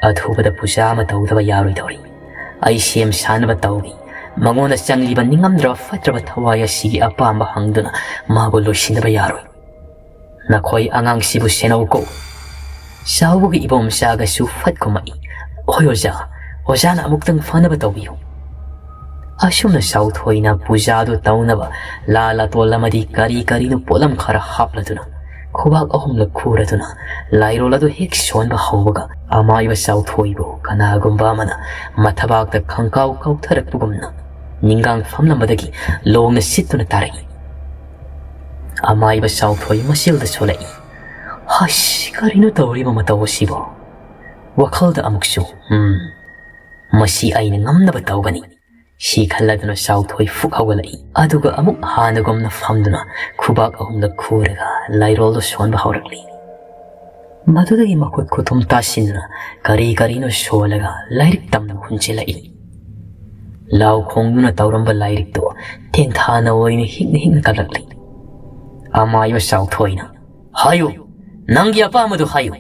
"ꯑꯊꯨꯕꯗ ꯄꯨꯖꯥ ꯑꯃ ꯇꯧꯗꯕ ꯌꯥꯔꯣꯏꯗꯧꯔꯤ꯫ ꯑꯩ ꯁꯦꯝ ꯁꯥꯅꯕ ꯇꯧꯏ꯫ ꯃꯉꯣꯟꯗ ꯆꯪꯂꯤꯕ ꯅꯤꯡꯉꯝꯗ꯭ꯔꯕ ꯐꯠꯇ꯭ꯔꯕ ꯊꯋꯥꯏ ꯑꯁꯤꯒꯤ ꯑꯄꯥꯝꯕ ꯍꯪꯗꯨꯅ ꯃꯥꯕꯨ ꯂꯣꯏꯁꯤꯟꯗꯕ ꯌꯥꯔꯣꯏ꯫ ꯅꯈꯣꯏ ꯑꯉꯥꯡꯁꯤꯕꯨ ꯁꯦꯟꯅꯧꯀꯣ!" ꯆꯥꯎꯕꯒꯤ ꯏꯕꯣꯝꯆꯥꯒꯁꯨ ꯐꯠ ꯈꯨꯝꯃꯛꯏ꯫ "ꯍꯣꯏ ꯑꯣꯖꯥ, ꯑꯣꯖꯥꯅ ꯑꯃꯨꯛꯇꯪ ꯐꯅꯕ ꯇꯧꯕꯤꯌꯨ!" ꯑꯁꯨꯝꯅ ꯆꯥꯎꯊꯣꯏꯅ ꯄꯨꯖꯥꯗꯨ ꯇꯧꯅꯕ ꯂꯥ ꯂꯥꯇꯣꯜ ꯑꯃꯗꯤ ꯀꯔꯤ ꯀꯔꯤꯅꯣ ꯄꯣꯠꯂꯝ ꯈꯔ ꯍꯥꯞꯂꯗꯨꯅ, ꯈꯨꯕꯥꯛ ꯑꯍꯨꯝꯂꯛ ꯈꯨꯔꯗꯨꯅ, ꯂꯥꯏꯔꯣꯜ ꯑꯗꯨ ꯍꯦꯛ ꯁꯣꯟꯕ ꯍꯧꯕꯒ, ꯑꯃꯥꯏꯕ ꯆꯥꯎꯊꯣꯏꯕꯨ ꯀꯅꯥꯒꯨꯝꯕ ꯑꯃꯅ ꯃꯊꯕꯥꯛꯇ ꯈꯪꯀꯥꯎ ꯀꯥꯎꯊꯔꯛꯄꯒꯨꯝꯅ ꯅꯤꯡꯒꯥꯡ ꯐꯝꯂꯝꯕꯗꯒꯤ ꯂꯣꯡꯅ ꯁꯤꯠꯇꯨꯅ ꯇꯥꯔꯛꯏ꯫ ꯑꯃꯥꯏꯕ ꯆꯥꯎꯊꯣꯏ ꯃꯆꯤꯜꯗ ꯁꯣꯜꯂꯛꯏ꯫ "ꯍꯁ, ꯀꯔꯤꯅꯣ ꯇꯧꯔꯤꯕ ꯃꯇꯧ ꯑꯁꯤꯕꯣ?" ꯋꯥꯈꯜꯗ ꯑꯃꯨꯛꯁꯨ, "ꯎꯝ, ꯃꯁꯤ ꯑꯩꯅ ꯉꯝꯅꯕ ꯇꯧꯒꯅꯤ" ꯁꯤ ꯈꯜꯂꯗꯨꯅ ꯆꯥꯎꯊꯣꯏ ꯐꯨꯛ ꯍꯧꯒꯠꯂꯛꯏ꯫ ꯑꯗꯨꯒ ꯑꯃꯨꯛ ꯍꯥꯟꯅꯒꯨꯝꯅ ꯐꯝꯗꯨꯅ ꯈꯨꯕꯥꯛ ꯑꯍꯨꯝꯂꯛ ꯈꯨꯔꯒ ꯂꯥꯏꯔꯣꯜꯗꯨ ꯁꯣꯟꯕ ꯍꯧꯔꯛꯂꯤ꯫ ꯃꯗꯨꯗꯒꯤ ꯃꯈꯨꯠ ꯈꯨꯇꯨꯝ ꯇꯥꯁꯤꯟꯗꯨꯅ ꯀꯔꯤ ꯀꯔꯤꯅꯣ ꯁꯣꯜꯂꯒ ꯂꯥꯏꯔꯤꯛ ꯇꯝꯅꯕ ꯍꯨꯟꯖꯤꯜꯂꯛꯏ꯫ ꯂꯥꯎ ꯈꯣꯡꯗꯨꯅ ꯇꯧꯔꯝꯕ ꯂꯥꯏꯔꯤꯛꯇꯨ ꯇꯦꯡꯊꯥꯅ ꯑꯣꯏꯅ ꯍꯤꯛꯅ ꯍꯤꯛꯅ ꯀꯞꯂꯛꯂꯤ꯫ ꯑꯃꯥꯏꯕ ꯆꯥꯎꯊꯣꯏꯅ, "ꯍꯥꯏꯌꯨ, ꯅꯪꯒꯤ ꯑꯄꯥꯝꯕꯗꯨ ꯍꯥꯏꯌꯨ꯫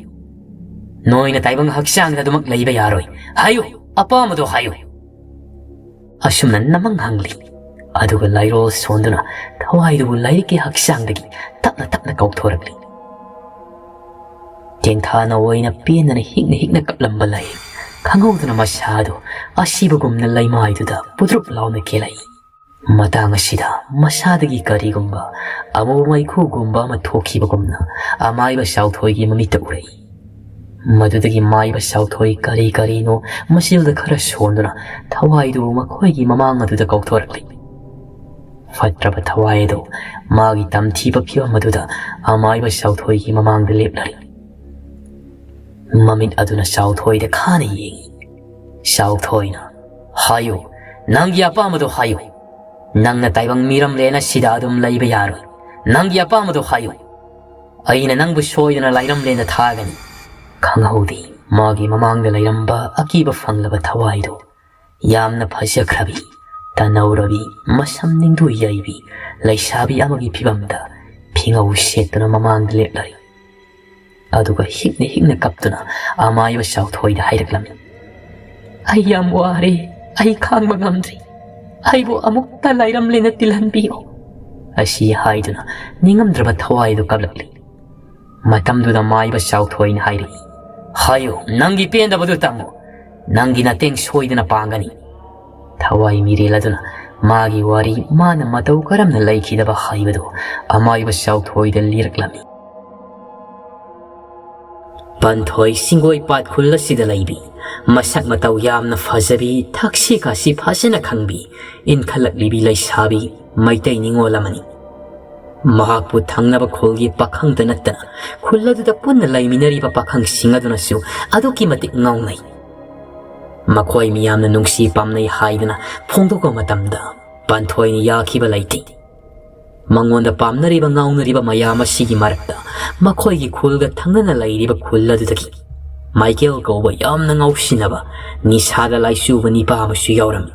ꯅꯣꯏꯅ ꯇꯥꯏꯕꯪ ꯍꯛꯆꯥꯡꯗ ꯑꯗꯨꯃꯛ ꯂꯩꯕ ꯌꯥꯔꯣꯏ꯫ ꯍꯥꯏꯌꯨ, ꯑꯄꯥꯝꯕꯗꯨ ꯍꯥꯏꯌꯨ"꯫ ꯑꯁꯨꯝꯅ ꯅꯃꯪ ꯍꯪꯂꯤ꯫ ꯑꯗꯨꯒ ꯂꯥꯏꯔꯣꯜ ꯁꯣꯟꯗꯨꯅ ꯊꯋꯥꯏꯗꯨꯕꯨ ꯂꯥꯏꯔꯤꯛꯀꯤ ꯍꯛꯆꯥꯡꯗꯒꯤ ꯇꯞꯅ ꯇꯞꯅ ꯀꯥꯎꯊꯣꯔꯛꯂꯤ꯫ ꯇꯦꯡꯊꯥꯅ ꯑꯣꯏꯅ ꯄꯦꯟꯗꯅ ꯍꯤꯛꯅ ꯍꯤꯛꯅ ꯀꯞꯂꯝꯕ ꯂꯥꯏꯔꯤꯛ ꯈꯪꯍꯧꯗꯅ ꯃꯁꯥꯗꯨ ꯑꯁꯤꯕꯒꯨꯝꯅ ꯂꯩꯃꯥꯏꯗꯨꯗ ꯄꯨꯗ꯭ꯔꯨꯞ ꯂꯥꯎꯅ ꯀꯦꯜꯂꯛꯏ꯫ ꯃꯇꯥꯡ ꯑꯁꯤꯗ ꯃꯁꯥꯗꯒꯤ ꯀꯔꯤꯒꯨꯝꯕ ꯑꯃꯨꯕ ꯃꯩꯈꯨꯒꯨꯝꯕ ꯑꯃ ꯊꯣꯛꯈꯤꯕꯒꯨꯝꯅ ꯑꯃꯥꯏꯕ ꯆꯥꯎꯊꯣꯏꯒꯤ ꯃꯃꯤꯠꯇ ꯎꯔꯛꯏ꯫ ꯃꯗꯨꯗꯒꯤ ꯃꯥꯏꯕ ꯆꯥꯎꯊꯣꯏ ꯀꯔꯤ ꯀꯔꯤꯅꯣ ꯃꯆꯤꯜꯗ ꯈꯔ ꯁꯣꯟꯗꯨꯅ ꯊꯋꯥꯏꯗꯨ ꯃꯈꯣꯏꯒꯤ ꯃꯃꯥꯡ ꯑꯗꯨꯗ ꯀꯧꯊꯣꯔꯛꯂꯤ꯫ ꯐꯠꯇ꯭ꯔꯕ ꯊꯋꯥꯏ ꯑꯗꯨ ꯃꯥꯒꯤ ꯇꯝꯊꯤꯕ ꯐꯤꯕꯝ ꯑꯗꯨꯗ ꯑꯃꯥꯏꯕ ꯆꯥꯎꯊꯣꯏꯒꯤ ꯃꯃꯥꯡꯗ ꯂꯦꯞꯂꯔꯤ꯫ ꯃꯃꯤꯠ ꯑꯗꯨꯅ ꯆꯥꯎꯊꯣꯏꯗ ꯈꯥꯅ ꯌꯦꯡꯏ꯫ ꯆꯥꯎꯊꯣꯏꯅ, "ꯍꯥꯏꯌꯨ, ꯅꯪꯒꯤ ꯑꯄꯥꯝꯕꯗꯨ ꯍꯥꯏꯌꯨ꯫ ꯅꯪꯅ ꯇꯥꯏꯕꯪ ꯃꯤꯔꯝꯂꯦꯟ ꯑꯁꯤꯗ ꯑꯗꯨꯝ ꯂꯩꯕ ꯌꯥꯔꯣꯏ꯫ ꯅꯪꯒꯤ ꯑꯄꯥꯝꯕꯗꯨ ꯍꯥꯏꯌꯨ꯫ ꯑꯩꯅ ꯅꯪꯕꯨ ꯁꯣꯏꯗꯅ ꯂꯥꯏꯔꯝꯂꯦꯟꯗ ꯊꯥꯒꯅꯤ"꯫ ꯈꯪꯍꯧꯗꯦ ꯃꯥꯒꯤ ꯃꯃꯥꯡꯗ ꯂꯩꯔꯝꯕ ꯑꯀꯤꯕ ꯐꯪꯂꯕ ꯊꯋꯥꯏꯗꯨ ꯌꯥꯝꯅ ꯐꯖꯈ꯭ꯔꯕꯤ, ꯇꯅꯧꯔꯕꯤ, ꯃꯁꯝ ꯅꯤꯡꯗꯨ ꯌꯩꯕꯤ ꯂꯩꯁꯥꯕꯤ ꯑꯃꯒꯤ ꯐꯤꯕꯝꯗ ꯐꯤꯉꯧ ꯁꯦꯠꯇꯨꯅ ꯃꯃꯥꯡꯗ ꯂꯦꯞꯂꯔꯤ꯫ ꯑꯗꯨꯒ ꯍꯤꯛꯅ ꯍꯤꯛꯅ ꯀꯞꯇꯨꯅ ꯑꯃꯥꯏꯕ ꯆꯥꯎꯊꯣꯏꯗ ꯍꯥꯏꯔꯛꯂꯝꯃꯤ, "ꯑꯩ ꯌꯥꯝ ꯋꯥꯔꯦ, ꯑꯩ ꯈꯥꯡꯕ ꯉꯝꯗ꯭ꯔꯦ, ꯑꯩꯕꯨ ꯑꯃꯨꯛꯇ ꯂꯥꯏꯔꯝꯂꯦꯟꯗ ꯇꯤꯜꯍꯟꯕꯤꯌꯨ"꯫ ꯑꯁꯤ ꯍꯥꯏꯗꯨꯅ ꯅꯤꯡꯉꯝꯗ꯭ꯔꯕ ꯊꯋꯥꯏꯗꯨ ꯀꯞꯂꯛꯂꯤ꯫ ꯃꯇꯝꯗꯨꯗ ꯃꯥꯏꯕ ꯆꯥꯎꯊꯣꯏꯅ ꯍꯥꯏꯔꯛꯏ, "ꯍꯥꯏꯌꯨ, ꯅꯪꯒꯤ ꯄꯦꯟꯗꯕꯗꯨ ꯇꯝꯃꯨ꯫ ꯅꯪꯒꯤ ꯅꯇꯦꯡ ꯁꯣꯏꯗꯅ ꯄꯥꯡꯒꯅꯤ"꯫ ꯊꯋꯥꯏ ꯃꯤꯔꯦꯜ ꯑꯗꯨꯅ ꯃꯥꯒꯤ ꯋꯥꯔꯤ ꯃꯥꯅ ꯃꯇꯧ ꯀꯔꯝꯅ ꯂꯩꯈꯤꯗꯕ ꯍꯥꯏꯕꯗꯨ ꯑꯃꯥꯏꯕ ꯆꯥꯎꯊꯣꯏꯗ ꯂꯤꯔꯛꯂꯝꯃꯤ꯫ ꯄꯥꯟꯊꯣꯏ ꯆꯤꯡꯒꯣꯏ ꯄꯥꯠ ꯈꯨꯜ ꯑꯁꯤꯗ ꯂꯩꯕꯤ, ꯃꯁꯛ ꯃꯇꯧ ꯌꯥꯝꯅ ꯐꯖꯕꯤ, ꯊꯛꯁꯤ ꯈꯥꯁꯤ ꯐꯖꯅ ꯈꯪꯕꯤ, ꯏꯟꯈꯠꯂꯛꯂꯤꯕꯤ ꯂꯩꯁꯥꯕꯤ ꯃꯩꯇꯩ ꯅꯤꯉꯣꯜ ꯑꯃꯅꯤ꯫ ꯃꯍꯥꯛꯄꯨ ꯊꯪꯅꯕ ꯈꯨꯜꯒꯤ ꯄꯥꯈꯪꯗ ꯅꯠꯇꯅ ꯈꯨꯜ ꯑꯗꯨꯗ ꯄꯨꯟꯅ ꯂꯩꯃꯤꯟꯅꯔꯤꯕ ꯄꯥꯈꯪꯁꯤꯡ ꯑꯗꯨꯅꯁꯨ ꯑꯗꯨꯛꯀꯤ ꯃꯇꯤꯛ ꯉꯥꯎꯅꯩ꯫ ꯃꯈꯣꯏ ꯃꯤꯌꯥꯝꯅ ꯅꯨꯡꯁꯤ ꯄꯥꯝꯅꯩ ꯍꯥꯏꯗꯨꯅ ꯐꯣꯡꯗꯣꯛꯄ ꯃꯇꯝꯗ ꯄꯥꯟꯊꯣꯏꯅ ꯌꯥꯈꯤꯕ ꯂꯩꯇꯦ꯫ ꯃꯉꯣꯟꯗ ꯄꯥꯝꯅꯔꯤꯕ ꯉꯥꯎꯅꯔꯤꯕ ꯃꯌꯥꯝ ꯑꯁꯤꯒꯤ ꯃꯔꯛꯇ ꯃꯈꯣꯏꯒꯤ ꯈꯨꯜꯒ ꯊꯪꯅꯅ ꯂꯩꯔꯤꯕ ꯈꯨꯜ ꯑꯗꯨꯗꯒꯤ ꯃꯥꯏꯀꯦꯜ ꯀꯧꯕ ꯌꯥꯝꯅ ꯉꯥꯎꯁꯤꯟꯅꯕ ꯅꯤꯁꯥꯗ ꯂꯥꯏꯆꯨꯕ ꯅꯤꯄꯥ ꯑꯃꯁꯨ ꯌꯥꯎꯔꯝꯃꯤ꯫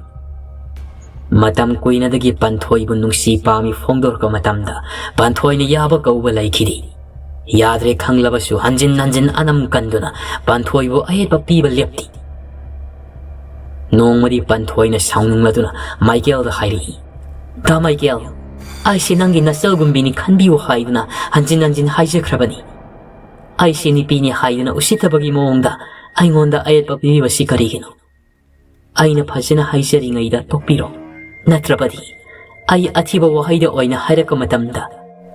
ꯃꯇꯝ ꯀꯨꯏꯅꯗꯒꯤ ꯄꯥꯟꯊꯣꯏꯕꯨ ꯅꯨꯡꯁꯤ ꯄꯥꯝꯃꯤ ꯐꯣꯡꯗꯣꯔꯛꯄ ꯃꯇꯝꯗ ꯄꯥꯟꯊꯣꯏꯅ ꯌꯥꯕ ꯀꯧꯕ ꯂꯩꯈꯤꯗꯦ꯫ ꯌꯥꯗ꯭ꯔꯦ ꯈꯪꯂꯕꯁꯨ ꯍꯟꯖꯤꯟ ꯍꯟꯖꯤꯟ ꯑꯅꯝ ꯀꯟꯗꯨꯅ ꯄꯥꯟꯊꯣꯏꯕꯨ ꯑꯌꯦꯠꯄ ꯄꯤꯕ ꯂꯦꯞꯇꯦ꯫ ꯅꯣꯡꯃꯗꯤ ꯄꯥꯟꯊꯣꯏꯅ ꯁꯥꯎꯅꯤꯡꯂꯗꯨꯅ ꯃꯥꯏꯀꯦꯜꯗ ꯍꯥꯏꯔꯛꯏ, "ꯗꯥ ꯃꯥꯏꯀꯦꯜ, ꯑꯩꯁꯦ ꯅꯪꯒꯤ ꯅꯆꯜꯒꯨꯝꯕꯤꯅꯤ ꯈꯟꯕꯤꯌꯨ ꯍꯥꯏꯗꯨꯅ ꯍꯟꯖꯤꯟ ꯍꯟꯖꯤꯟ ꯍꯥꯏꯖꯈ꯭ꯔꯕꯅꯤ꯫ ꯑꯩꯁꯦ ꯅꯨꯄꯤꯅꯤ ꯍꯥꯏꯗꯨꯅ ꯎꯁꯤꯠꯇꯕꯒꯤ ꯃꯑꯣꯡꯗ ꯑꯩꯉꯣꯟꯗ ꯑꯌꯦꯠꯄ ꯄꯤꯕꯤꯕꯁꯤ ꯀꯔꯤꯒꯤꯅꯣ? ꯑꯩꯅ ꯐꯖꯅ ꯍꯥꯏꯖꯔꯤꯉꯩꯗ ꯇꯣꯛꯄꯤꯔꯣ꯫ ꯅꯠꯇ꯭ꯔꯕꯗꯤ ꯑꯩ ꯑꯊꯤꯕ ꯋꯥꯍꯩꯗ ꯑꯣꯏꯅ ꯍꯥꯏꯔꯛꯄ ꯃꯇꯝꯗ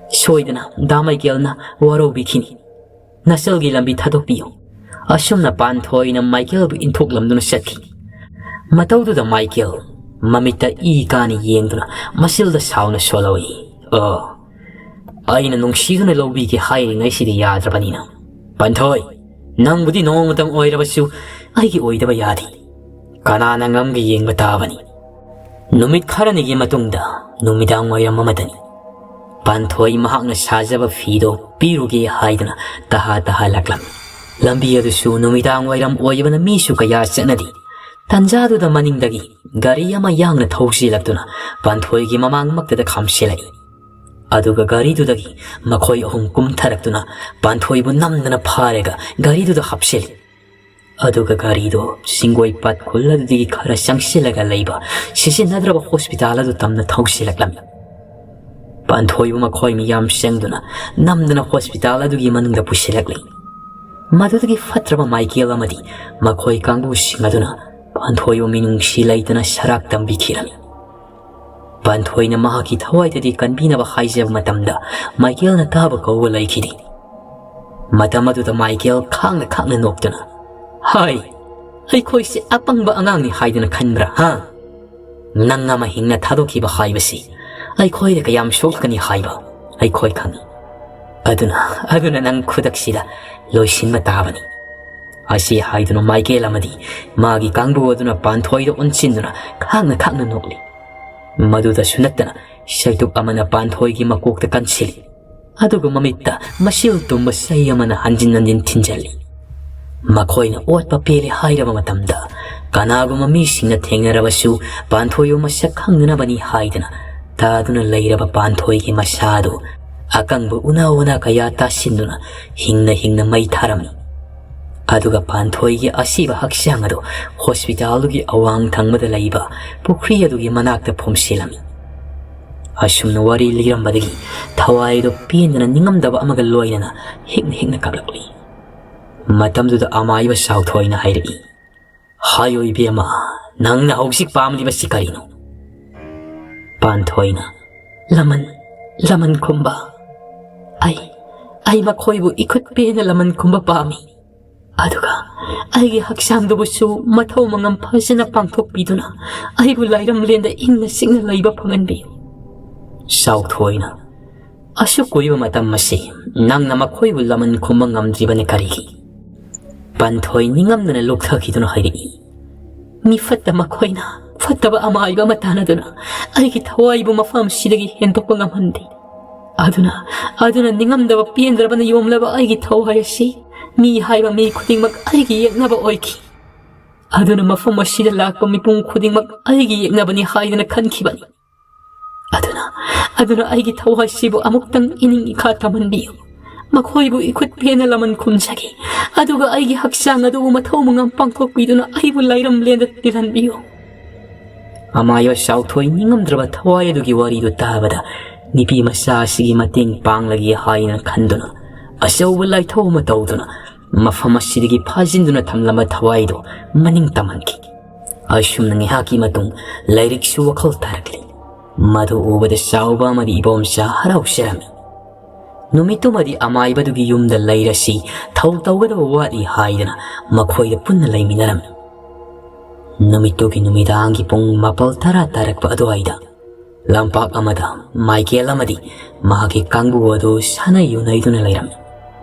ꯁꯣꯏꯗꯅ ꯗꯥ ꯃꯥꯏꯀꯦꯜꯅ ꯋꯥꯔꯧꯕꯤꯈꯤꯅꯤ꯫ ꯅꯆꯜꯒꯤ ꯂꯝꯕꯤ ꯊꯥꯗꯣꯛꯄꯤꯌꯨ꯫" ꯑꯁꯨꯝꯅ ꯄꯥꯟꯊꯣꯏꯅ ꯃꯥꯏꯀꯦꯜꯕꯨ ꯏꯟꯊꯣꯛꯂꯝꯗꯨꯅ ꯆꯠꯈꯤ꯫ ꯃꯇꯧꯗꯨꯗ ꯃꯥꯏꯀꯦꯜ ꯃꯃꯤꯠꯇ ꯏ ꯀꯥꯅ ꯌꯦꯡꯗꯨꯅ ꯃꯁꯤꯜꯗ ꯁꯥꯎꯅ ꯁꯣꯜꯍꯧꯏ, "ꯑꯣ, ꯑꯩꯅ ꯅꯨꯡꯁꯤꯗꯨꯅ ꯂꯧꯕꯤꯒꯦ ꯍꯥꯏꯔꯤꯉꯩꯁꯤꯗꯤ ꯌꯥꯗ꯭ꯔꯕꯅꯤꯅ꯫ ꯄꯥꯟꯊꯣꯏ, ꯅꯪꯕꯨꯗꯤ ꯅꯣꯡꯃꯇꯪ ꯑꯣꯏꯔꯕꯁꯨ ꯑꯩꯒꯤ ꯑꯣꯏꯗꯕ ꯌꯥꯗꯦ꯫ ꯀꯅꯥꯅ ꯉꯝꯒꯦ ꯌꯦꯡꯕ ꯇꯥꯕꯅꯤ꯫" ꯅꯨꯃꯤꯠ ꯈꯔꯅꯤꯒꯤ ꯃꯇꯨꯡꯗ ꯅꯨꯃꯤꯗꯥꯡ ꯋꯥꯏꯔꯝ ꯑꯃꯗꯅꯤ꯫ ꯄꯥꯟꯊꯣꯏ ꯃꯍꯥꯛꯅ ꯁꯥꯖꯕ ꯐꯤꯗꯣ ꯄꯤꯔꯨꯒꯦ ꯍꯥꯏꯗꯨꯅ ꯇꯍꯥ ꯇꯍꯥ ꯂꯥꯛꯂꯝꯃꯤ꯫ ꯂꯝꯕꯤ ꯑꯗꯨꯁꯨ ꯅꯨꯃꯤꯗꯥꯡ ꯋꯥꯏꯔꯝ ꯑꯣꯏꯕꯅ ꯃꯤꯁꯨ ꯀꯌꯥ ꯆꯠꯅꯗꯦ꯫ ꯇꯟꯖꯥꯗꯨꯗ ꯃꯅꯤꯡꯗꯒꯤ ꯒꯥꯔꯤ ꯑꯃ ꯌꯥꯡꯅ ꯊꯧꯁꯤꯜꯂꯛꯇꯨꯅ ꯄꯥꯟꯊꯣꯏꯒꯤ ꯃꯃꯥꯡꯃꯛꯇꯗ ꯈꯥꯝꯁꯤꯜꯂꯛꯏ꯫ ꯑꯗꯨꯒ ꯒꯥꯔꯤꯗꯨꯗꯒꯤ ꯃꯈꯣꯏ ꯑꯍꯨꯝ ꯀꯨꯝꯊꯔꯛꯇꯨꯅ ꯄꯥꯟꯊꯣꯏꯕꯨ ꯅꯝꯗꯅ ꯐꯥꯔꯒ ꯒꯥꯔꯤꯗꯨꯗ ꯍꯥꯞꯆꯤꯜꯂꯤ꯫ ꯑꯗꯨꯒ ꯒꯥꯔꯤꯗꯨ ꯆꯤꯡꯒꯣꯏ ꯄꯥꯠ ꯈꯨꯜ ꯑꯗꯨꯗꯒꯤ ꯈꯔ ꯆꯪꯁꯤꯜꯂꯒ ꯂꯩꯕ ꯁꯤꯖꯤꯟꯅꯗ꯭ꯔꯕ ꯍꯣꯁꯄꯤꯇꯥꯜ ꯑꯗꯨ ꯇꯝꯅ ꯊꯧꯁꯤꯜꯂꯛꯂꯝꯃꯤ꯫ ꯄꯥꯟꯊꯣꯏꯕꯨ ꯃꯈꯣꯏ ꯃꯤꯌꯥꯝ ꯆꯪꯗꯨꯅ ꯅꯝꯗꯅ ꯍꯣꯁꯄꯤꯇꯥꯜ ꯑꯗꯨꯒꯤ ꯃꯅꯨꯡꯗ ꯄꯨꯁꯤꯜꯂꯛꯂꯤ꯫ ꯃꯗꯨꯗꯒꯤ ꯐꯠꯇ꯭ꯔꯕ ꯃꯥꯏꯀꯦꯜ ꯑꯃꯗꯤ ꯃꯈꯣꯏ ꯀꯥꯡꯕꯨꯁꯤꯡ ꯑꯗꯨꯅ ꯄꯥꯟꯊꯣꯏꯕꯨ ꯃꯤꯅꯨꯡꯁꯤ ꯂꯩꯇꯅ ꯁꯔꯥꯛ ꯇꯝꯕꯤꯈꯤꯔꯝꯃꯤ꯫ ꯄꯥꯟꯊꯣꯏꯅ ꯃꯍꯥꯛꯀꯤ ꯊꯋꯥꯏꯗꯗꯤ ꯀꯟꯕꯤꯅꯕ ꯍꯥꯏꯖꯕ ꯃꯇꯝꯗ ꯃꯥꯏꯀꯦꯜꯅ ꯇꯥꯕ ꯀꯧꯕ ꯂꯩꯈꯤꯗꯦ꯫ ꯃꯇꯝ ꯑꯗꯨꯗ ꯃꯥꯏꯀꯦꯜ ꯈꯥꯡꯅ ꯈꯥꯡꯅ ꯅꯣꯛꯇꯨꯅ, "ꯍꯥꯏ, ꯑꯩꯈꯣꯏꯁꯦ ꯑꯄꯪꯕ ꯑꯉꯥꯡꯅꯤ ꯍꯥꯏꯗꯨꯅ ꯈꯟꯕ꯭ꯔꯥ, ꯍꯥ? ꯅꯪ ꯑꯃ ꯍꯤꯡꯅ ꯊꯥꯗꯣꯛꯈꯤꯕ ꯍꯥꯏꯕꯁꯤ ꯑꯩꯈꯣꯏꯗ ꯀꯌꯥꯝ ꯁꯣꯛꯀꯅꯤ ꯍꯥꯏꯕ ꯑꯩꯈꯣꯏ ꯈꯪꯏ꯫ ꯑꯗꯨꯅ, ꯑꯗꯨꯅ ꯅꯪ ꯈꯨꯗꯛꯁꯤꯗ ꯂꯣꯏꯁꯤꯟꯕ ꯇꯥꯕꯅꯤ꯫" ꯑꯁꯤ ꯍꯥꯏꯗꯨꯅ ꯃꯥꯏꯀꯦꯜ ꯑꯃꯗꯤ ꯃꯥꯒꯤ ꯀꯥꯡꯕꯨ ꯑꯗꯨꯅ ꯄꯥꯟꯊꯣꯏꯗ ꯑꯣꯟꯁꯤꯟꯗꯨꯅ ꯈꯥꯡꯅ ꯈꯥꯡꯅ ꯅꯣꯛꯂꯤ꯫ ꯃꯗꯨꯗꯁꯨ ꯅꯠꯇꯅ ꯁꯩꯇꯨꯞ ꯑꯃꯅ ꯄꯥꯟꯊꯣꯏꯒꯤ ꯃꯀꯣꯛꯇ ꯀꯟꯁꯤꯜꯂꯤ꯫ ꯑꯗꯨꯒ ꯃꯃꯤꯠꯇ ꯃꯁꯤꯜ ꯇꯨꯝꯕ ꯆꯩ ꯑꯃꯅ ꯍꯟꯖꯤꯟ ꯍꯟꯖꯤꯟ ꯊꯤꯟꯖꯜꯂꯤ꯫ ꯃꯈꯣꯏꯅ ꯑꯣꯠꯄ ꯄꯦꯜꯂꯦ ꯍꯥꯏꯔꯕ ꯃꯇꯝꯗ ꯀꯅꯥꯒꯨꯝꯕ ꯃꯤꯁꯤꯡꯅ ꯊꯦꯡꯅꯔꯕꯁꯨ ꯄꯥꯟꯊꯣꯏꯕꯨ ꯃꯁꯛ ꯈꯪꯅꯅꯕꯅꯤ ꯍꯥꯏꯗꯅ ꯇꯥꯗꯨꯅ ꯂꯩꯔꯕ ꯄꯥꯟꯊꯣꯏꯒꯤ ꯃꯁꯥ ꯑꯗꯨ ꯑꯀꯪꯕ ꯎꯅꯥ ꯋꯥꯅꯥ ꯀꯌꯥ ꯇꯥꯁꯤꯟꯗꯨꯅ ꯍꯤꯡꯅ ꯍꯤꯡꯅ ꯃꯩ ꯊꯥꯔꯝꯃꯤ꯫ ꯑꯗꯨꯒ ꯄꯥꯟꯊꯣꯏꯒꯤ ꯑꯁꯤꯕ ꯍꯛꯆꯥꯡ ꯑꯗꯨ ꯍꯣꯁꯄꯤꯇꯥꯜꯗꯨꯒꯤ ꯑꯋꯥꯡ ꯊꯪꯕꯗ ꯂꯩꯕ ꯄꯨꯈ꯭ꯔꯤ ꯑꯗꯨꯒꯤ ꯃꯅꯥꯛꯇ ꯐꯨꯝꯁꯤꯜꯂꯝꯃꯤ꯫ ꯑꯁꯨꯝꯅ ꯋꯥꯔꯤ ꯂꯤꯔꯝꯕꯗꯒꯤ ꯊꯋꯥꯏꯗꯨ ꯄꯦꯟꯗꯅ ꯅꯤꯡꯉꯝꯗꯕ ꯑꯃꯒ ꯂꯣꯏꯅꯅ ꯍꯤꯛꯅ ꯍꯤꯛꯅ ꯀꯞꯂꯛꯂꯤ꯫ ꯃꯇꯝꯗꯨꯗ ꯑꯃꯥꯏꯕ ꯆꯥꯎꯊꯣꯏꯅ ꯍꯥꯏꯔꯛꯏ, "ꯍꯥꯏꯌꯣ ꯏꯕꯦꯝꯃ, ꯅꯪꯅ ꯍꯧꯖꯤꯛ ꯄꯥꯝꯂꯤꯕꯁꯤ ꯀꯔꯤꯅꯣ?" ꯄꯥꯟꯊꯣꯏꯅ, "ꯂꯃꯟ, ꯂꯃꯟ ꯈꯨꯝꯕ꯫ ꯑꯩ, ꯑꯩ ꯃꯈꯣꯏꯕꯨ ꯏꯈꯨꯠ ꯄꯦꯟꯅ ꯂꯃꯟ ꯈꯨꯝꯕ ꯄꯥꯝꯃꯤ꯫ ꯑꯗꯨꯒ ꯑꯩꯒꯤ ꯍꯛꯆꯥꯡꯗꯨꯕꯨꯁꯨ ꯃꯊꯧ ꯃꯉꯝ ꯐꯖꯅ ꯄꯥꯡꯊꯣꯛꯄꯤꯗꯨꯅ ꯑꯩꯕꯨ ꯂꯥꯏꯔꯝꯂꯦꯟꯗ ꯏꯪꯅ ꯆꯤꯛꯅ ꯂꯩꯕ ꯐꯪꯍꯟꯕꯤꯌꯨ꯫" ꯆꯥꯎꯊꯣꯏꯅ, "ꯑꯁꯨꯛ ꯀꯨꯏꯕ ꯃꯇꯝ ꯑꯁꯤ ꯅꯪꯅ ꯃꯈꯣꯏꯕꯨ ꯂꯃꯟ ꯈꯨꯝꯕ ꯉꯝꯗ꯭ꯔꯤꯕꯅ ꯀꯔꯤꯒꯤ?" ꯄꯥꯟꯊꯣꯏ ꯅꯤꯡꯉꯝꯗꯅ ꯂꯨꯞꯊꯈꯤꯗꯨꯅ ꯍꯥꯏꯔꯛꯏ, "ꯃꯤ ꯐꯠꯇ ꯃꯈꯣꯏꯅ ꯐꯠꯇꯕ ꯑꯃꯥꯏꯕ ꯑꯃ ꯇꯥꯟꯅꯗꯨꯅ ꯑꯩꯒꯤ ꯊꯋꯥꯏꯕꯨ ꯃꯐꯝꯁꯤꯗꯒꯤ ꯍꯦꯟꯗꯣꯛꯄ ꯉꯝꯍꯟꯗꯦ꯫ ꯑꯗꯨꯅ, ꯑꯗꯨꯅ ꯅꯤꯡꯉꯝꯗꯕ ꯄꯦꯟꯗ꯭ꯔꯕꯅ ꯌꯣꯝꯂꯕ ꯑꯩꯒꯤ ꯊꯋꯥꯏ ꯑꯁꯤ ꯃꯤ ꯍꯥꯏꯕ ꯃꯤ ꯈꯨꯗꯤꯡꯃꯛ ꯑꯩꯒꯤ ꯌꯦꯛꯅꯕ ꯑꯣꯏꯈꯤ꯫ ꯑꯗꯨꯅ ꯃꯐꯝ ꯑꯁꯤꯗ ꯂꯥꯛꯄ ꯃꯤꯄꯨꯝ ꯈꯨꯗꯤꯡꯃꯛ ꯑꯩꯒꯤ ꯌꯦꯛꯅꯕꯅꯤ ꯍꯥꯏꯗꯅ ꯈꯟꯈꯤꯕꯅꯤ꯫ ꯑꯗꯨꯅ, ꯑꯗꯨꯅ ꯑꯩꯒꯤ ꯊꯋꯥꯏꯁꯤꯕꯨ ꯑꯃꯨꯛꯇꯪ ꯏꯅꯤꯡ ꯏꯈꯥ ꯇꯝꯍꯟꯕꯤꯌꯨ꯫ ꯃꯈꯣꯏꯕꯨ ꯏꯈꯨꯠ ꯄꯦꯟꯅ ꯂꯃꯟ ꯈꯨꯝꯖꯒꯦ꯫ ꯑꯗꯨꯒ ꯑꯩꯒꯤ ꯍꯛꯆꯥꯡ ꯑꯗꯨꯕꯨ ꯃꯊꯧ ꯃꯉꯝ ꯄꯥꯡꯊꯣꯛꯄꯤꯗꯨꯅ ꯑꯩꯕꯨ ꯂꯥꯏꯔꯝꯂꯦꯟꯗ ꯇꯤꯜꯍꯟꯕꯤꯌꯨ꯫" ꯑꯃꯥꯏꯕ ꯆꯥꯎꯊꯣꯏ ꯅꯤꯡꯉꯝꯗ꯭ꯔꯕ ꯊꯋꯥꯏ ꯑꯗꯨꯒꯤ ꯋꯥꯔꯤꯗꯨ ꯇꯥꯕꯗ ꯅꯨꯄꯤ ꯃꯆꯥ ꯑꯁꯤꯒꯤ ꯃꯇꯦꯡ ꯄꯥꯡꯂꯒꯦ ꯍꯥꯏꯅ ꯈꯟꯗꯨꯅ ꯑꯆꯧꯕ ꯂꯥꯏꯊꯧ ꯑꯃ ꯇꯧꯗꯨꯅ ꯃꯐꯝ ꯑꯁꯤꯗꯒꯤ ꯐꯥꯖꯤꯟꯗꯨꯅ ꯊꯝꯂꯝꯕ ꯊꯋꯥꯏꯗꯨ ꯃꯅꯤꯡ ꯇꯝꯍꯟꯈꯤ꯫ ꯑꯁꯨꯝꯅ ꯉꯥꯏꯍꯥꯛꯀꯤ ꯃꯇꯨꯡ ꯂꯥꯏꯔꯤꯛꯁꯨ ꯋꯥꯈꯜ ꯇꯥꯔꯛꯂꯤ꯫ ꯃꯗꯨ ꯎꯕꯗ ꯆꯥꯎꯕ ꯑꯃꯗꯤ ꯏꯕꯣꯝꯆꯥ ꯍꯔꯥꯎꯖꯔꯝꯃꯤ꯫ ꯅꯨꯃꯤꯠꯇꯨꯃꯗꯤ ꯑꯃꯥꯏꯕꯗꯨꯒꯤ ꯌꯨꯝꯗ ꯂꯩꯔꯁꯤ, ꯊꯧ ꯇꯧꯒꯗꯕ ꯋꯥꯠꯂꯤ ꯍꯥꯏꯗꯅ ꯃꯈꯣꯏꯗ ꯄꯨꯟꯅ ꯂꯩꯃꯤꯟꯅꯔꯝꯃꯤ꯫ ꯅꯨꯃꯤꯠꯇꯨꯒꯤ ꯅꯨꯃꯤꯗꯥꯡꯒꯤ ꯄꯨꯡ ꯃꯥꯄꯜ ꯇꯔꯥ ꯇꯥꯔꯛꯄ ꯑꯗꯨꯋꯥꯏꯗ ꯂꯝꯄꯥꯛ ꯑꯃꯗ ꯃꯥꯏꯀꯦꯜ ꯑꯃꯗꯤ ꯃꯍꯥꯛꯀꯤ ꯀꯥꯡꯕꯨ ꯑꯗꯨ ꯁꯥꯟꯅ ꯌꯨꯅꯩꯗꯨꯅ ꯂꯩꯔꯝꯃꯤ꯫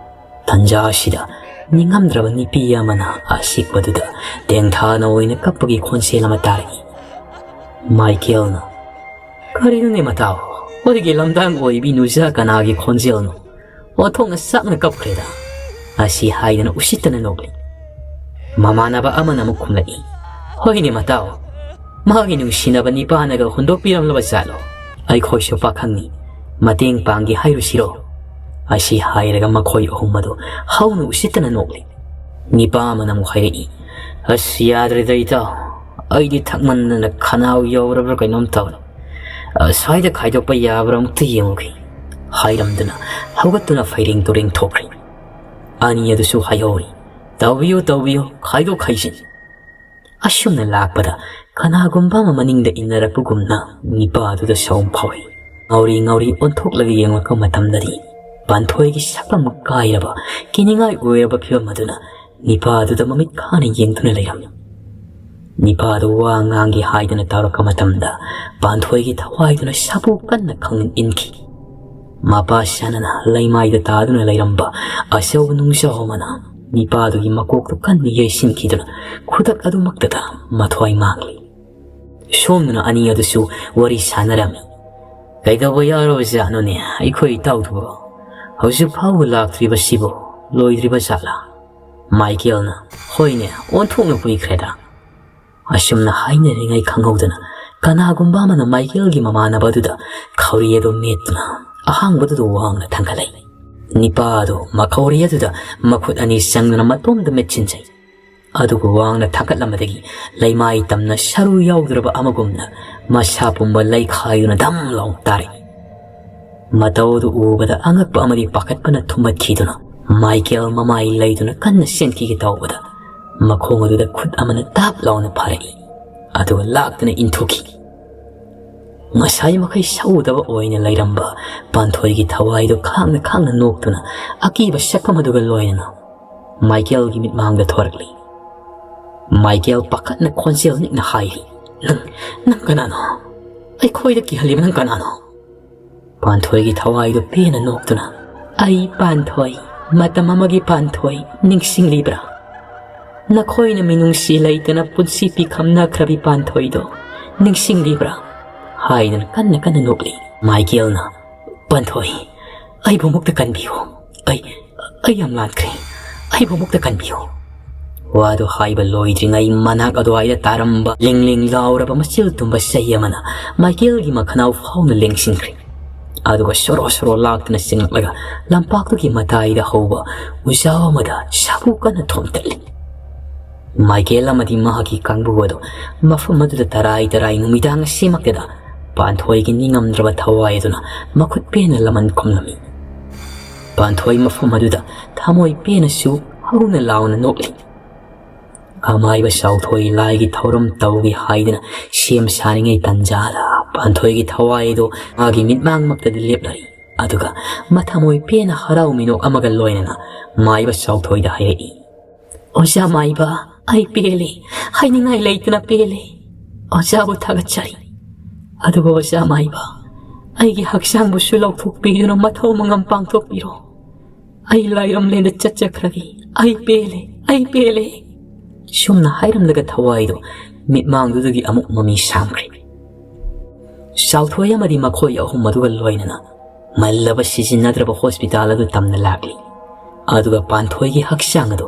ꯇꯟꯖꯥ ꯑꯁꯤꯗ ꯅꯤꯡꯉꯝꯗ꯭ꯔꯕ ꯅꯨꯄꯤ ꯑꯃꯅ ꯑꯁꯤꯛꯄꯗꯨꯗ ꯇꯦꯡꯊꯥꯅ ꯑꯣꯏꯅ ꯀꯞꯄꯒꯤ ꯈꯣꯟꯖꯦꯜ ꯑꯃ ꯇꯥꯔꯛꯏ꯫ ꯃꯥꯏꯀꯦꯜꯅ, "ꯀꯔꯤꯅꯣꯅꯦ ꯃꯇꯥꯎ? ꯍꯧꯖꯤꯛꯀꯤ ꯂꯝꯗꯥꯡ ꯑꯣꯏꯕꯤ ꯅꯨꯖꯥ ꯀꯅꯥꯒꯤ ꯈꯣꯟꯖꯦꯜꯅꯣ? ꯑꯣꯟꯊꯣꯛꯅ ꯆꯥꯛꯅ ꯀꯞꯈ꯭ꯔꯦꯗ!" ꯑꯁꯤ ꯍꯥꯏꯗꯅ ꯎꯁꯤꯠꯇꯅ ꯅꯣꯛꯂꯤ꯫ ꯃꯃꯥꯟꯅꯕ ꯑꯃꯅ ꯑꯃꯨꯛ ꯈꯨꯝꯂꯛꯏ, "ꯍꯣꯏꯅꯦ ꯃꯇꯥꯎ, ꯃꯥꯒꯤ ꯅꯨꯡꯁꯤꯅꯕ ꯅꯤꯄꯥꯅꯒ ꯍꯨꯟꯗꯣꯛꯄꯤꯔꯝꯂꯕ ꯖꯥꯠꯂꯣ? ꯑꯩꯈꯣꯏꯁꯨ ꯄꯥꯈꯪꯅꯤ, ꯃꯇꯦꯡ ꯄꯥꯡꯒꯦ ꯍꯥꯏꯔꯨꯁꯤꯔꯣ?" ꯑꯁꯤ ꯍꯥꯏꯔꯒ ꯃꯈꯣꯏ ꯑꯍꯨꯝ ꯑꯗꯨ ꯍꯧꯅ ꯎꯁꯤꯠꯇꯅ ꯅꯣꯛꯂꯤ꯫ ꯅꯤꯄꯥ ꯑꯃꯅ ꯑꯃꯨꯛ ꯍꯥꯏꯔꯛꯏ, "ꯑꯁ, ꯌꯥꯗ꯭ꯔꯦꯗ ꯏꯇꯥꯎ, ꯑꯩꯗꯤ ꯊꯛꯃꯟꯗꯅ ꯈꯅꯥꯎ ꯌꯧꯔꯕ꯭ꯔꯥ ꯀꯩꯅꯣꯝ ꯇꯧꯔꯦ꯫ ꯑꯁ꯭ꯋꯥꯏꯗ ꯈꯥꯏꯗꯣꯛꯄ ꯌꯥꯕ꯭ꯔꯥ ꯑꯃꯨꯛꯇ ꯌꯦꯡꯉꯨꯒꯦ" ꯍꯥꯏꯔꯝꯗꯨꯅ ꯍꯧꯒꯠꯇꯨꯅ ꯐꯩꯔꯦꯡ ꯇꯨꯔꯦꯡ ꯊꯣꯛꯈ꯭ꯔꯦ꯫ ꯑꯅꯤ ꯑꯗꯨꯁꯨ ꯍꯥꯏꯍꯧꯔꯤ, "ꯇꯧꯕꯤꯌꯨ, ꯇꯧꯕꯤꯌꯨ, ꯈꯥꯏꯗꯣꯛ ꯈꯥꯏꯖꯤꯟ"꯫ ꯑꯁꯨꯝꯅ ꯂꯥꯛꯄꯗ ꯀꯅꯥꯒꯨꯝꯕ ꯑꯃ ꯃꯅꯤꯡꯗ ꯏꯟꯅꯔꯛꯄꯒꯨꯝꯅ ꯅꯤꯄꯥꯗꯨꯗ ꯁꯥꯎꯝ ꯐꯥꯎꯏ꯫ ꯉꯥꯎꯔꯤ ꯉꯥꯎꯔꯤ ꯑꯣꯟꯊꯣꯛꯂꯒ ꯌꯦꯡꯂꯛꯄ ꯃꯇꯝꯗꯗꯤ ꯄꯥꯟꯊꯣꯏꯒꯤ ꯁꯛꯐꯝ ꯀꯥꯏꯔꯕ, ꯀꯤꯅꯤꯡꯉꯥꯏ ꯑꯣꯏꯔꯕ ꯐꯤꯕꯝ ꯑꯗꯨꯅ ꯅꯤꯄꯥꯗꯨꯗ ꯃꯃꯤꯠ ꯈꯥꯅ ꯌꯦꯡꯗꯨꯅ ꯂꯩꯔꯝꯃꯤ꯫ ꯅꯤꯄꯥꯗꯨ ꯋꯥ ꯉꯥꯡꯒꯦ ꯍꯥꯏꯗꯅ ꯇꯧꯔꯛꯄ ꯃꯇꯝꯗ ꯄꯥꯟꯊꯣꯏꯒꯤ ꯊꯋꯥꯏꯗꯨꯅ ꯁꯥꯐꯨ ꯀꯟꯅ ꯈꯪ ꯏꯟꯈꯤ꯫ ꯃꯄꯥ ꯁꯥꯅꯅ ꯂꯩꯃꯥꯏꯗ ꯇꯥꯗꯨꯅ ꯂꯩꯔꯝꯕ ꯑꯆꯧꯕ ꯅꯨꯡꯖꯥꯎ ꯑꯃꯅ ꯅꯤꯄꯥꯗꯨꯒꯤ ꯃꯀꯣꯛꯇꯨ ꯀꯟꯅ ꯌꯩꯁꯤꯟꯈꯤꯗꯨꯅ ꯈꯨꯗꯛ ꯑꯗꯨꯃꯛꯇꯗ ꯃꯊ꯭ꯋꯥꯏ ꯃꯥꯡꯂꯤ꯫ ꯁꯣꯝꯗꯅ ꯑꯅꯤ ꯑꯗꯨꯁꯨ ꯋꯥꯔꯤ ꯁꯥꯟꯅꯔꯝꯃꯤ꯫ "ꯀꯩꯗꯧꯕ ꯌꯥꯎꯔꯕꯖꯥꯠꯅꯣꯅꯦ ꯑꯩꯈꯣꯏ ꯏꯇꯥꯎꯗꯨꯕꯣ? ꯍꯧꯖꯤꯛ ꯐꯥꯎꯕ ꯂꯥꯛꯇ꯭ꯔꯤꯕꯁꯤꯕꯨ ꯂꯣꯏꯗ꯭ꯔꯤꯕ ꯖꯥꯠꯂꯥ?" ꯃꯥꯏꯀꯦꯜꯅ, "ꯍꯣꯏꯅꯦ, ꯑꯣꯟꯊꯣꯛꯅ ꯀꯨꯏꯈ꯭ꯔꯦꯗ"꯫ ꯑꯁꯨꯝꯅ ꯍꯥꯏꯅꯔꯤꯉꯩ ꯈꯪꯍꯧꯗꯅ ꯀꯅꯥꯒꯨꯝꯕ ꯑꯃꯅ ꯃꯥꯏꯀꯦꯜꯒꯤ ꯃꯃꯥꯟꯅꯕ ꯑꯗꯨꯗ ꯈꯧꯔꯤ ꯑꯗꯨ ꯃꯦꯠꯇꯨꯅ ꯑꯍꯥꯡꯕꯗꯨꯗ ꯋꯥꯡꯅ ꯊꯥꯡꯒꯠꯂꯛꯏ꯫ ꯅꯤꯄꯥ ꯑꯗꯨ ꯃꯈꯧꯔꯤ ꯑꯗꯨꯗ ꯃꯈꯨꯠ ꯑꯅꯤ ꯆꯪꯗꯨꯅ ꯃꯇꯣꯝꯇ ꯃꯦꯠꯁꯤꯟꯖꯩ꯫ ꯑꯗꯨꯒ ꯋꯥꯡꯅ ꯊꯥꯡꯒꯠꯂꯝꯕꯗꯒꯤ ꯂꯩꯃꯥꯏ ꯇꯝꯅ ꯁꯔꯨ ꯌꯥꯎꯗ꯭ꯔꯕ ꯑꯃꯒꯨꯝꯅ ꯃꯁꯥ ꯄꯨꯝꯕ ꯂꯩꯈꯥꯏꯗꯨꯅ ꯙꯝ ꯂꯥꯎꯅ ꯇꯥꯔꯛꯏ꯫ ꯃꯇꯧ ꯑꯗꯨ ꯎꯕꯗ ꯑꯉꯛꯄ ꯑꯃꯗꯤ ꯄꯥꯈꯠꯄꯅ ꯊꯨꯝꯕꯠꯈꯤꯗꯨꯅ ꯃꯥꯏꯀꯦꯜ ꯃꯃꯥꯏ ꯂꯩꯗꯨꯅ ꯀꯟꯅ ꯆꯦꯟꯈꯤꯒꯦ ꯇꯧꯕꯗ ꯃꯈꯣꯡ ꯑꯗꯨꯗ ꯈꯨꯠ ꯑꯃꯅ ꯇꯥꯞ ꯂꯥꯎꯅ ꯐꯥꯔꯛꯏ꯫ ꯑꯗꯨꯒ ꯂꯥꯛꯇꯨꯅ ꯏꯟꯊꯨꯈꯤ꯫ ꯉꯁꯥꯏ ꯃꯈꯩ ꯁꯧꯗꯕ ꯑꯣꯏꯅ ꯂꯩꯔꯝꯕ ꯄꯥꯟꯊꯣꯏꯒꯤ ꯊꯋꯥꯏꯗꯨ ꯈꯥꯡꯅ ꯈꯥꯡꯅ ꯅꯣꯛꯇꯨꯅ ꯑꯀꯤꯕ ꯁꯛꯐꯝ ꯑꯗꯨꯒ ꯂꯣꯏꯅꯅ ꯃꯥꯏꯀꯦꯜꯒꯤ ꯃꯤꯠꯃꯥꯡꯗ ꯊꯣꯔꯛꯂꯤ꯫ ꯃꯥꯏꯀꯦꯜ ꯄꯥꯈꯠꯅ ꯈꯣꯟꯖꯦꯜ ꯅꯤꯛꯅ ꯍꯥꯏꯔꯤ, "ꯅꯪ, ꯅꯪ ꯀꯅꯥꯅꯣ? ꯑꯩꯈꯣꯏꯗ ꯀꯤꯍꯜꯂꯤꯕ ꯅꯪ ꯀꯅꯥꯅꯣ?" ꯄꯥꯟꯊꯣꯏꯒꯤ ꯊꯋꯥꯏꯗꯨ ꯄꯦꯟꯅ ꯅꯣꯛꯇꯨꯅ, "ꯑꯩ ꯄꯥꯟꯊꯣꯏ, ꯃꯇꯝ ꯑꯃꯒꯤ ꯄꯥꯟꯊꯣꯏ, ꯅꯤꯡꯁꯤꯡꯂꯤꯕ꯭ꯔꯥ? ꯅꯈꯣꯏꯅ ꯃꯤꯅꯨꯡꯁꯤ ꯂꯩꯇꯅ ꯄꯨꯟꯁꯤ ꯄꯤꯈꯝꯅꯈ꯭ꯔꯕꯤ ꯄꯥꯟꯊꯣꯏꯗꯣ ꯅꯤꯡꯁꯤꯡꯂꯤꯕ꯭ꯔꯥ?" ꯍꯥꯏꯗꯨꯅ ꯀꯟꯅ ꯀꯟꯅ ꯅꯣꯛꯂꯤ꯫ ꯃꯥꯏꯀꯦꯜꯅ, "ꯄꯥꯟꯊꯣꯏ, ꯑꯩꯕꯨ ꯑꯃꯨꯛꯇ ꯀꯟꯕꯤꯌꯨ꯫ ꯑꯩ, ꯑꯩ ꯌꯥꯝ ꯂꯥꯟꯈ꯭ꯔꯦ꯫ ꯑꯩꯕꯨ ꯑꯃꯨꯛꯇ ꯀꯟꯕꯤꯌꯨ"꯫ ꯋꯥꯗꯨ ꯍꯥꯏꯕ ꯂꯣꯏꯗ꯭ꯔꯤꯉꯩ ꯃꯅꯥꯛ ꯑꯗꯨꯋꯥꯏꯗ ꯇꯥꯔꯝꯕ ꯂꯤꯡ ꯂꯤꯡ ꯂꯥꯎꯔꯕ ꯃꯆꯤꯜ ꯇꯨꯝꯕ ꯆꯩ ꯑꯃꯅ ꯃꯥꯏꯀꯦꯜꯒꯤ ꯃꯈꯅꯥꯎ ꯐꯥꯎꯅ ꯂꯦꯡꯁꯤꯟꯈ꯭ꯔꯦ꯫ ꯑꯗꯨꯒ ꯁꯣꯔꯣ ꯁꯣꯔꯣ ꯂꯥꯛꯇꯨꯅ ꯆꯤꯡꯂꯛꯂꯒ ꯂꯝꯄꯥꯛꯇꯨꯒꯤ ꯃꯇꯥꯏꯗ ꯍꯧꯕ ꯎꯖꯥꯎ ꯑꯃꯗ ꯁꯥꯐꯨ ꯀꯟꯅ ꯊꯣꯝꯇꯠꯂꯤ꯫ ꯃꯥꯏꯀꯦꯜ ꯑꯃꯗꯤ ꯃꯍꯥꯛꯀꯤ ꯀꯥꯡꯕꯨ ꯑꯗꯨ ꯃꯐꯝ ꯑꯗꯨꯗ ꯇꯔꯥꯏ ꯇꯔꯥꯏ ꯅꯨꯃꯤꯗꯥꯡ ꯑꯁꯤꯃꯛꯇꯗ ꯄꯥꯟꯊꯣꯏꯒꯤ ꯅꯤꯡꯉꯝꯗ꯭ꯔꯕ ꯊꯋꯥꯏ ꯑꯗꯨꯅ ꯃꯈꯨꯠ ꯄꯦꯟꯅ ꯂꯃꯟ ꯈꯨꯝꯂꯝꯃꯤ꯫ ꯄꯥꯟꯊꯣꯏ ꯃꯐꯝ ꯑꯗꯨꯗ ꯊꯃꯣꯏ ꯄꯦꯟꯅꯁꯨ ꯍꯧꯅ ꯂꯥꯎꯅ ꯅꯣꯛꯂꯤ꯫ ꯑꯃꯥꯏꯕ ꯁꯥꯎꯊꯣꯏ ꯂꯥꯏꯒꯤ ꯊꯧꯔꯝ ꯇꯧꯒꯦ ꯍꯥꯏꯗꯨꯅ ꯁꯦꯝ ꯁꯥꯔꯤꯉꯩ ꯇꯟꯖꯥꯗ ꯄꯥꯟꯊꯣꯏꯒꯤ ꯊꯋꯥꯏ ꯑꯗꯨ ꯃꯥꯒꯤ ꯃꯤꯠꯃꯥꯡꯃꯛꯇꯗ ꯂꯦꯞꯂꯔꯤ꯫ ꯑꯗꯨꯒ ꯃꯊꯃꯣꯏ ꯄꯦꯟꯅ ꯍꯔꯥꯎ ꯃꯤꯅꯣꯛ ꯑꯃꯒ ꯂꯣꯏꯅꯅ ꯃꯥꯏꯕ ꯁꯥꯎꯊꯣꯏꯗ ꯍꯥꯏꯔꯛꯏ, "ꯑꯣꯖꯥ ꯃꯥꯏꯕ, ꯑꯩ ꯄꯦꯜꯂꯦ, ꯍꯥꯏꯅꯤꯡꯉꯥꯏ ꯂꯩꯇꯅ ꯄꯦꯜꯂꯦ꯫ ꯑꯣꯖꯥꯕꯨ ꯊꯥꯒꯠꯆꯔꯤ꯫ ꯑꯗꯨꯒ ꯑꯣꯖꯥ ꯃꯥꯏꯕ, ꯑꯩꯒꯤ ꯍꯛꯆꯥꯡꯕꯨꯁꯨ ꯂꯧꯊꯣꯛꯄꯤꯗꯨꯅ ꯃꯊꯧ ꯃꯉꯝ ꯄꯥꯡꯊꯣꯛꯄꯤꯔꯣ꯫ ꯑꯩ ꯂꯥꯏꯔꯝꯂꯦꯟꯗ ꯆꯠꯆꯈ꯭ꯔꯒꯦ꯫ ꯑꯩ ꯄꯦꯜꯂꯦ, ꯑꯩ ꯄꯦꯜꯂꯦ"꯫ ꯁꯨꯝꯅ ꯍꯥꯏꯔꯝꯂꯒ ꯊꯋꯥꯏꯗꯨ ꯃꯤꯠꯃꯥꯡꯗꯨꯗꯒꯤ ꯑꯃꯨꯛ ꯃꯃꯤ ꯁꯥꯝꯈ꯭ꯔꯦ꯫ ꯁꯥꯎꯊꯣꯏ ꯑꯃꯗꯤ ꯃꯈꯣꯏ ꯑꯍꯨꯝ ꯑꯗꯨꯒ ꯂꯣꯏꯅꯅ ꯃꯜꯂꯕ ꯁꯤꯖꯤꯟꯅꯗ꯭ꯔꯕ ꯍꯣꯁꯄꯤꯇꯥꯜ ꯑꯗꯨ ꯇꯝꯅ ꯂꯥꯛꯂꯤ꯫ ꯑꯗꯨꯒ ꯄꯥꯟꯊꯣꯏꯒꯤ ꯍꯛꯆꯥꯡ ꯑꯗꯨ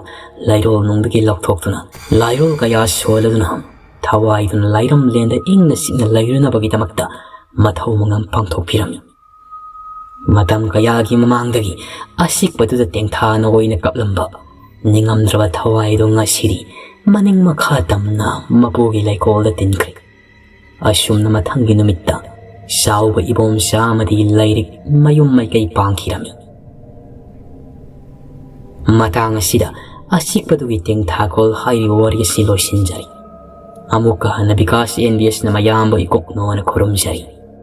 ꯂꯥꯏꯔꯣꯜ ꯅꯨꯡꯗꯒꯤ ꯂꯧꯊꯣꯛꯇꯨꯅ ꯂꯥꯏꯔꯣꯜ ꯀꯌꯥ ꯁꯣꯜꯂꯗꯨꯅ ꯊꯋꯥꯏꯗꯨꯅ ꯂꯥꯏꯔꯝꯂꯦꯟꯗ ꯏꯪꯅ ꯆꯤꯛꯅ ꯂꯩꯔꯨꯅꯕꯒꯤꯗꯃꯛꯇ ꯃꯊꯧ ꯃꯉꯝ ꯄꯥꯡꯊꯣꯛꯄꯤꯔꯝꯃꯤ꯫ ꯃꯇꯝ ꯀꯌꯥꯒꯤ ꯃꯃꯥꯡꯗꯒꯤ ꯑꯁꯤꯛꯄꯗꯨꯗ ꯇꯦꯡꯊꯥꯅ ꯑꯣꯏꯅ ꯀꯞꯂꯝꯕ ꯅꯤꯡꯉꯝꯗ꯭ꯔꯕ ꯊꯋꯥꯏꯗꯨ ꯉꯁꯤꯗꯤ ꯃꯅꯤꯡ ꯃꯈꯥ ꯇꯝꯅ ꯃꯄꯨꯒꯤ ꯂꯩꯀꯣꯜꯗ ꯇꯤꯟꯈ꯭ꯔꯦ꯫ ꯑꯁꯨꯝꯅ ꯃꯊꯪꯒꯤ ꯅꯨꯃꯤꯠꯇ ꯆꯥꯎꯕ ꯏꯕꯣꯝꯆꯥ ꯑꯃꯗꯤ ꯂꯥꯏꯔꯤꯛ ꯃꯌꯨꯝ ꯃꯥꯏꯀꯩ ꯄꯥꯡꯈꯤꯔꯝꯃꯤ꯫ ꯃꯇꯥꯡ ꯑꯁꯤꯗ ꯑꯁꯤꯛꯄꯗꯨꯒꯤ ꯇꯦꯡꯊꯥꯈꯣꯜ ꯍꯥꯏꯔꯤꯕ ꯋꯥꯔꯤ ꯑꯁꯤ ꯂꯣꯏꯁꯤꯟꯖꯔꯤ꯫ ꯑꯃꯨꯛꯀ ꯍꯟꯅ ꯕꯤꯀꯥꯁ ꯑꯦꯟ ꯕꯤ ꯑꯦꯁꯅ ꯃꯌꯥꯝꯕ ꯏꯀꯣꯛꯅꯣꯅ ꯈꯨꯔꯨꯝꯖꯔꯤ꯫